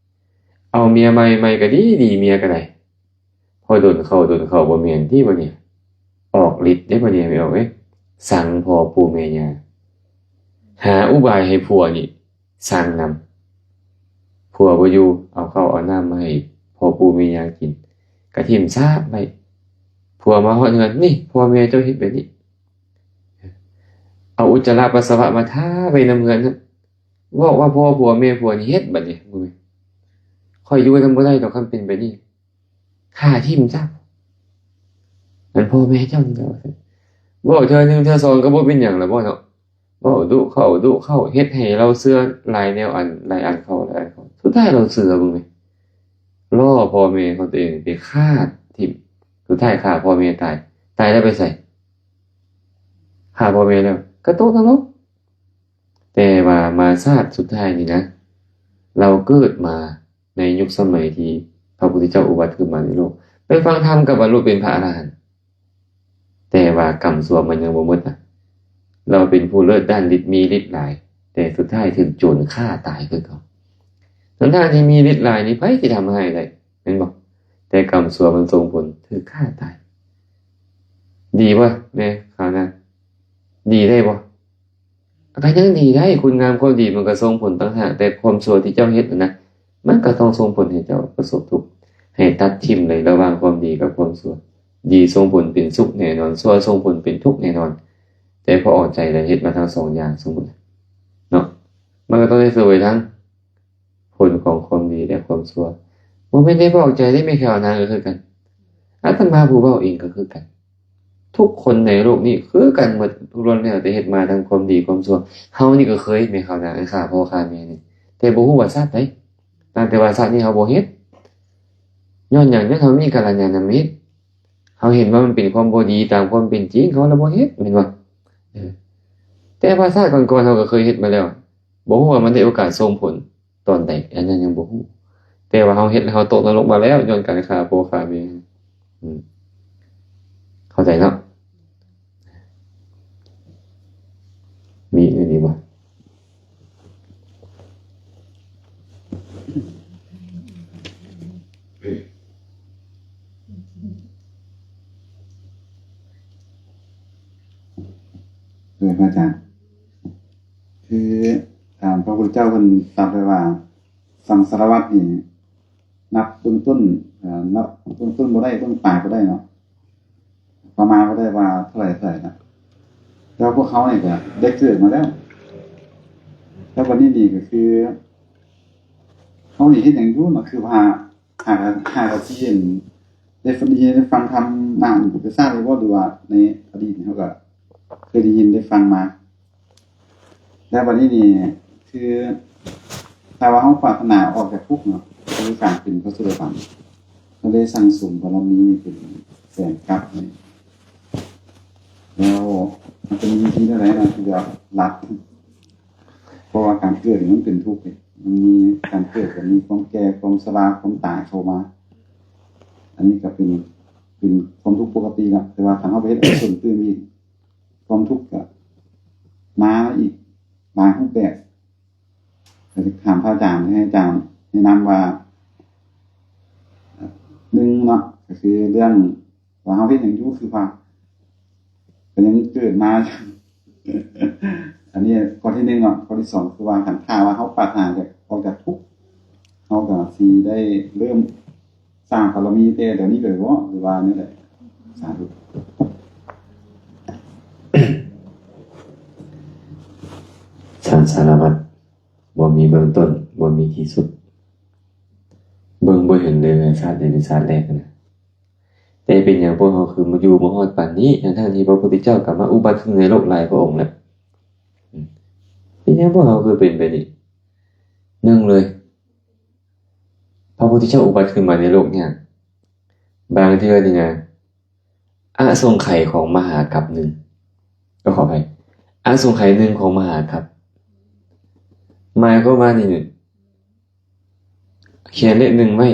ເອົາເມຍໃໝ່ ໃໝ່ກໍດີ ດີເມຍກໍໄດ້. ພໍດົນເຂົ້າດົນເຂົ້າ ບໍ່ແມ່ນຕິບັດນີ້, ອອກລິດເດ້ບັດນີ້ ແມ່ອອກເອີຍ. ຊັງພໍ່ປູ່ແມ່ຍ່າ, ຫາອຸບາຍໃຫ້ຜົວນີ້ຊັງນຳ. ຜົວບໍ່ຢູ່ ເອົາເຂົ້າເອົານ້ຳມາໃຫ້ພໍ່ປູ່ແມ່ຍ່າກິນ, ກະຖິ້ມຊາບໄວ້. ຜົວມາຮອດເຮືອນ, ນີ້ ພໍ່ແມ່ເຈົ້າເຮັດແບບນີ້. ເອົາອຸດຈະລະປັດສະວະມາທາໄວ້ນຳເຮືອນ. ບອກວ່າພໍ່ຜົວແມ່ຜົວນີ້ເຮັດບັດນີ້, ຂ້ອຍຢູ່ນຳບໍ່ໄດ້ດອກ ຄັນເປັນແບບນີ້. ຂ້າຖິ້ມຊະ. ອັນພໍ່ແມ່ເຈົ້ານີ້ລະ ວ່າຊັ້ນ. ເວົ້າເທື່ອໜຶ່ງເທື່ອສອງກໍບໍ່ເປັນຫຍັງລະບໍ່ເນາະ. ເວົ້າດຸເຂົ້າດຸເຂົ້າ ເຮັດໃຫ້ລາວເຊື່ອຫຼາຍແນວອັນ ຫຼາຍອັນເຂົ້າ ຫຼາຍອັນເຂົ້າ. ສຸດທ້າຍລາວເຊື່ອເບິ່ງແມ່. ລໍ້ພໍ່ແມ່ຂອງຕົວເອງໄປຂ້າຖິ້ມ. ສຸດທ້າຍຂ້າພໍ່ແມ່ຕາຍ. ຕາຍແລ້ວໄປໃສ? ຂ້າພໍ່ແມ່ແລ້ວກໍຕົກນະລົກ. ແຕ່ວ່າມາຊາດສຸດທ້າຍນີ້ນະ, ລາວເກີດມາໃນຍຸກສະໄໝທີ່ພະພຸດທະເຈົ້າອຸບັດຂຶ້ນມາໃນໂລກ, ໄປຟັງທຳກໍບັນລຸເປັນພະອະລະຫັນ. ແຕ່ວ່າກຳຊົ່ວມັນຍັງບໍ່ໝົດນະ. ລາວເປັນຜູ້ເລີດດ້ານລິດ ມີລິດຫຼາຍ, ແຕ່ສຸດທ້າຍຖືກໂຈນຂ້າຕາຍຄືເກົ່າ. ທັງໆທີ່ມີລິດຫຼາຍນີ້ ໃຜຊິທຳຮ້າຍໄດ້ ແມ່ນບໍ່? ແຕ່ກຳຊົ່ວມັນສົ່ງຜົນ ຖືກຂ້າຕາຍ. ດີບໍ່ແມ່ ຄາວນາ? ດີໄດ້ບໍ່? ກໍຍັງດີໄດ້, ຄຸນງາມຄວາມດີມັນກໍສົ່ງຜົນຕ່າງຫາກ, ແຕ່ຄວາມຊົ່ວທີ່ເຈົ້າເຮັດນັ້ນນະ ມັນກໍຕ້ອງສົ່ງຜົນໃຫ້ເຈົ້າປະສົບທຸກ. ໃຫ້ຕັດຖິ້ມເລີຍລະຫວ່າງຄວາມດີກັບຄວາມຊົ່ວ. ດີສົ່ງຜົນເປັນສຸກແນ່ນອນ, ຊົ່ວສົ່ງຜົນເປັນທຸກແນ່ນອນ. ແຕ່ພໍອອກໃຈແລ້ວເຮັດມາທັງສອງຢ່າງ, ສົມມຸດເນາະ, ມັນກໍຕ້ອງໄດ້ສະເຫວີຍທັງ ຜົນຂອງຄວາມດີ ແລະ ຄວາມຊົ່ວ. ບໍ່ແມ່ນໄດ້ບອກໃຈເດ້ ແມ່ແຂວນາກໍຄືກັນ, ອາດຕະມາຜູ້ເວົ້າເອງກໍຄືກັນ. ທຸກຄົນໃນໂລກນີ້ຄືກັນໝົດ, ລ້ວນແລ້ວແຕ່ເຮັດມາທັງຄວາມດີຄວາມຊົ່ວ. ເຮົານີ້ກໍເຄີຍ ແມ່ແຂວນາ ຂ້າພໍ່ຂ້າແມ່ນີ້, ແຕ່ບໍ່ຮູ້ວ່າຊາດໃດ. ຕັ້ງແຕ່ວ່າຊາດນີ້ເຮົາບໍ່ເຮັດ. ຍ້ອນຫຍັງ? ຍ້ອນເຮົາມີກັນລະຍານະມິດ. ເຮົາເຫັນວ່າມັນເປັນຄວາມບໍ່ດີຕາມຄວາມເປັນຈິງ, ເຮົາລະບໍ່ເຮັດ, ແມ່ນບໍ່? ເອີ. ແຕ່ວ່າຊາດກ່ອນໆເຮົາກໍເຄີຍເຮັດມາແລ້ວ. ບໍ່ຮູ້ວ່າມັນໄດ້ໂອກາດສົ່ງຜົນ ຕອນໃດ ອັນນັ້ນຍັງບໍ່ຮູ້, ແຕ່ວ່າເຮົາເຮັດແລ້ວເຮົາຕົກນະລົກມາແລ້ວ ຍ້ອນການຂ້າພໍ່ຂ້າແມ່. ອືມ ເຂົ້າໃຈເນາະ? ມີອີກບໍ່? ເອີ ພະອາຈານ ຄື ອ່າ ພະພຸດທະເຈົ້າເພິ່ນຕັດໄວ້ວ່າ ສັງສາລະວັດນີ້ ນັບເບື້ອງຕົ້ນ ເອີ ນັບເບື້ອງຕົ້ນບໍ່ໄດ້ ເບື້ອງປາຍບໍ່ໄດ້ເນາະ, ປະມານບໍ່ໄດ້ວ່າເທົ່າໃດເທົ່າໃດນະ. ແຕ່ວ່າພວກເຮົານີ້ກະໄດ້ເກີດມາແລ້ວ, ແລ້ວບັດນີ້ນີ້ກະຄື ເຮົານີ້ເຮັດຫຍັງຢູ່ເນາະ? ຄືວ່າ ຫາກະ ຫາກະຊິເຫັນ ໄດ້ຟັງ ໄດ້ຟັງທຳມາ ອາ ໄປຊາດແລ້ວບໍ່ ຫຼືວ່າໃນອະດີດນີ້ເຮົາກະເຄີຍໄດ້ຍິນໄດ້ຟັງມາ? ແລ້ວບັດນີ້ນີ້ ຄື ຖ້າວ່າເຮົາປາດຖະໜາອອກຈາກທຸກເນາະ ຄືການເປັນພະໂສດາບັນ, ເຮົາໄດ້ສັ່ງສົມບາລະມີນີ້ເປັນແສນກັບນີ້ ແລ້ວມັນຈະມີວິທີແນວໃດເນາະ ທີ່ຈະລັດ? ເພາະວ່າການເກີດນີ້ມັນເປັນທຸກເດ້, ມັນມີການເກີດ ກໍມີຄວາມແກ່ ຄວາມຊະລາ ຄວາມຕາຍເຂົ້າມາ. ອັນນີ້ກໍເປັນ ເປັນຄວາມທຸກປົກກະຕິລະ, ແຕ່ວ່າຄັນເຮົາໄປເຮັດອະກຸສົນຕື່ມອີກ ຄວາມທຸກກໍມາອີກຫຼາຍຮູບແບບ. ກໍຢາກຖາມພະອາຈານ ໃຫ້ອາຈານແນະນຳວ່າ ໜຶ່ງເນາະ ກໍຄືເລື່ອງ ວ່າເຮົາເຮັດຫຍັງຢູ່ ຄືວ່າກໍຍັງເກີດມາ. ອັນນີ້ຂໍ້ທີໜຶ່ງເນາະ. ຂໍ້ທີສອງ ຄືວ່າ ຄັນຖ້າວ່າເຮົາປາດຖະໜາຈະອອກຈາກທຸກ ເຮົາກໍຊິໄດ້ເລີ່ມສ້າງບາລະມີແຕ່ດຽວນີ້ເລີຍບໍ ຫຼືວ່າແນວໃດ? ສາທຸ. ສັງສາລະວັດ ບໍ່ມີເບື້ອງຕົ້ນ ບໍ່ມີທີ່ສຸດ, ເບິ່ງບໍ່ເຫັນເລີຍ ຊາດໃດເປັນຊາດແລກນະ. ແຕ່ເປັນຫຍັງພວກເຮົາຄືມາຢູ່ມາຮອດປານນີ້ ທັງໆທີ່ພະພຸດທະເຈົ້າກໍມາອຸບັດຂຶ້ນໃນໂລກຫຼາຍພະອົງແລ້ວ? ອືມ ເປັ ເປັນຫຍັງພວກເຮົາຄືເປັນແບບນີ້? ໜຶ່ງເລີຍ ພະພຸດທະເຈົ້າອຸບັດຂຶ້ນມາໃນໂລກຍາກ. ບາງເທື່ອນີ້ນະ ອະສົງໄຂຂອງມະຫາກັບໜຶ່ງ ກໍຂໍອະໄພ ອະສົງໄຂໜຶ່ງຂອງມະຫາກັບ ໝາຍຄວາມວ່ານີ້ ຂຽນເລກໜຶ່ງໄວ້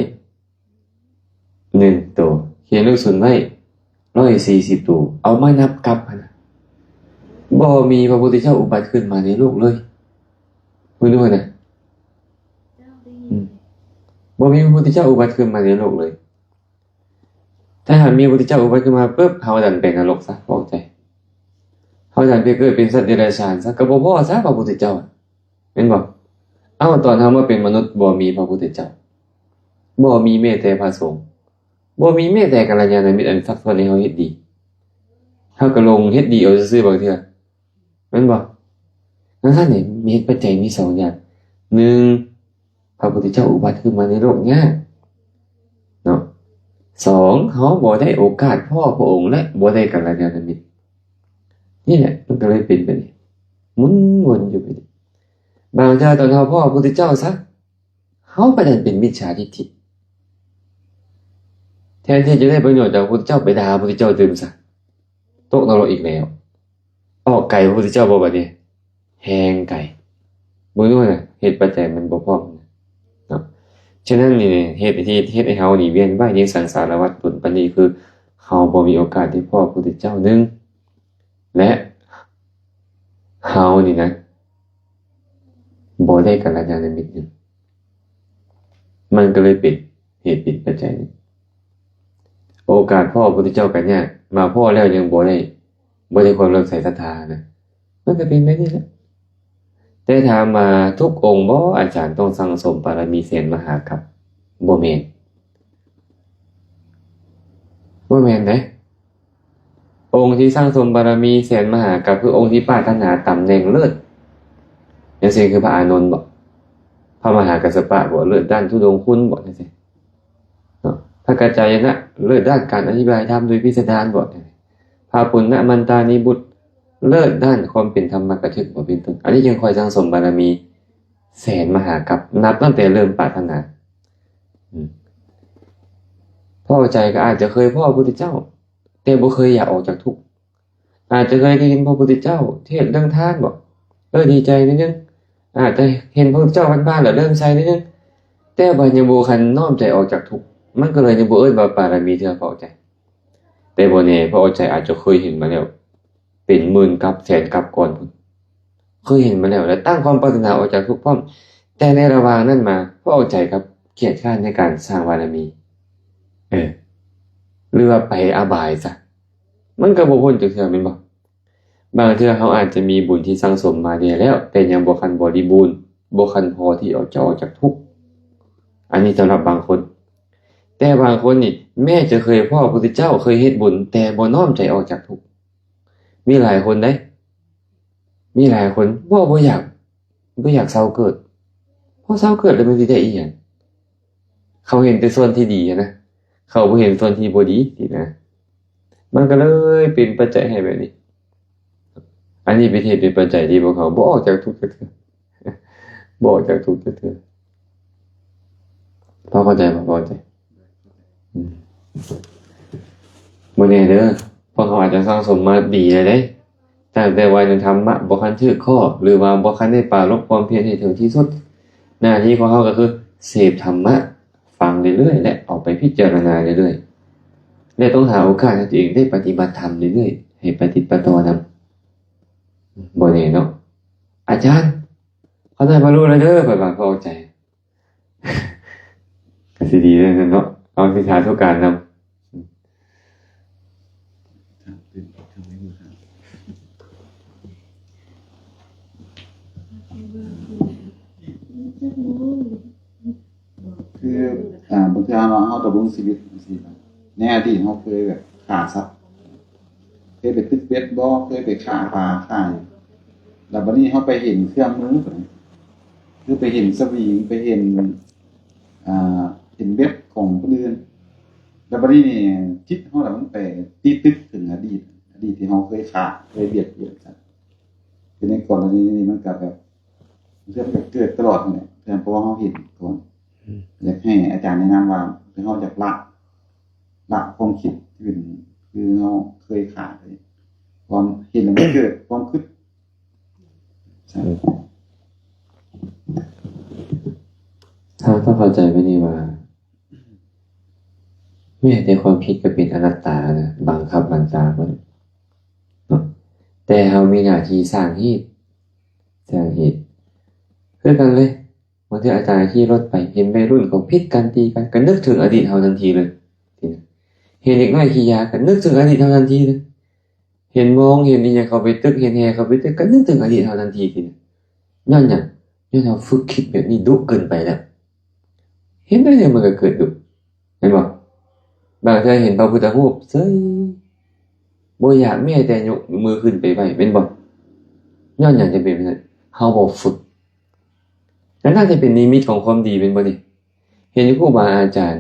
ໜຶ່ງໂຕ, ຂຽນເລກສູນໄວ້ຮ້ອຍສີ່ສິບໂຕ, ເອົາມານັບກັບຫັ້ນນະ ບໍ່ມີພະພຸດທະເຈົ້າອຸບັດຂຶ້ນມາໃນໂລກເລີຍ. ເບິ່ງດູຫັ້ນນະ ອືມ ບໍ່ມີພະພຸດທະເຈົ້າອຸບັດຂຶ້ນມາໃນໂລກເລີຍ. ຖ້າຫາກມີພະພຸດທະເຈົ້າອຸບັດຂຶ້ນມາປຶບ ເຮົາດັນໄປນະລົກຊະ ເຂົ້າໃຈ? ເຮົາດັນໄປເກີດເປັນສັດເດຍລະສານຊະ ກໍບໍ່ພໍ້ຊະພະພຸດທະເຈົ້າ ແມ່ນບໍ່? ເອົ້າ ຕອນເຮົາມາເປັນມະນຸດ ບໍ່ມີພະພຸດທະເຈົ້າ, ບໍ່ມີແມ້ແຕ່ພະສົງ, ບໍ່ມີແມ້ແຕ່ກັນລະຍານະມິດອັນຊັກຊວນໃຫ້ເຮົາເຮັດດີ, ເຮົາກໍຫຼົງເຮັດດີເອົາຊື່ໆ ບາງເທື່ອ ແມ່ນບໍ່? ດັ່ງຊັ້ນນີ້ ເຫດປັດໄຈມີສອງຢ່າງ, ໜຶ່ງ ພະພຸດທະເຈົ້າອຸບັດຂຶ້ນມາໃນໂລກຍາກເນາະ, ສອງ ເຮົາບໍ່ໄດ້ໂອກາດພໍ້ພະອົງ ແລະ ບໍ່ໄດ້ກັນລະຍານະມິດ. ນີ້ແຫຼະ ມັນກໍເລີຍເປັນໄປນີ້ ໝູນວົນຢູ່ໄປນີ້. ບາງເທື່ອຕອນເຮົາພໍ້ພະພຸດທະເຈົ້າຊະ ເຮົາໄປດັນເປັນມິດສາທິດຖິ, ແທນທີ່ຈະໄດ້ປະໂຫຍດຈາກພະພຸດທະເຈົ້າ ໄປດ່າພະພຸດທະເຈົ້າຕື່ມຊະ, ຕົກນະລົກອີກແລ້ວ. ອອກໄກພະພຸດທະເຈົ້າບໍ່ບາດນີ້? ແຮງໄກ. ເບິ່ງດູນະ ເຫດປັດໄຈມັນບໍ່ພ້ອມເນາະ. ສະນັ້ນນີ້ ເຫດທີ່ເຮັດໃຫ້ເຮົານີ້ວຽນວ່າຍໃນສັງສາລະວັດດົນປານນີ້ ຄືເຮົາບໍ່ມີໂອກາດໄດ້ພໍ້ພະພຸດທະເຈົ້າໜຶ່ງ ແລະ ເຮົານີ້ນະ ບໍ່ໄດ້ກັນລະຍານະມິດໜຶ່ງ, ມັນກໍເລີຍເປັນເຫດເປັນປັດໄຈນີ້. ໂອກາດພໍ້ພະພຸດທະເຈົ້າກໍຍາກ, ມາພໍ້ແລ້ວຍັງບໍ່ໄດ້ ບໍ່ໄດ້ຄວາມເຫຼື້ອມໃສສັດທານະ, ມັນກໍເປັນແບບນີ້ແຫຼະ. ແຕ່ຖາມວ່າທຸກອົງບໍ່ ອາຈານ ຕ້ອງສັ່ງສົມບາລະມີແສນມະຫາກັບ? ບໍ່ແມ່ນ, ບໍ່ແມ່ນເດ້. ອົງທີ່ສັ່ງສົມບາລະມີແສນມະຫາກັບ ຄືອົງທີ່ປາດຖະໜາຕຳແໜ່ງເລີດ, ຢ່າງເຊັ່ນ ຄືພະອານົນບໍ, ພະມະຫາກັດສະປະບໍ, ເລີດດ້ານທຸດົງຄຸນບໍ, ຈັ່ງຊີ້ເນາະ, ພະກັດຈາຍະນະ ເລີດດ້ານການອະທິບາຍທຳໂດຍພິສະດານບໍ, ພະປຸນນະມັນຕານີບຸດ ເລີດດ້ານຄວາມເປັນທຳມະກະທຶກບໍ ເປັນຕົ້ນ. ອັນນີ້ຈຶ່ງຄ່ອຍສັ່ງສົມບາລະມີແສນມະຫາກັບ ນັບຕັ້ງແຕ່ເລີ່ມປາດຖະໜາ. ອືມ ພໍ່ໃຈກໍອາດຈະເຄີຍພໍ້ພະພຸດທະເຈົ້າ ແຕ່ບໍ່ເຄີຍຢາກອອກຈາກທຸກ, ອາດຈະເຄີຍໄດ້ຍິນພະພຸດທະເຈົ້າເທດເລື່ອງທານບໍ ເອີ ດີໃຈໜ້ອຍໜຶ່ງ, ອາດຈະເຫັນພະພຸດທະເຈົ້າຜ່ານໆ ແລ້ວເລີ່ມໃສ່ໜ້ອຍໜຶ່ງ, ແຕ່ວ່າຍັງບໍ່ທັນນ້ອມໃຈອອກຈາກທຸກ, ມັນກໍເລີຍຍັງບໍ່ເອີ້ນວ່າບາລະມີເທື່ອ ພໍ່ໃຈ. ແຕ່ບໍ່ແນ່ ພໍ່ໃຈອາດຈະເຄີຍເຫັນມາແລ້ວ ເປັນໝື່ນກັບແສນກັບກ່ອນພຸ້ນ, ເຄີຍເຫັນມາແລ້ວ ແລະ ຕັ້ງຄວາມປາດຖະໜາອອກຈາກທຸກພ້ອມ, ແຕ່ໃນລະຫວ່າງນັ້ນມາ ພໍ່ໃຈກັບຂຽນຄ້ານໃນການສ້າງບາລະມີ, ເອີ ຫຼືວ່າໄປອະບາຍຊະ, ມັນກໍບໍ່ພົ້ນຈັກເທື່ອ ແມ່ນບໍ່? ບາງເທື່ອເຮົາອາດຈະມີບຸນທີ່ສັ່ງສົມມາດີແລ້ວ ແຕ່ຍັງບໍ່ຄັນບໍລິບູນ, ບໍ່ຄັນພໍທີ່ອອກຈະອອກຈາກທຸກ, ອັນນີ້ສຳລັບບາງຄົນ. ແຕ່ບາງຄົນນີ້ ແມ້ຈະເຄີຍພໍ້ພະພຸດທະເຈົ້າ, ເຄີຍເຮັດບຸນ ແຕ່ບໍ່ນ້ອມໃຈອອກຈາກທຸກ. ມີຫຼາຍຄົນເດ້, ມີຫຼາຍຄົນບໍ່, ບໍ່ຢາກ, ບໍ່ຢາກເຊົາເກີດ, ເພາະເຊົາເກີດແລ້ວມັນຊິໄດ້ອີ່ຫຍັງ? ເຂົາເຫັນແຕ່ສ່ວນທີ່ດີຫັ້ນນະ, ເຂົາບໍ່ເຫັນສ່ວນທີ່ບໍ່ດີຊີ້ນະ. ມັນກໍເລີຍເປັນປັດໄຈໃຫ້ແບບນີ້. ອັນນີ້ເປັນເຫດເປັນປັດໄຈທີ່ພວກເຮົາບໍ່ອອກຈາກທຸກຈັກເທື່ອ, ບໍ່ອອກຈາກທຸກຈັກເທື່ອ. ພໍເຂົ້າໃຈບໍ່? ພໍເຂົ້າໃຈ? ອືມ ບໍ່ແນ່ເດີ, ພວກເຮົາອາດຈະສັ່ງສົມມາດີແລ້ວເດ້, ຕັ້ງແຕ່ວ່າຍັງທຳມະບໍ່ທັນຖືກຂໍ້ ຫຼືວ່າບໍ່ທັນໄດ້ປາລົບຄວາມພຽນໃຫ້ເຖິງທີ່ສຸດ. ໜ້າທີ່ຂອງເຮົາກໍຄືເສບທຳມະ, ຟັງເລື້ອຍໆ ແລະ ເອົາໄປພິຈາລະນາເລື້ອຍໆ ແລະ ຕ້ອງຫາໂອກາດໃຫ້ຕົວເອງໄດ້ປະຕິບັດທຳເລື້ອຍໆ ໃຫ້ປະຕິດປະຕໍ່ນຳ. ບໍ່ແນ່ເນາະ, ອາຈານ ຂໍນອນມາລຸແລ້ວເດີ, ຂ້ອຍວ່າພໍໃຈ ກໍຊິດີເດ້ເນາະ, ເຮົາສິສາທຸກການນຳ. ຄື ອ່າ ບາງເທື່ອເນາະ ເຮົາຕະເບິ່ງຊີວິດຈັ່ງຊີ້ນະ, ໃນອະດີດເຮົາເຄີຍແບບຂ້າສັດ, ເຄີຍໄປຕຶກເບັດບໍ່, ເຄີຍໄປຂ້າປາຂ້າຫຍັງ, ແລ້ວບັດນີ້ເຮົາໄປເຫັນເຄື່ອງມື ຄືໄປເຫັນສະຫວີງ, ໄປເຫັນ ອ່າ ເຫັນເບັດຂອງຄົນອື່ນ, ແລ້ວບັດນີ້ນີ້ ຈິດເຮົາລະມັນໄປຕິດຕຶກເຖິງອະດີດ, ອະດີດທີ່ເຮົາເຄີຍຂ້າ, ເຄີຍບຽດບຽນສັດ. ຄືໃນກໍລະນີນີ້ມັນກໍແບບ ເກີດຕະຫຼອດຫັ້ນແຫຼະ ເພາະວ່າເຮົາເຫັນກ່ອນ. ຢາກໃຫ້ອາຈານແນະນຳວ່າ ເຮົາຢາກລະ ລະຄວາມຄິດທີ່ເປັນ ຄືເຮົາເຄີຍຂາດເລີຍ ຄວາມເຫັນແລ້ວມັນເກີດຄວາມຄິດ. ເຮົາຕ້ອງເຂົ້າໃຈໄວ້ນີ້ວ່າ ແມ້ແຕ່ຄວາມຄິດກໍເປັນອະນັດຕານະ ບັງຄັບບັນຊາບໍ່ໄດ້ເນາະ ແຕ່ເຮົາມີໜ້າທີ່ສ້າງເຫດ ສ້າງເຫດ ຄືກັນເລີຍ. ບາງເທື່ອອາຈານຂີ່ລົດໄປ ເຫັນໄວລຸ້ນເຂົາຜິດກັນ ຕີກັນ ກໍນຶກເຖິງອະດີດເຮົາທັນທີເລີຍ. ເຫັນເດັກນ້ອຍຂີ້ຢາ ກໍນຶກເຖິງອະດີດເຮົາທັນທີເລີຍ. ເຫັນມອງ ເຫັນອີ່ຫຍັງເຂົ້າໄປຕຶກ ເຫັນແຮ່ເຂົ້າໄປຕຶກ ກໍນຶກເຖິງອະດີດເຮົາທັນທີ. ຍ້ອນຫຍັງ? ຍ້ອນເຮົາຝຶກຄິດແບບນີ້ດຸເກີນໄປແລ້ວ. ເຫັນແນວໃດມັນກໍເກີດດຸ ແມ່ນບໍ່? ບາງເທື່ອເຫັນພະພຸດທະຮູບເສີຍ ບໍ່ຢາກແມ້ແຕ່ຍົກມືຂຶ້ນໄປໄຫວ້ ແມ່ນບໍ່? ຍ້ອນຫຍັງຈຶ່ງເປັນແບບນັ້ນ? ເຮົາບໍ່ຝຶກ. ນັ້ນໜ້າຈະເປັນນິມິດຂອງຄວາມດີ ແມ່ນບໍ່ນີ້? ເຫັນຄູບາອາຈານ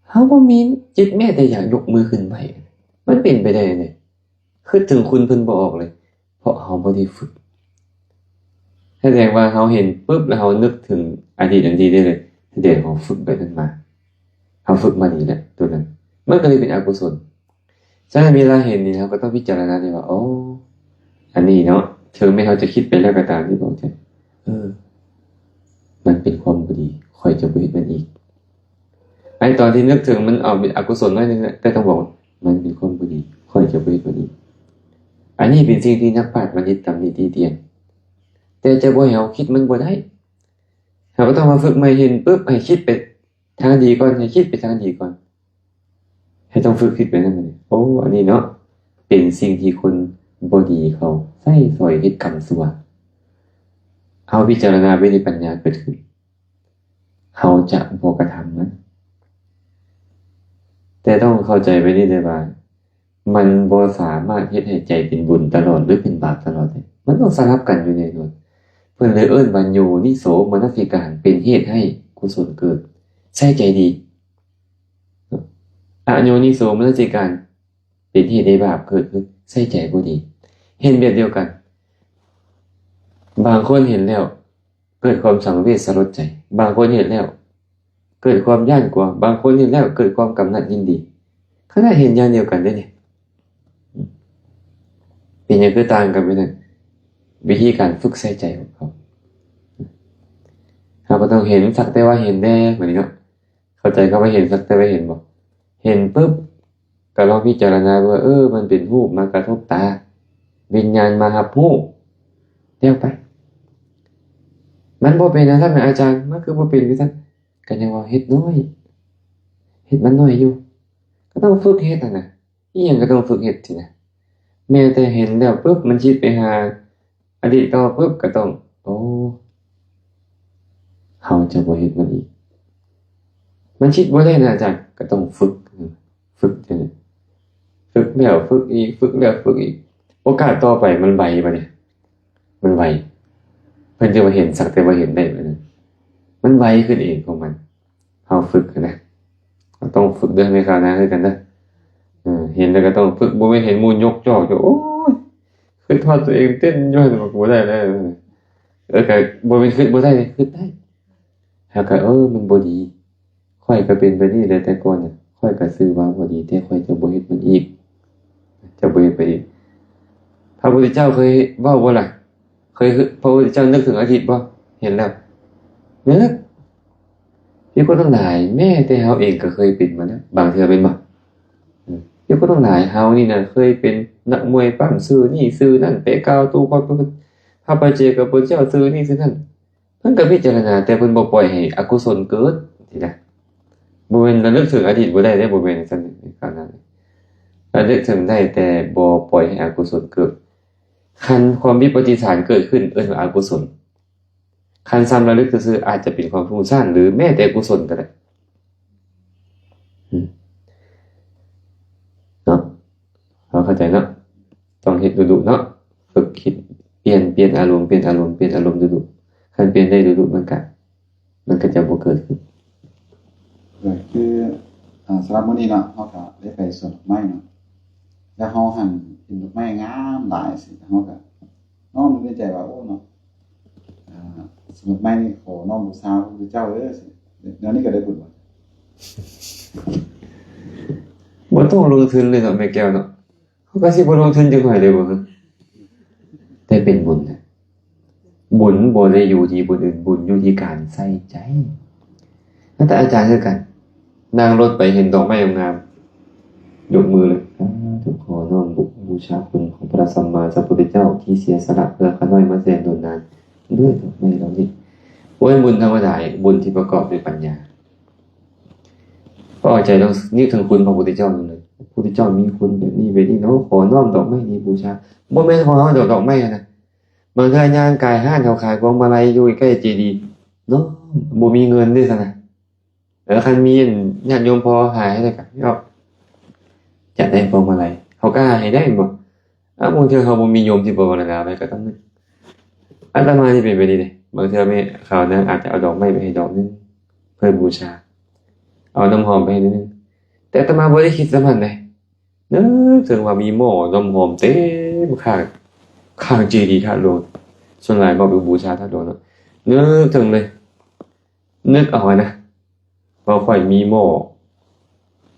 ເຮົາບໍ່ມີຈິດແມ້ແຕ່ຢາກຍົກມືຂຶ້ນໄຫວ້ ມັນເປັນໄປໄດ້ແນວໃດ? ຄິດເຖິງຄຸນເພິ່ນບໍ່ອອກເລີຍ ເພາະເຮົາບໍ່ໄດ້ຝຶກ. ສະແດງວ່າເຮົາເຫັນປຶບ ແລ້ວເຮົານຶກເຖິງອະດີດອັນດີໄດ້ເລີຍ ສະແດງເຮົາຝຶກແບບນັ້ນມາ ເຮົາຝຶກມາດີແລ້ວ ໂຕນັ້ນ ມັນກໍເລີຍເປັນອະກຸສົນ. ສະນັ້ນເວລາເຫັນນີ້ ເຮົາກໍຕ້ອງພິຈາລະນາໄດ້ວ່າ ໂອ້ ອັນນີ້ເນາະ ເຖິງແມ່ນເຮົາຈະຄິດໄປແລ້ວກໍຕາມ ທີ່ບອກ ເອີ ມັນເປັນຄວາມບໍ່ດີ ຂ້ອຍຈະບໍ່ເຮັດມັນອີກ. ໄອ້ຕອນທີ່ນຶກເຖິງມັນເອົາເປັນອະກຸສົນໜ້ອຍໜຶ່ງ ແຕ່ຕ້ອງບອກວ່າ ມັນເປັນຄວາມບໍ່ດີ ຂ້ອຍຈະບໍ່ເຮັດມັນອີກ. ອັນນີ້ເປັນສິ່ງທີ່ນັກປາດບັນດິດຕຳໜິຕິຕຽນ ແຕ່ຈະບໍ່ໃຫ້ເຮົາຄິດມັນບໍ່ໄດ້. ເຮົາກໍຕ້ອງມາຝຶກໃໝ່ ເຫັນປຶບ ໃຫ້ຄິດໄປທາງດີກ່ອນ ໃຫ້ຄິດໄປທາງດີກ່ອນ ໃຫ້ຕ້ອງຝຶກຄິດໄປນຳ. ໂອ້ ອັນນີ້ເນາະ ເປັນສິ່ງທີ່ຄົນບໍ່ດີເຂົາໃຊ້ສອຍເຮັດກຳຊົ່ວ. ເຮົາພິຈາລະນາໄວ້ໃນປັນຍາເກີດຂຶ້ນ ເຮົາຈະບໍ່ກະທຳມັນ. ແຕ່ຕ້ອງເຂົ້າໃຈໄວ້ນີ້ເດີວ່າ ມັນບໍ່ສາມາດເຮັດໃຫ້ໃຈເປັນບຸນຕະຫຼອດ ຫຼື ເປັນບາບຕະຫຼອດໄດ້ ມັນຕ້ອງສະຫຼັບກັນຢູ່ແນ່ນອນ. ເພິ່ນເລີຍເອີ້ນວ່າໂຍນິໂສມະນະສິການ ເປັນເຫດໃຫ້ກຸສົນເກີດ ໃສ່ໃຈດີ. ອະໂຍນິໂສມະນະສິການ ເປັນເຫດໃຫ້ບາບເກີດ ຄືໃສ່ໃຈບໍ່ດີ. ເຫັນແບບດຽວກັນ ບາງຄົນເຫັນແລ້ວ ເກີດຄວາມສັງເວດສະຫຼົດໃຈ, ບາງຄົນເຫັນແລ້ວເກີດຄວາມຢ້ານກົວ, ບາງຄົນເຫັນແລ້ວເກີດຄວາມກຳໜັດຍິນດີ. ຂະໜາດເຫັນຢ່າງດຽວກັນເດ້ນີ້ ເປັນຫຍັງຄືຕ່າງກັນແບບນັ້ນ? ວິທີການຝຶກໃສ່ໃຈຂອງເຂົາ. ເຮົາກໍຕ້ອງເຫັນສັກແຕ່ວ່າເຫັນແດ່ ບາດນີ້ເນາະ. ເຂົ້າໃຈຄຳວ່າເຫັນສັກແຕ່ວ່າເຫັນບໍ່? ເຫັນປຶບ ກໍລອງພິຈາລະນາເບິ່ງວ່າ ເອີ ມັນເປັນຮູບມາກະທົບຕາ, ວິນຍານມາຮັບຮູ້ ແລ້ວໄປ. ມັນບໍ່ເປັນຈັ່ງຊັ້ນນະອາຈານ, ມັນຄືບໍ່ເປັນຈັ່ງຊັ້ນ? ກໍຍັງວ່າເຮັດໜ້ອຍ, ເຮັດມັນໜ້ອຍຢູ່, ກໍຕ້ອງຝຶກເຮັດຫັ້ນນະ. ອີ່ຫຍັງກໍຕ້ອງຝຶກເຮັດຊີ້ນະ. ແມ້ແຕ່ເຫັນແລ້ວປຶບ ມັນຄິດໄປຫາອະດີດເກົ່າປຶບ ກໍຕ້ອງ ໂອ້ ເຮົາຈະບໍ່ເຮັດມັນອີກ. ມັນຄິດບໍ່ໄດ້ນະອາຈານ, ກໍຕ້ອງຝຶກ, ຝຶກຈັ່ງນີ້, ຝຶກແລ້ວຝຶກອີກ, ຝຶກແລ້ວຝຶກອີກ. ໂອກາດຕໍ່ໄປມັນໄວບາດນີ້, ມັນໄວ. ເພິ່ນຈະວ່າເຫັນສັກແຕ່ວ່າເຫັນໄດ້ບາດນີ້, ມັນໄວຂຶ້ນເອງຂອງມັນ. ເຮົາຝຶກນະ, ເຮົາຕ້ອງຝຶກເດີ ໃນຄາວໜ້າຄືກັນເດີ. ເອີ ເຫັນແລ້ວກໍຕ້ອງຝຶກ, ບໍ່ແມ່ນເຫັນໝູ່ຍົກຈອກຢູ່ ໂອ້ຍ ຄິດຮອດຕົວເອງເຕັ້ນຢູ່ຫັ້ນ ມັນກໍບໍ່ໄດ້ແລ້ວ. ເອີ ກໍບໍ່ແມ່ນຄິດບໍ່ໄດ້ເດ້, ຄິດໄດ້. ແລ້ວກໍ ເອີ ມັນບໍ່ດີ, ຂ້ອຍກໍເປັນແບບນີ້ແຫຼະແຕ່ກ່ອນນະ, ຂ້ອຍກໍຊື່ວ່າບໍ່ດີ, ແຕ່ຂ້ອຍຈະບໍ່ເຮັດມັນອີກ, ຈະບໍ່ເຮັດໄປອີກ. ພະພຸດທະເຈົ້າເຄີຍເວົ້າບໍ່ລະ? ເຄີຍ ພະພຸດທະເຈົ້ານຶກເຖິງອະດີດບໍ່? ເຫັນແລ້ວ ນຶກ. ມີຄົນທັງຫຼາຍ, ແມ້ແຕ່ເຮົາເອງກໍເຄີຍເປັນມາແລ້ວ ບາງເທື່ອ, ແມ່ນບໍ່? ມີຄົນທັງຫຼາຍ, ເຮົານີ້ນະເຄີຍເປັນນັກມວຍປ້ຳຊື່ນີ້ຊື່ນັ້ນ, ໄປກ່າວຕູພະ ພະປັດເຈກະພຸດທະເຈົ້າຊື່ນີ້ຊື່ນັ້ນ. ເພິ່ນກໍພິຈາລະນາ, ແຕ່ເພິ່ນບໍ່ປ່ອຍໃຫ້ອະກຸສົນເກີດຊີ້ນະ. ບໍ່ແມ່ນລະລຶກເຖິງອະດີດບໍ່ໄດ້ເດ້, ບໍ່ແມ່ນຈັ່ງຊັ້ນ. ລະນຶກເຖິງໄດ້, ແຕ່ບໍ່ປ່ອຍໃຫ້ອະກຸສົນເກີດ. ຄັນຄວາມວິປະຕິສານເກີດຂຶ້ນ ເອີ້ນວ່າອະກຸສົນ. ຄັນຊ່ຳລະລຶກຊື່ໆ ອາດຈະເປັນຄວາມຟຸ້ງສ້ານ ຫຼື ແມ້ແຕ່ກຸສົນກໍໄດ້ ເນາະ. ເຮົາເຂົ້າໃຈເນາະ, ຕ້ອງເຮັດດຸໆເນາະ, ຝຶກຄິດ, ປ່ຽນ, ປ່ຽນອາລົມ, ປ່ຽນອາລົມ, ປ່ຽນອາລົມດຸໆ. ຄັນປ່ຽນໄດ້ດຸໆ ມັນກະ ມັນກໍຈະບໍ່ເກີດຂຶ້ນ. ເອີ ຄື ອ່າ ສຳລັບມື້ນີ້ເນາະ ເຮົາກໍໄດ້ໄປສວນດອກໄມ້ເນາະ, ແລ້ວເຮົາຫັ້ນເຫັນດອກໄມ້ງາມຫຼາຍຊີ້ ເຮົາກໍນ້ອມໃນໃຈວ່າ ໂອ້ ເນາະ ອ່າ ສະໝົດໃໝ່ນີ້ຂໍນ້ອມບູຊາພະພຸດທະເຈົ້າເດີ້ ແນວນີ້ກໍໄດ້ບຸນບໍ່? ບໍ່ຕ້ອງລົງທຶນເລີຍເນາະແມ່ແກ້ວເນາະ. ເຮົາກໍຊິບໍ່ລົງທຶນຈັກໜ້ອຍເດ້ບໍ່? ແຕ່ເປັນບຸນນະ. ບຸນບໍ່ໄດ້ຢູ່ທີ່ຜູ້ອື່ນ, ບຸນຢູ່ທີ່ການໃສ່ໃຈ. ແລ້ວແຕ່ອາຈານຄືກັນ, ນັ່ງລົດໄປເຫັນດອກໄມ້ງາມໆ ຍົກມືເລີຍ, ສາທຸ ຂໍນ້ອມບຸ ບູຊາຄຸນຂອງພະສຳມາສຳພຸດທະເຈົ້າ ທີ່ເສຍສະຫຼະເພື່ອຂ້ານ້ອຍມາແສນດົນນານ ດ້ວຍດອກໄມ້ເຫຼົ່ານີ້. ບໍ່ແມ່ນບຸນທຳມະດາ, ບຸນທີ່ປະກອບດ້ວຍປັນຍາ. ພະອອກໃຈຕ້ອງນຶກເຖິງຄຸນຂອງພະພຸດທະເຈົ້ານັ້ນເລີຍ, ພະພຸດທະເຈົ້າມີຄຸນແບບນີ້ແບບນີ້ເນາະ, ຂໍນ້ອມດອກໄມ້ນີ້ບູຊາ. ບໍ່ແມ່ນຂອງເຮົາດອກ, ດອກໄມ້ຫັ້ນນະ. ບາງເທື່ອຍ່າງກາຍຮ້ານເຂົາຂາຍພວງມາໄລຢູ່ໃກ້ເຈດີເນາະ, ບໍ່ມີເງິນເດ້ຊັ້ນນະ. ເອີ ຄັນມີຍາດໂຍມພໍຫາໃຫ້ໄດ້ກໍເນາະ, ຢາກໄດ້ພວງມາໄລ ເຂົາກໍຫາໃຫ້ໄດ້ແມ່ນບໍ່? ອາ ບາງເທື່ອເຮົາບໍ່ມີໂຍມທີ່ພາວະນາໄປກໍຕ້ອງນຶກ. ອາດຕະມານີ້ເປັນແບບນີ້ເດ້, ບາງເທື່ອແມ່ຂາວນາງອາດຈະເອົາດອກໄມ້ໄປໃຫ້ດອກໜຶ່ງເພື່ອບູຊາ, ເອົານ້ຳຫອມໄປໃຫ້ໜ້ອຍໜຶ່ງ, ແຕ່ອາດຕະມາບໍ່ໄດ້ຄິດສ່ຳນັ້ນເດ້. ນຶກເຖິງວ່າມີໝໍ້ນ້ຳຫອມເຕັມຂ້າງ, ຂ້າງເຈດີທາດຫຼວງ, ສ່ວນຫຼາຍມັກໄປບູຊາທາດຫຼວງເນາະ. ນຶກເຖິງເລີຍ, ນຶກເອົາຫັ້ນນະ ວ່າຂ້ອຍມີໝໍ້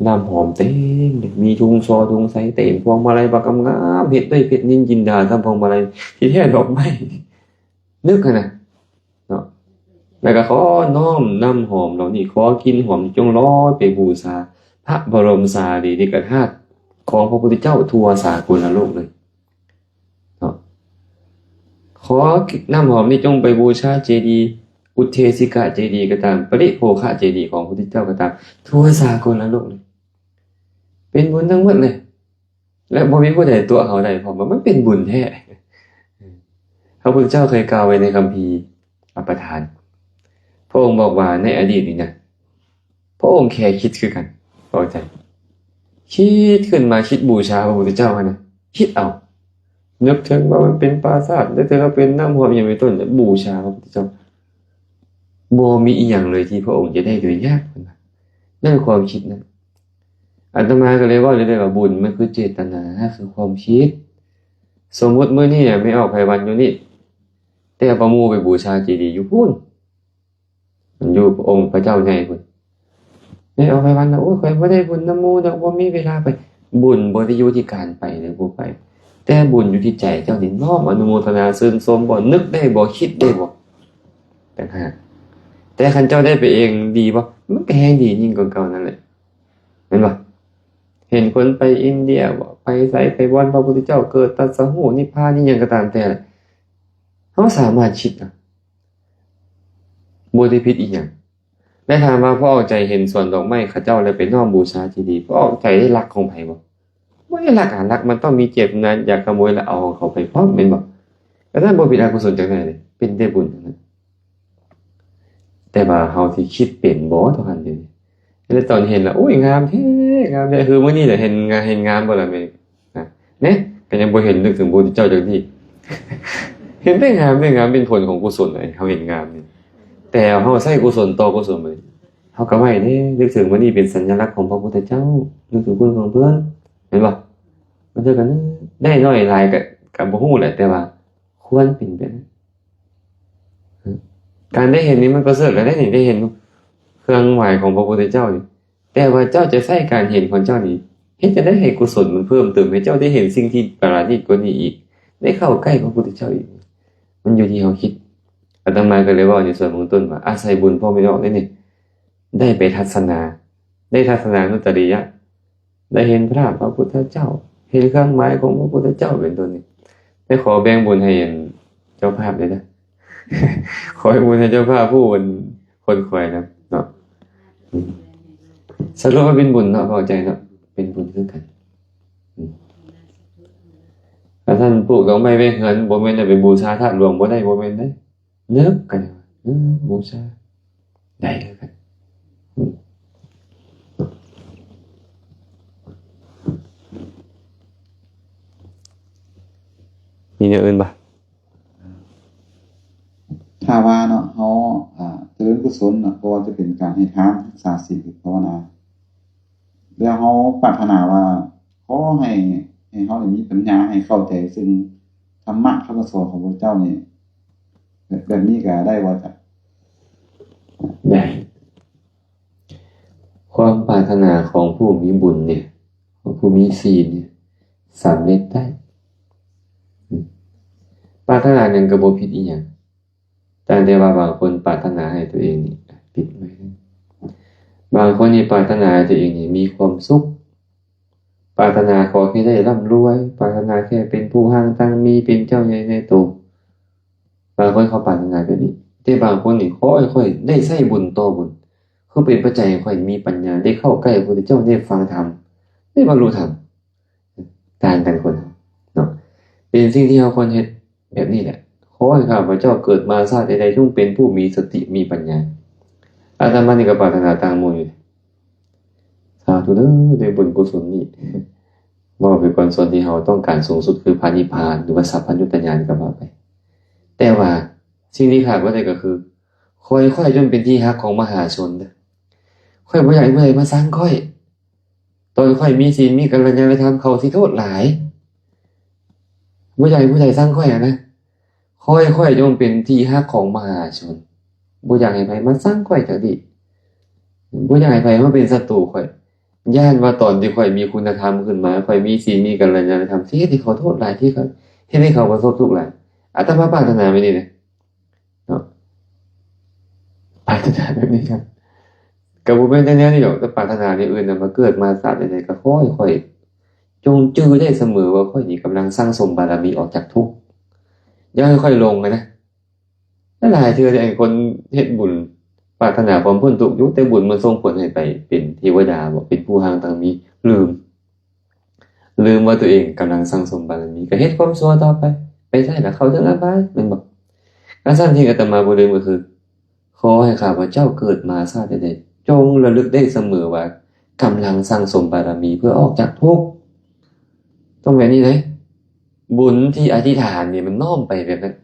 ນ້ຳຫອມເຕັມເລີຍ, ມີທຸງຊໍທຸງໄຊເຕັມ, ພວງມາໄລບັກງາມໆ ເຮັດດ້ວຍເພັດນິນຈິນດາ ຊຳພວງມາໄລ, ທີ່ແທ້ດອກໄມ້. ນຶກຫັ້ນນະເນາະ, ແລ້ວກໍຂໍນ້ອມນ້ຳຫອມເຫຼົ່ານີ້, ຂໍກິ່ນຫອມນີ້ຈົ່ງລອຍໄປບູຊາພະບໍລົມສາລີລິກະທາດຂອງພະພຸດທະເຈົ້າທົ່ວສາກົນລະໂລກເລີຍ. ເນາະ, ຂໍນ້ຳຫອມນີ້ຈົ່ງໄປບູຊາເຈດີ ອຸເທສິກະເຈດີກໍຕາມ, ປະລິໂພຄະເຈດີຂອງພະພຸດທະເຈົ້າກໍຕາມ, ທົ່ວສາກົນລະໂລກເລີຍ. ເປັນບຸນທັງໝົດເລີຍ ແລະ ບໍ່ມີຜູ້ໃດຕົວະເຮົາໄດ້ ເພາະວ່າມັນເປັນບຸນແທ້. ພະພຸດທະເຈົ້າເຄີຍກ່າວໄວ້ໃນຄຳພີອັບປະທານ, ພະອົງບອກວ່າໃນອະດີດນີ້ນະ ພະອົງແຄ່ຄິດຄືກັນ, ເຂົ້າໃຈ, ຄິດຂຶ້ນມາ, ຄິດບູຊາພະພຸດທະເຈົ້າຫັ້ນນະ, ຄິດເອົາ, ນຶກເຖິງວ່າມັນເປັນປາສາດ, ນຶກເຖິງວ່າເປັນນ້ຳຫອມຫຍັງເປັນຕົ້ນ, ບູຊາພະພຸດທະເຈົ້າ. ບໍ່ມີອີ່ຫຍັງເລີຍທີ່ພະອົງຈະໄດ້ໂດຍຍາກ, ເພິ່ນວ່າ. ນັ້ນຄວາມຄິດນັ້ນ. ອາດຕະມາກໍເລີຍເວົ້າເລື້ອຍໆວ່າ ບຸນມັນຄືເຈດຕະນາ, ຄືຄວາມຄິດ. ສົມມຸດມື້ນີ້ແມ່ອອກໄພວັນຢູ່ນີ້, ແຕ່ວ່າໝູ່ໄປບູຊາເຈດີຢູ່ພຸ້ນ. ມັນຢູ່ອົງພະເຈົ້າໃຫຍ່ພຸ້ນ. ໄດ້ອອກໄປວັດນະ, ໂອ້ຍ ຂ້ອຍບໍ່ໄດ້ບຸນນຳໝູ່ດອກ, ບໍ່ມີເວລາໄປ. ບຸນບໍ່ໄດ້ຢູ່ທີ່ການໄປຫຼືບໍ່ໄປ, ແຕ່ບຸນຢູ່ທີ່ໃຈເຈົ້ານີ້ ນ້ອມອະນຸໂມທະນາຊື່ນຊົມບໍ່, ນຶກໄດ້ບໍ່, ຄິດໄດ້ບໍ່ ຕ່າງຫາກ. ແຕ່ຄັນເຈົ້າໄດ້ໄປເອງດີບໍ່? ມັນກໍແຮງດີຍິ່ງກວ່າເກົ່ານັ້ນແຫຼະ, ແມ່ນບໍ່? ເຫັນຄົນໄປອິນເດຍບໍ, ໄປໃສ, ໄປບ່ອນພະພຸດທະເຈົ້າເກີດ, ຕັດສະຮູ້, ນິບພານ, ອີ່ຫຍັງກໍຕາມແຕ່ແຫຼະ, ເຮົາສາມາດຄິດນະ. ບໍ່ໄດ້ຜິດອີ່ຫຍັງ. ແລະ ຖາມວ່າພະອອກໃຈເຫັນສວນດອກໄມ້ເຂົາເຈົ້າ ແລ້ວໄປນ້ອມບູຊາເຈດີ, ພະອອກໃຈໄດ້ລັກຂອງໃຜບໍ່? ບໍ່ໄດ້ລັກ. ອາ ລັກມັນຕ້ອງມີເຈດຕະນາຢາກຂະໂມຍ ແລ້ວເອົາຂອງເຂົາໄປພ້ອມ, ແມ່ນບໍ່? ແຕ່ນັ້ນບໍ່ເປັນອະກຸສົນຈັ່ງໃດເດ, ເປັນແຕ່ບຸນເທົ່ານັ້ນ. ແຕ່ວ່າເຮົາຊິຄິດເປັນບໍ່ເທົ່ານັ້ນເດ. ແລ້ວຕອນເຫັນລະ ໂອ້ຍ ງາມແທ້, ງາມແທ້. ຄືມື້ນີ້ລະເຫັນ ເຫັນງາມບໍ່ລະແມ່? ນະ ແນ່ ກໍຍັງບໍ່ເຫັນນຶກເຖິງພະພຸດທະເຈົ້າຈັກທີ. ເຫັນແຕ່ງາມ, ແຕ່ງາມເປັນຜົນຂອງກຸສົນ, ເຮົາເຫັນງາມນີ້. ແຕ່ເຮົາໃຊ້ກຸສົນຕໍ່ກຸສົນ, ເຮົາກໍໄວ້ເດ້, ນຶກເຖິງມື້ນີ້ເປັນສັນຍະລັກຂອງພະພຸດທະເຈົ້າ, ນຶກເຖິງຄຸນຂອງເພິ່ນ, ແມ່ນບໍ່? ບາງເທື່ອກໍໄດ້ໜ້ອຍຫຼາຍກໍ ກໍບໍ່ຮູ້ແຫຼະ, ແຕ່ວ່າຄວນເປັນແບບນັ້ນ. ການໄດ້ເຫັນນີ້ມັນປະເສີດແລ້ວເດ້ນີ້, ໄດ້ເຫັນເຄື່ອງໝາຍຂອງພະພຸດທະເຈົ້ານີ້. ແຕ່ວ່າເຈົ້າຈະໃຊ້ການເຫັນຂອງເຈົ້ານີ້ ເຮັດຈັ່ງໃດໃຫ້ກຸສົນມັນເພີ່ມເຕີມ, ໃຫ້ເຈົ້າໄດ້ເຫັນສິ່ງທີ່ປະລາດນີ້ກວ່ານີ້ອີກ, ໄດ້ເຂົ້າໃກ້ພະພຸດທະເຈົ້າອີກ. ມັນຢູ່ທີ່ເຮົາຄິດ. ອາດຕະມາກໍເລີຍເວົ້າໃນສ່ວນເບື້ອງຕົ້ນວ່າ ອາໄສບຸນພໍ່ແມ່ອອກໄດ້ນີ້, ໄດ້ໄປທັດສະນາ, ໄດ້ທັດສະນານຸດຕະລິຍະ, ໄດ້ເຫັນພາບພະພຸດທະເຈົ້າ, ເຫັນເຄື່ອງໝາຍຂອງພະພຸດທະເຈົ້າເປັນຕົ້ນນີ້. ໄດ້ຂໍແບ່ງບຸນໃຫ້ເຈົ້າພາບເດີ. ຂໍໃຫ້ບຸນໃຫ້ເຈົ້າພາບຜູ້ເປັນຄົນຄອຍນຳເນາະ. ສະຫຼຸບວ່າເປັນບຸນເນາະ, ເຂົ້າໃຈເນາະ, ເປັນບຸນຄືກັນ. ຖ້າທ່ານປູກດອກໄມ້ໄວ້ເຮືອນ, ບໍ່ແມ່ນໄດ້ໄປບູຊາທາດຫຼວງ, ບໍ່ໄດ້, ບໍ່ແມ່ນເດ້. ນຶກກັນວ່າ ເອີ ບູຊາ ໄດ້ຄືກັນ. ມີແນວອື່ນບໍ່? ຖ້າວ່າເນາະ ເຮົາ ອ່າ ຈະເລີນກຸສົນເນາະ ບໍ່ວ່າຈະເປັນການໃຫ້ທານ, ຮັກສາສິນ ຫຼື ພາວະນາ ແລ້ວເຮົາປາດຖະໜາວ່າ ຂໍໃຫ້ ໃຫ້ເຮົາໄດ້ມີປັນຍາ ໃຫ້ເຂົ້າໃຈເຊິ່ງທຳມະຄຳສອນຂອງພະເຈົ້ານີ້ ແບບ ບບນີ້ກໍໄດ້ບໍ່? ໄດ້. ຄວາມປາດຖະໜາຂອງຜູ້ມີບຸນນີ້ ຂອງຜູ້ມີສິນນີ້ ສຳເລັດໄດ້. ປາດຖະໜາຫຍັງກໍບໍ່ຜິດອີ່ຫຍັງ, ຕ່າງແຕ່ວ່າບາງຄົນປາດຖະໜາໃຫ້ຕົວເອງນີ້ ຜິດໄປ. ບາງຄົນນີ້ປາດຖະໜາໃຫ້ຕົວເອງນີ້ມີຄວາມສຸກ, ປາດຖະໜາຂໍແຄ່ໄດ້ລ່ຳລວຍ, ປາດຖະໜາແຄ່ເປັນຜູ້ຮັ່ງຕັ້ງມີ, ເປັນເຈົ້າໃຫຍ່ໃຫຍ່ໂຕ. ບາງຄົນເຂົາປາດຖະໜາແບບນີ້, ແຕ່ບາງຄົນນີ້ຂໍໃຫ້ຂ້ອຍໄດ້ໃຊ້ບຸນຕໍ່ບຸນ, ຄືເປັນປັດໄຈໃຫ້ຂ້ອຍມີປັນຍາ, ໄດ້ເຂົ້າໃກ້ພະພຸດທະເຈົ້າ, ໄດ້ຟັງທຳ, ໄດ້ບັນລຸທຳ. ຕ່າງກັນຄົນເຮົາເນາະ, ເປັນສິ່ງທີ່ເຮົາຄວນເຮັດແບບນີ້ແຫຼະ. ຂໍໃຫ້ຂ້າພະເຈົ້າເກີດມາຊາດໃດໆ ຈົ່ງເປັນຜູ້ມີສະຕິມີປັນຍາ. ອາດຕະມານີ້ກໍປາດຖະໜາຕ່າງໝູ່ຢູ່. ສາທຸເດີ ໄດ້ບຸນກຸສົນນີ້. ເວົ້າໄປກ່ອນ, ສ່ວນທີ່ເຮົາຕ້ອງການສູງສຸດຄືພະນິບພານ ຫຼືວ່າສັບພັນຍຸດຕະຍານກໍວ່າໄປ. ແຕ່ວ່າສິ່ງທີ່ຂາດບໍ່ໄດ້ກໍຄື ຂໍໃຫ້ຂ້ອຍຈົ່ງເປັນທີ່ຮັກຂອງມະຫາຊົນເດີ. ຂ້ອຍບໍ່ຢາກໃຫ້ຜູ້ໃດມາຊັງຂ້ອຍ. ຕອນຂ້ອຍມີສິນ ມີກັນລະຍານະທຳ ເຂົາຊິໂທດຫຼາຍ. ບໍ່ຢາກໃຫ້ຜູ້ໃດຊັງຂ້ອຍຫັ້ນນະ. ຂໍໃຫ້ຂ້ອຍຈົ່ງເປັນທີ່ຮັກຂອງມະຫາຊົນ. ບໍ່ຢາກໃຫ້ໃຜມາຊັງຂ້ອຍຈັກດີ້. ບໍ່ຢາກໃຫ້ໃຜມາເປັນສັດຕູຂ້ອຍ. ຢ້ານວ່າຕອນທີ່ຂ້ອຍມີຄຸນນະທຳຂຶ້ນມາ, ຂ້ອຍມີສິນ ມີກັນລະຍານະທຳ, ຊິເຮັດໃຫ້ເຂົາໂທດຫຼາຍ, ທີ່ເຂົາ ເຮັດໃຫ້ເຂົາປະສົບທຸກຫຼາຍ. ອາດຕະມາປາດຖະໜາໄວ້ນີ້ເດ້. ເນາະ ປາດຖະໜາແບບນີ້ຄັບ ກໍບໍ່ແມ່ນແນວນີ້ດອກ, ແຕ່ປາດຖະໜາແນວອື່ນນະ, ມາເກີດມາຊາດໃດໆ ກໍຂໍໃຫ້ຂ້ອຍຈົ່ງຈື່ໄດ້ສະເໝີວ່າ ຂ້ອຍນີ້ກຳລັງສັ່ງສົມບາລະມີອອກຈາກທຸກ, ຢ່າໃຫ້ຂ້ອຍຫຼົງນະ. ຫຼາຍເທື່ອທີ່ຄົນເຮັດບຸນປາດຖະໜາຄວາມພົ້ນທຸກຢູ່, ແຕ່ບຸນມັນສົ່ງຜົນໃຫ້ໄປເປັນເທວະດາບໍ ເປັນຜູ້ຮັ່ງຕັ້ງມີ, ລືມ ລືມວ່າຕົວເອງກຳລັງສັ່ງສົມບາລະມີ, ກໍເຮັດຄວາມຊົ່ວຕໍ່ໄປ, ໄປໃສລະເຂົ້າເຖິງອະບາຍ, ແມ່ນບໍ່? ກະຊັ້ນທີ່ອາດຕະມາບໍ່ລືມກໍຄື ຂໍໃຫ້ຂ້າພະເຈົ້າເກີດມາຊາດໃດໆ ຈົ່ງລະລຶກໄດ້ສະເໝີວ່າ ກຳລັງສັ່ງສົມບາລະມີເພື່ອອອກຈາກທຸກ. ຕ້ອງແບບນີ້ເດ້. ບຸນທີ່ອະທິຖານນີ້ມັນນ້ອມໄປແບບນັ້ນ.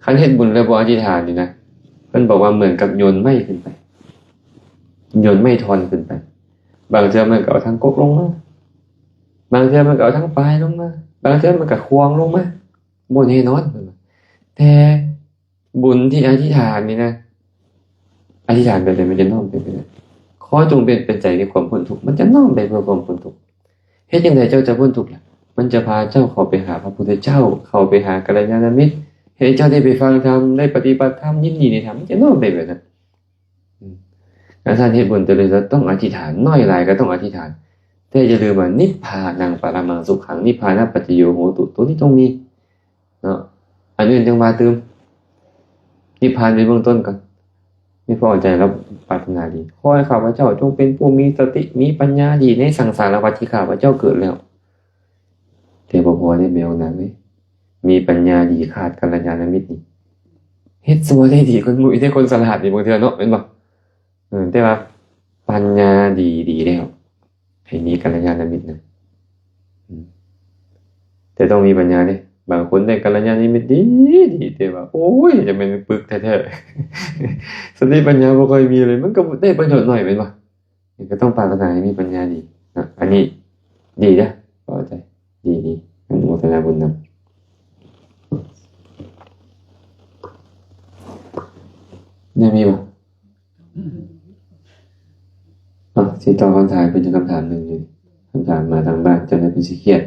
ຄັນເຮັດບຸນແລ້ວບໍ່ອະທິຖານນີ້ນະ, ເພິ່ນບອກວ່າເໝືອນກັບໂຍນໄມ້ຂຶ້ນໄປ, ໂຍນໄມ້ທ່ອນຂຶ້ນໄປ. ບາງເທື່ອມັນກໍເອົາທັງກົກລົງມາ, ບາງເທື່ອມັນກໍເອົາທັງປາຍລົງມາ, ບາງເທື່ອມັນກໍຂວ້າງລົງມາ, ບໍ່ແນ່ນອນ. ແຕ່ບຸນທີ່ອະທິຖານນີ້ນະ, ອະທິຖານແບບໃດມັນຈະນ້ອມໄປແບບນັ້ນ. ຂໍຈົ່ງເປັນປັດໄຈໃນຄວາມພົ້ນທຸກ, ມັນຈະນ້ອມໄປເພື່ອຄວາມພົ້ນທຸກ. ເຮັດຈັ່ງໃດເຈົ້າຈະພົ້ນທຸກລະ? ມັນຈະພາເຈົ້າເຂົ້າໄປຫາພະພຸດທະເຈົ້າ, ເຂົ້າໄປຫາກັນລະຍານະມິດ, ເຮັດໃຫ້ເຈົ້າໄດ້ໄປຟັງທຳ, ໄດ້ປະຕິບັດທຳ, ຍິນດີໃນທຳ, ມັນຈະນ້ອມໄປແບບນັ້ນ. ອືມ ການເຮັດບຸນແຕ່ລະເທື່ອຕ້ອງອະທິຖານ, ໜ້ອຍຫຼາຍກໍຕ້ອງອະທິຖານ. ແຕ່ຢ່າລືມວ່າ ນິບພານັງປະລະມັງສຸຂັງ, ນິບພານະປັດຈະໂຍໂຫຕຸ, ໂຕນີ້ຕ້ອງມີເນາະ. ອັນອື່ນຈັ່ງວ່າຕື່ມ. ນິບພານເປັນເບື້ອງຕົ້ນກ່ອນ. ນີ້ພໍໃຈແລ້ວ ປາດຖະໜາດີ. ຂໍໃຫ້ຂ້າພະເຈົ້າຈົ່ງເປັນຜູ້ມີສະຕິ, ມີປັນຍາດີໃນສັງສາລະວັດທີ່ຂ້າພະເຈົ້າເກີດແລ້ວ. ແຕ່ບໍ່ພໍເດ້ ແມ່ອອກນາງເອີຍ, ມີປັນຍາດີຂາດກັນລະຍານະມິດນີ້ ເຮັດຊົ່ວໄດ້ດີກວ່າໝູ່ເດ້. ຄົນສະຫຼາດນີ້ບາງເທື່ອເນາະ ແມ່ນບໍ່? ເອີ ແຕ່ວ່າປັນຍາດີ ດີແລ້ວ ໃຫ້ມີກັນລະຍານະມິດນຳ. ອືມ ແຕ່ຕ້ອງມີປັນຍາເດ້. ບາງຄົນໄດ້ກັນລະຍານະມິດດີ ດີ ແຕ່ວ່າ ໂອ້ຍ ຈະແມ່ນປຶກແທ້ໆ ສະຕິປັນຍາບໍ່ຄ່ອຍມີເລີຍ, ມັນກໍໄດ້ປະໂຫຍດໜ້ອຍ ແມ່ນບໍ່? ນີ້ກໍຕ້ອງປາດຖະໜາໃຫ້ມີປັນຍາດີເນາະ. ອັນນີ້ດີເດີ້ ເຂົ້າໃຈ ດີໆ ອະນຸໂມທະນາບຸນນຳ. ຍັງມີບໍ່? ອ່ະ ຊິຕອບຄຳຖາມເພິ່ນຢູ່ຄຳຖາມໜຶ່ງຢູ່. ຄຳຖາມມາທາງບ້ານ ເຈົ້າໜ້າທີ່ເພິ່ນຊິຄຽດ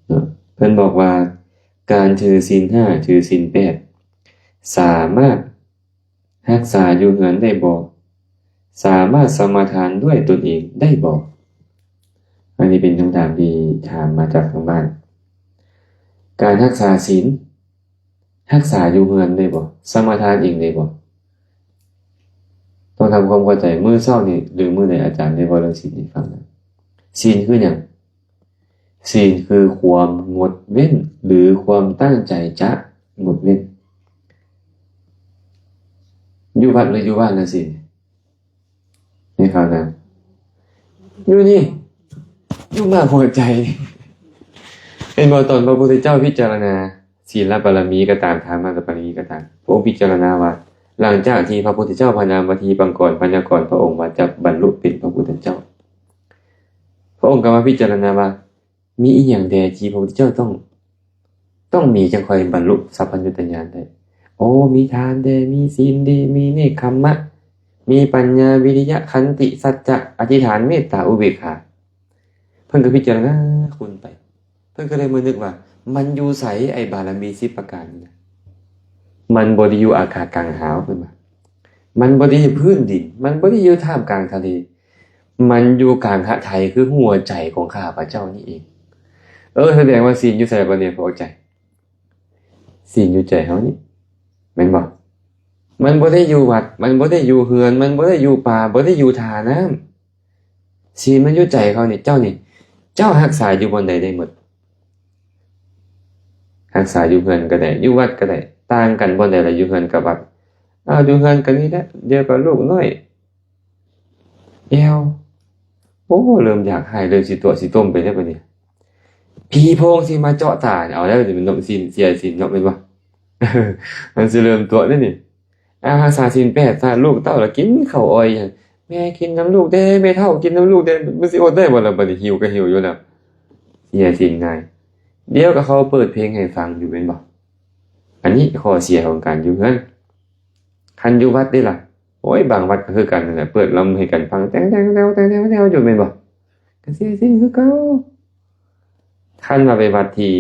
ເນາະ. ເພິ່ນບອກວ່າ ການຖືສິນຫ້າ ຖືສິນແປດ ສາມາດ ຮັກສາຢູ່ເຮືອນໄດ້ບໍ່? ສາມາດສະມາທານດ້ວຍຕົນເອງໄດ້ບໍ່? ອັນນີ້ເປັນຄຳຖາມທີ່ຖາມມາຈາກທາງບ້ານ. ການຮັກສາສິນ ຮັກສາຢູ່ເຮືອນໄດ້ບໍ່? ສະມາທານເອງໄດ້ບໍ່? ຕ້ອງທຳຄວາມເຂົ້າໃຈ. ມື້ເຊົ້ານີ້ ຫຼື ມື້ໃດອາຈານໄດ້ເວົ້າເລື່ອງສິນໃຫ້ຟັງນະ? ສິນຄືຫຍັງ? ສິນຄືຄວາມງົດເວັ້ນ ຫຼື ຄວາມຕັ້ງໃຈຈະງົດເວັ້ນ. ຢູ່ວັດ ຫຼື ຢູ່ບ້ານລະສິນ? ໃນຄາວນາ ຢູ່ນີ້ ຢູ່ໝາກຫົວໃຈ. ເຫັນບໍ່? ຕອນພະພຸດທະເຈົ້າພິຈາລະນາ ສີລະບາລະມີກໍຕາມ ທານະບາລະມີກໍຕາມ ພະອົງພິຈາລະນາວ່າ ຫຼັງຈາກທີ່ພະພຸດທະເຈົ້າພະນາມວັດທີປັງກອນ ພະຍາກອນ ພະອົງວ່າຈະບັນລຸເປັນພະພຸດທະເຈົ້າ, ພະອົງກໍມາພິຈາລະນາວ່າ ມີອີ່ຫຍັງແດ່ທີ່ພະພຸດທະເຈົ້າຕ້ອງ ຕ້ອງມີ ຈັ່ງຄ່ອຍບັນລຸສັບພັນຍຸດຕະຍານໄດ້? ໂອ້ ມີທານແດ່ ມີສິນດີ ມີເນກຂຳມະ ມີປັນຍາ ວິລິຍະ ຂັນຕິ ສັດຈະ ອະທິຖານ ເມດຕາ ອຸເບກຂາ. ເພິ່ນກໍພິຈາລະນາຄຸນໄປ ເພິ່ນກໍເລີຍມານຶກວ່າ ມັນຢູ່ໃສ ໄອ້ບາລະມີສິບປະການນີ້ນະ? ມັນບໍ່ໄດ້ຢູ່ອາກາດກາງຫາວ ເພິ່ນວ່າ ມັນບໍ່ໄດ້ຢູ່ພື້ນດິນ ມັນບໍ່ໄດ້ຢູ່ທ່າມກາງທະເລ ມັນຢູ່ກາງຫະໄທ ຄືຫົວໃຈຂອງຂ້າພະເຈົ້ານີ້ເອງ. ເອີ ສະແດງວ່າສິນຢູ່ໃສບາດນີ້ ພວກໃຈ? ສິນຢູ່ໃຈເຮົານີ້ ແມ່ນບໍ່? ມັນບໍ່ໄດ້ຢູ່ວັດ ມັນບໍ່ໄດ້ຢູ່ເຮືອນ ມັນບໍ່ໄດ້ຢູ່ປ່າ ບໍ່ໄດ້ຢູ່ທ່ານ້ຳ. ສິນມັນຢູ່ໃຈເຮົານີ້ ເຈົ້ານີ້ ເຈົ້າຮັກສາຢູ່ບ່ອນໃດໄດ້ໝົດ? ຮັກສາຢູ່ເຮືອນກໍໄດ້ ຢູ່ວັດກໍໄດ້ ຕ່າງກັນບ່ອນໃດລະ ຢູ່ເຮືອນກັບວັດ? ອ້າວ ຢູ່ເຮືອນກໍນີ້ແຫຼະ ດຽວກໍລູກນ້ອຍ ແອວ ໂອ້ ເລີ່ມຢາກໄຫ້ ເລີ່ມຊິຕົວະຊິຕົມໄປແລ້ວບາດນີ້ ຜີໂພງຊິມາເຈາະຕາ ເອົາແລ້ວ ເນາະ ສິນ ເສຍສິນເນາະ ແມ່ນບໍ່? ມັນຊິເລີ່ມຕົວະເດ້ນີ້. ອາ ຮັກສາສິນແປດຊະ ລູກເຕົ້າລະກິນເຂົ້າອ່ອຍ ແມ່ກິນນຳລູກແດ່ ແມ່ເຖົ້າກິນນຳລູກແດ່ ມັນຊິອົດໄດ້ບໍ່ລະບາດນີ້ ຫິວກໍຫິວຢູ່ແລ້ວ ເສຍສິນງ່າຍ ດຽວກໍເຂົາເປີດເພງໃຫ້ຟັງຢູ່ແມ່ນບໍ່? ອັນນີ້ຂໍ້ເສຍຂອງການຢູ່ເຮືອນ. ຄັນຢູ່ວັດເດ້ລະ? ໂອ້ຍ ບາງວັດກໍຄືກັນນັ້ນແຫຼະ ເປີດລຳໃຫ້ກັນຟັງ ແຕ່ງໆແຕ່ງໆຢູ່ແມ່ນບໍ່? ກໍເສຍສິນຄືເກົ່າ. ຄັນວ່າໄປວັດທີ່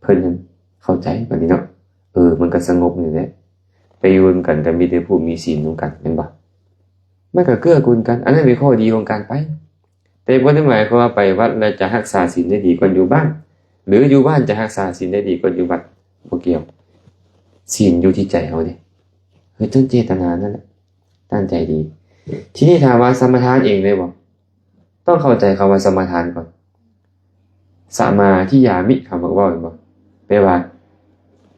ເພິ່ນເຂົ້າໃຈບາດນີ້ເນາະ ເອີ ມັນກໍສະຫງົບນີ້ແຫຼະ ໄປຢູ່ນຳກັນກໍມີແຕ່ຜູ້ມີສິນນຳກັນ ແມ່ນບໍ່? ມັນກໍເກື້ອກູນກັນ ອັນນັ້ນເປັນຂໍ້ດີຂອງການໄປ ແຕ່ບໍ່ໄດ້ໝາຍຄວາມວ່າໄປວັດແລ້ວຈະຮັກສາສິນໄດ້ດີກວ່າຢູ່ບ້ານ ຫຼື ຢູ່ບ້ານຈະຮັກສາສິນໄດ້ດີກວ່າຢູ່ວັດ ບໍ່ກ່ຽວ. ສິນຢູ່ທີ່ໃຈເຮົາເດ້ ເຮັດດ້ວຍເຈດຕະນານັ້ນແຫຼະ ຕັ້ງໃຈດີ. ທີນີ້ຖາມວ່າສະມາທານເອງໄດ້ບໍ່? ຕ້ອງເຂົ້າໃຈຄຳວ່າສະມາທານກ່ອນ. ສະມາທິຢາມິ ຄຳເວົ້າແມ່ນບໍ່? ແປວ່າ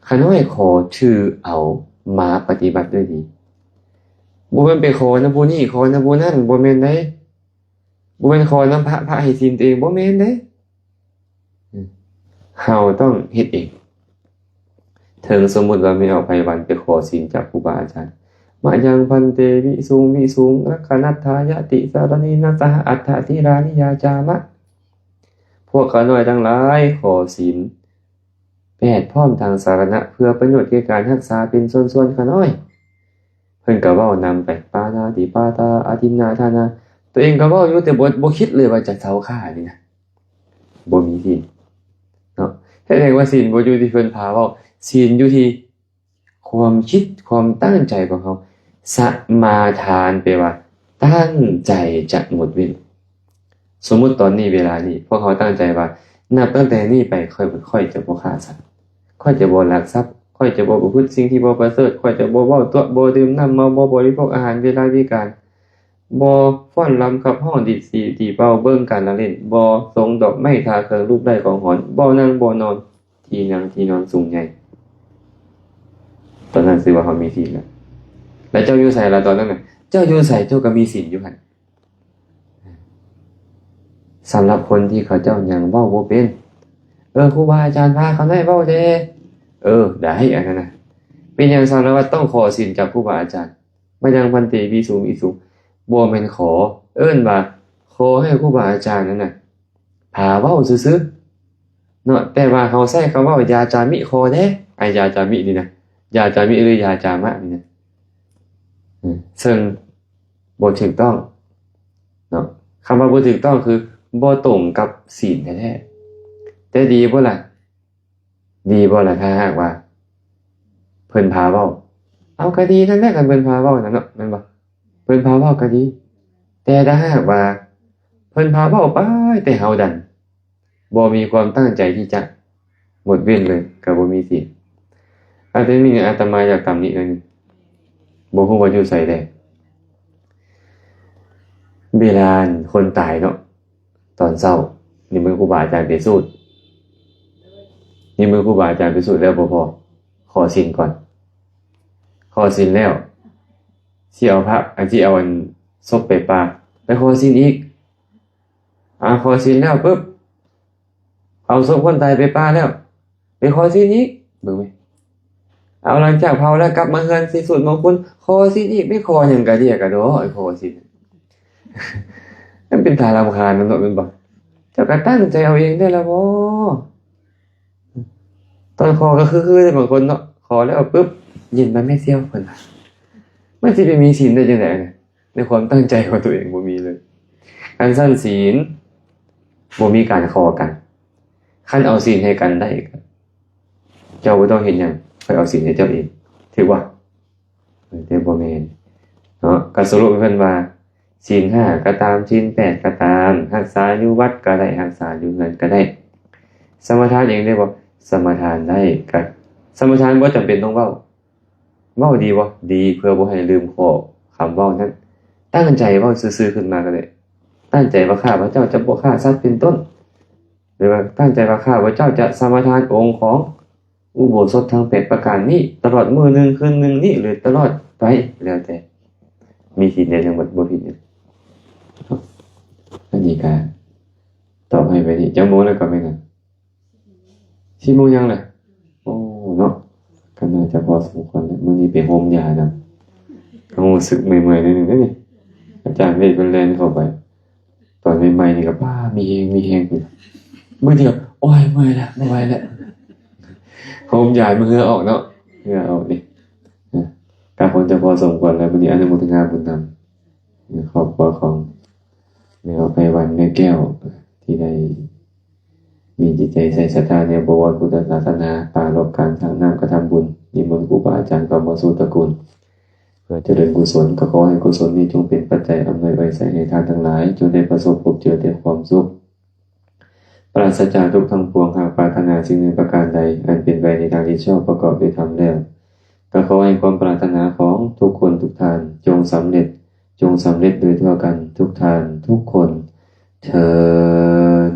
ຂ້ານ້ອຍຂໍຖືເອົາມາປະຕິບັດດ້ວຍດີ. ບໍ່ແມ່ນໄປຂໍນຳຜູ້ນີ້ ຂໍນຳຜູ້ນັ້ນ ບໍ່ແມ່ນເດ້. ບໍ່ແມ່ນຂໍນຳພະ ພະໃຫ້ສິນຕົວເອງ ບໍ່ແມ່ນເດ້. ເຮົາຕ້ອງເຮັດເອງ. ເຖິງສົມມຸດວ່າແມ່ອອກໄພວັນໄປຂໍສິນຈາກຄູບາອາຈານ ມະຍັງພັນເຕ ວິສຸງ ວິສຸງ ລັກຂະນັດຖາຍະ ຕິສະລະນີນະ ສະຫະ ອັດຖະທິລານິ ຢາຈາມະ. ພວກຂ້ານ້ອຍທັງຫຼາຍຂໍສິນແປດພ້ອມທັງສາລະນະ ເພື່ອປະໂຫຍດແກ່ການຮັກສາເປັນສ່ວນໆຂ້ານ້ອຍ. ເພິ່ນກໍເວົ້ານຳໄປ ປານາຕິປາຕາ ອະທິນນາທານາ ຕົວເອງກໍເວົ້າຢູ່ ແຕ່ບໍ່ ບໍ່ຄິດເລີຍວ່າຈະເຊົາຂ້ານີ້ນະ ບໍ່ມີສິນເນາະ. ສະແດງວ່າສິນບໍ່ຢູ່ທີ່ເພິ່ນພາເວົ້າ ສິນຢູ່ທີ່ຄວາມຄິດ ຄວາມຕັ້ງໃຈຂອງເຮົາ. ສະມາທານແປວ່າຕັ້ງໃຈຈະງົດເວັ້ນ. ສົມມຸດຕອນນີ້ເວລານີ້ ພວກເຮົາຕັ້ງໃຈວ່າ ນັບຕັ້ງແຕ່ນີ້ໄປ ຂ້ອຍ ຂ້ອຍຈະບໍ່ຂ້າສັດ, ຂ້ອຍຈະບໍ່ລັກຊັບ, ຂ້ອຍຈະບໍ່ປະພຶດສິ່ງທີ່ບໍ່ປະເສີດ, ຂ້ອຍຈະບໍ່ເວົ້າຕົວະ, ບໍ່ດື່ມນ້ຳເມົາ, ບໍ່ບໍລິໂພກອາຫານເວລາວິການ, ບໍ່ຟ້ອນລຳຂັບຮ້ອງ ດີດສີຕີເປົ່າ ເບິ່ງການລະຫຼິ້ນ, ບໍ່ສົ່ງດອກໄມ້ທາເຄື່ອງລູບໄລ້ຂອງຫອນ, ບໍ່ນັ່ງບໍ່ນອນທີ່ນັ່ງທີ່ນອນສູງໃຫຍ່. ຕອນນັ້ນຊື່ວ່າເຮົາມີສິນແລ້ວ. ແລ້ວເຈົ້າຢູ່ໃສລະຕອນນັ້ນນະ? ເຈົ້າຢູ່ໃສ ເຈົ້າກໍມີສິນຢູ່ຫັ້ນ. ສຳລັບຄົນທີ່ເຂົາເຈົ້າຍັງເວົ້າບໍ່ເປັນ ເອີ ຄູບາອາຈານພາຂ້ານ້ອຍເວົ້າແດ່. ເອີ ໄດ້ ອັນນັ້ນນະ. ເປັນຫຍັງຊາວລະວັດຕ້ອງຂໍສິນຈາກຄູບາອາຈານ? ມະຍັງພັນເຕ ວິສຸງ ວິສຸງ ບໍ່ແມ່ນຂໍ, ເອີ້ນວ່າຂໍໃຫ້ຄູບາອາຈານນັ້ນນະ ພາເວົ້າຊື່ໆເນາະ. ແຕ່ວ່າເຮົາໃຊ້ຄຳເວົ້າ ຢາຈາມິ ຂໍແດ່. ອາ ຢາຈາມິນີ້ນະ ຢາຈາມິ ຫຼື ຢາຈາມະນີ້ນະ ເຊິ່ງບໍ່ຖືກຕ້ອງເນາະ. ຄຳວ່າບໍ່ຖືກຕ້ອງຄືບໍ່ຕົງກັບສິນແທ້ໆ. ແຕ່ດີບໍ່ລະ? ດີບໍ່ລະ ຖ້າຫາກວ່າເພິ່ນພາເວົ້າ? ເອົາ ກໍດີນັ້ນແຫຼະ ຄັນເພິ່ນພາເວົ້ານັ້ນເນາະ ແມ່ນບໍ່? ເພິ່ນພາເວົ້າກໍດີ. ແຕ່ຖ້າຫາກວ່າເພິ່ນພາເວົ້າໄປ ແຕ່ເຮົາດັນບໍ່ມີຄວາມຕັ້ງໃຈທີ່ຈະງົດເວັ້ນເລີຍ ກໍບໍ່ມີສິນ. ອາດຈະມີ ອາດຕະມາຢາກຕຳໜິໜ້ອຍໜຶ່ງ ບໍ່ຮູ້ວ່າຢູ່ໃສແດ່. ເວລາຄົນຕາຍເນາະ ຕອນເຊົ້າ ນິມົນຄູບາອາຈານໄປສູດ, ນິມົນຄູບາອາຈານໄປສູດແລ້ວບໍ່ພໍ ຂໍສິນກ່ອນ. ຂໍສິນແລ້ວ ຊິເອົາພະ ອັນ ຊິເອົາອັນສົບໄປປາ ໄປຂໍສິນອີກ. ອາ ຂໍສິນແລ້ວປຶບ ເອົາສົບຄົນຕາຍໄປປາແລ້ວ ໄປຂໍສິນອີກ. ເບິ່ງແມະ ເອົາ ຫຼັງຈາກເຜົາແລ້ວກັບມາເຮືອນ ຊິສູດມົງຄຸນ ຂໍສິນອີກ. ໄປຂໍຫຍັງກະເດຍກະດໍ ໄປຂໍສິນ ມັນເປັນຕາລຳຄານນຳເນາະ ແມ່ນບໍ່? ເຈົ້າກະຕັ້ງໃຈເອົາເອງໄດ້ລະບໍ່? ຕອນຂໍກໍຄືໆເດ້ ບາງຄົນເນາະ ຂໍແລ້ວປຶບ ເຢັນບາດແມ່ນຊຽວ ເພິ່ນວ່າ. ມັນຊິໄປມີສິນໄດ້ຈັ່ງໃດ ໃນຄວາມຕັ້ງໃຈຂອງຕົວເອງບໍ່ມີເລີຍ. ຄັນຊັ້ນສິນບໍ່ມີການຂໍກັນ. ຄັນເອົາສິນໃຫ້ກັນໄດ້ ເຈົ້າບໍ່ຕ້ອງເຮັດຫຍັງ, ຂ້ອຍເອົາສິນໃຫ້ເຈົ້າເອງ. ຖືກບໍ່? ເອີ ແຕ່ບໍ່ແມ່ນເນາະ. ກໍສະຫຼຸບໃຫ້ເພິ່ນວ່າ ສິນຫ້າກໍຕາມ, ສິນແປດກໍຕາມ, ຮັກສາຢູ່ວັດກໍໄດ້, ຮັກສາຢູ່ເຮືອນກໍໄດ້. ສະມາທານເອງໄດ້ບໍ່? ສະມາທານໄດ້. ກໍສະມາທານບໍ່ຈຳເປັນຕ້ອງເວົ້າ. ເວົ້າດີບໍ່? ດີ, ເພື່ອບໍ່ໃຫ້ລືມຂໍ້ຄຳເວົ້ານັ້ນ. ຕັ້ງໃຈເວົ້າຊື່ໆຂຶ້ນມາກໍໄດ້. ຕັ້ງໃຈວ່າ ຂ້າພະເຈົ້າຈະບໍ່ຂ້າສັດ ເປັນຕົ້ນ. ຫຼືວ່າຕັ້ງໃຈວ່າ ຂ້າພະເຈົ້າຈະສະມາທານອົງຂອງອຸໂບສົດທັງແປດປະການນີ້ ຕະຫຼອດມື້ໜຶ່ງຄືນໜຶ່ງນີ້ ຫຼືຕະຫຼອດໄປ ແລ້ວແຕ່. ມີສິນໃນທັງໝົດ ບໍ່ຜິດຫຍັງ. ອັນນີ້ກະຕອບໃຫ້ໄປນີ້. ຈັກໂມງແລ້ວກໍແມ່ນຫຍັງ? ສິບໂມງຍັງລະ? ໂອ້ ເນາະ. ກໍໜ້າຈະພໍສົມຄວນແລ້ວ. ມື້ນີ້ໄປໂຮມຢານຳ. ກໍຮູ້ສຶກເມື່ອຍໆໜ້ອຍໜຶ່ງເດ້ນີ້. ອາຈານເວດເພິ່ນແລ່ນເຂົ້າໄປ. ຕອນໃໝ່ໆນີ້ກໍ ປ້າ ມີແຮງ ມີແຮງ ມື້ດຽວ ໂອ້ຍ ເມື່ອຍແລ້ວ ບໍ່ໄຫວແລ້ວ. ໂຮມຢາໃຫ້ເຫື່ອອອກເນາະ, ເຫື່ອອອກນີ້. ກະຄົງຈະພໍສົມຄວນແລ້ວ. ມື້ນີ້ອະນຸໂມທະນາບຸນນຳ ໃນຄອບຄົວຂອງແມ່ໄພວັນ ແມ່ແກ້ວ ທີ່ໄດ້ມີຈິດໃຈໃສ່ສັດທາໃນບໍວອນພຸດທະສາສະໜາ, ປາລົບການສ້າງນ້ຳກະທຳບຸນ, ນິມົນຄູບາອາຈານເຂົ້າມາສູ່ຕະກຸນ ເພື່ອຈະເລີນກຸສົນ. ກໍຂໍໃຫ້ກຸສົນນີ້ຈົ່ງເປັນປັດໄຈອຳນວຍໄວໄສໃຫ້ທ່ານທັງຫຼາຍ ຈົ່ງໄດ້ປະສົບພົບເຈີແຕ່ຄວາມສຸກ, ປາສະຈາກທຸກທັງປວງ. ຫາກປາດຖະໜາສິ່ງໜຶ່ງປະການໃດ ອັນເປັນໄປໃນທາງທີ່ຊອບປະກອບດ້ວຍທຳແລ້ວ, ກໍຂໍໃຫ້ຄວາມປາດຖະໜາຂອງທຸກຄົນທຸກທ່ານ ຈົ່ງສຳເລັດ, ຈົ່ງສຳເລັດໂດຍທົ່ວກັນທຸກທ່ານທຸກຄົນເທີ້ນ.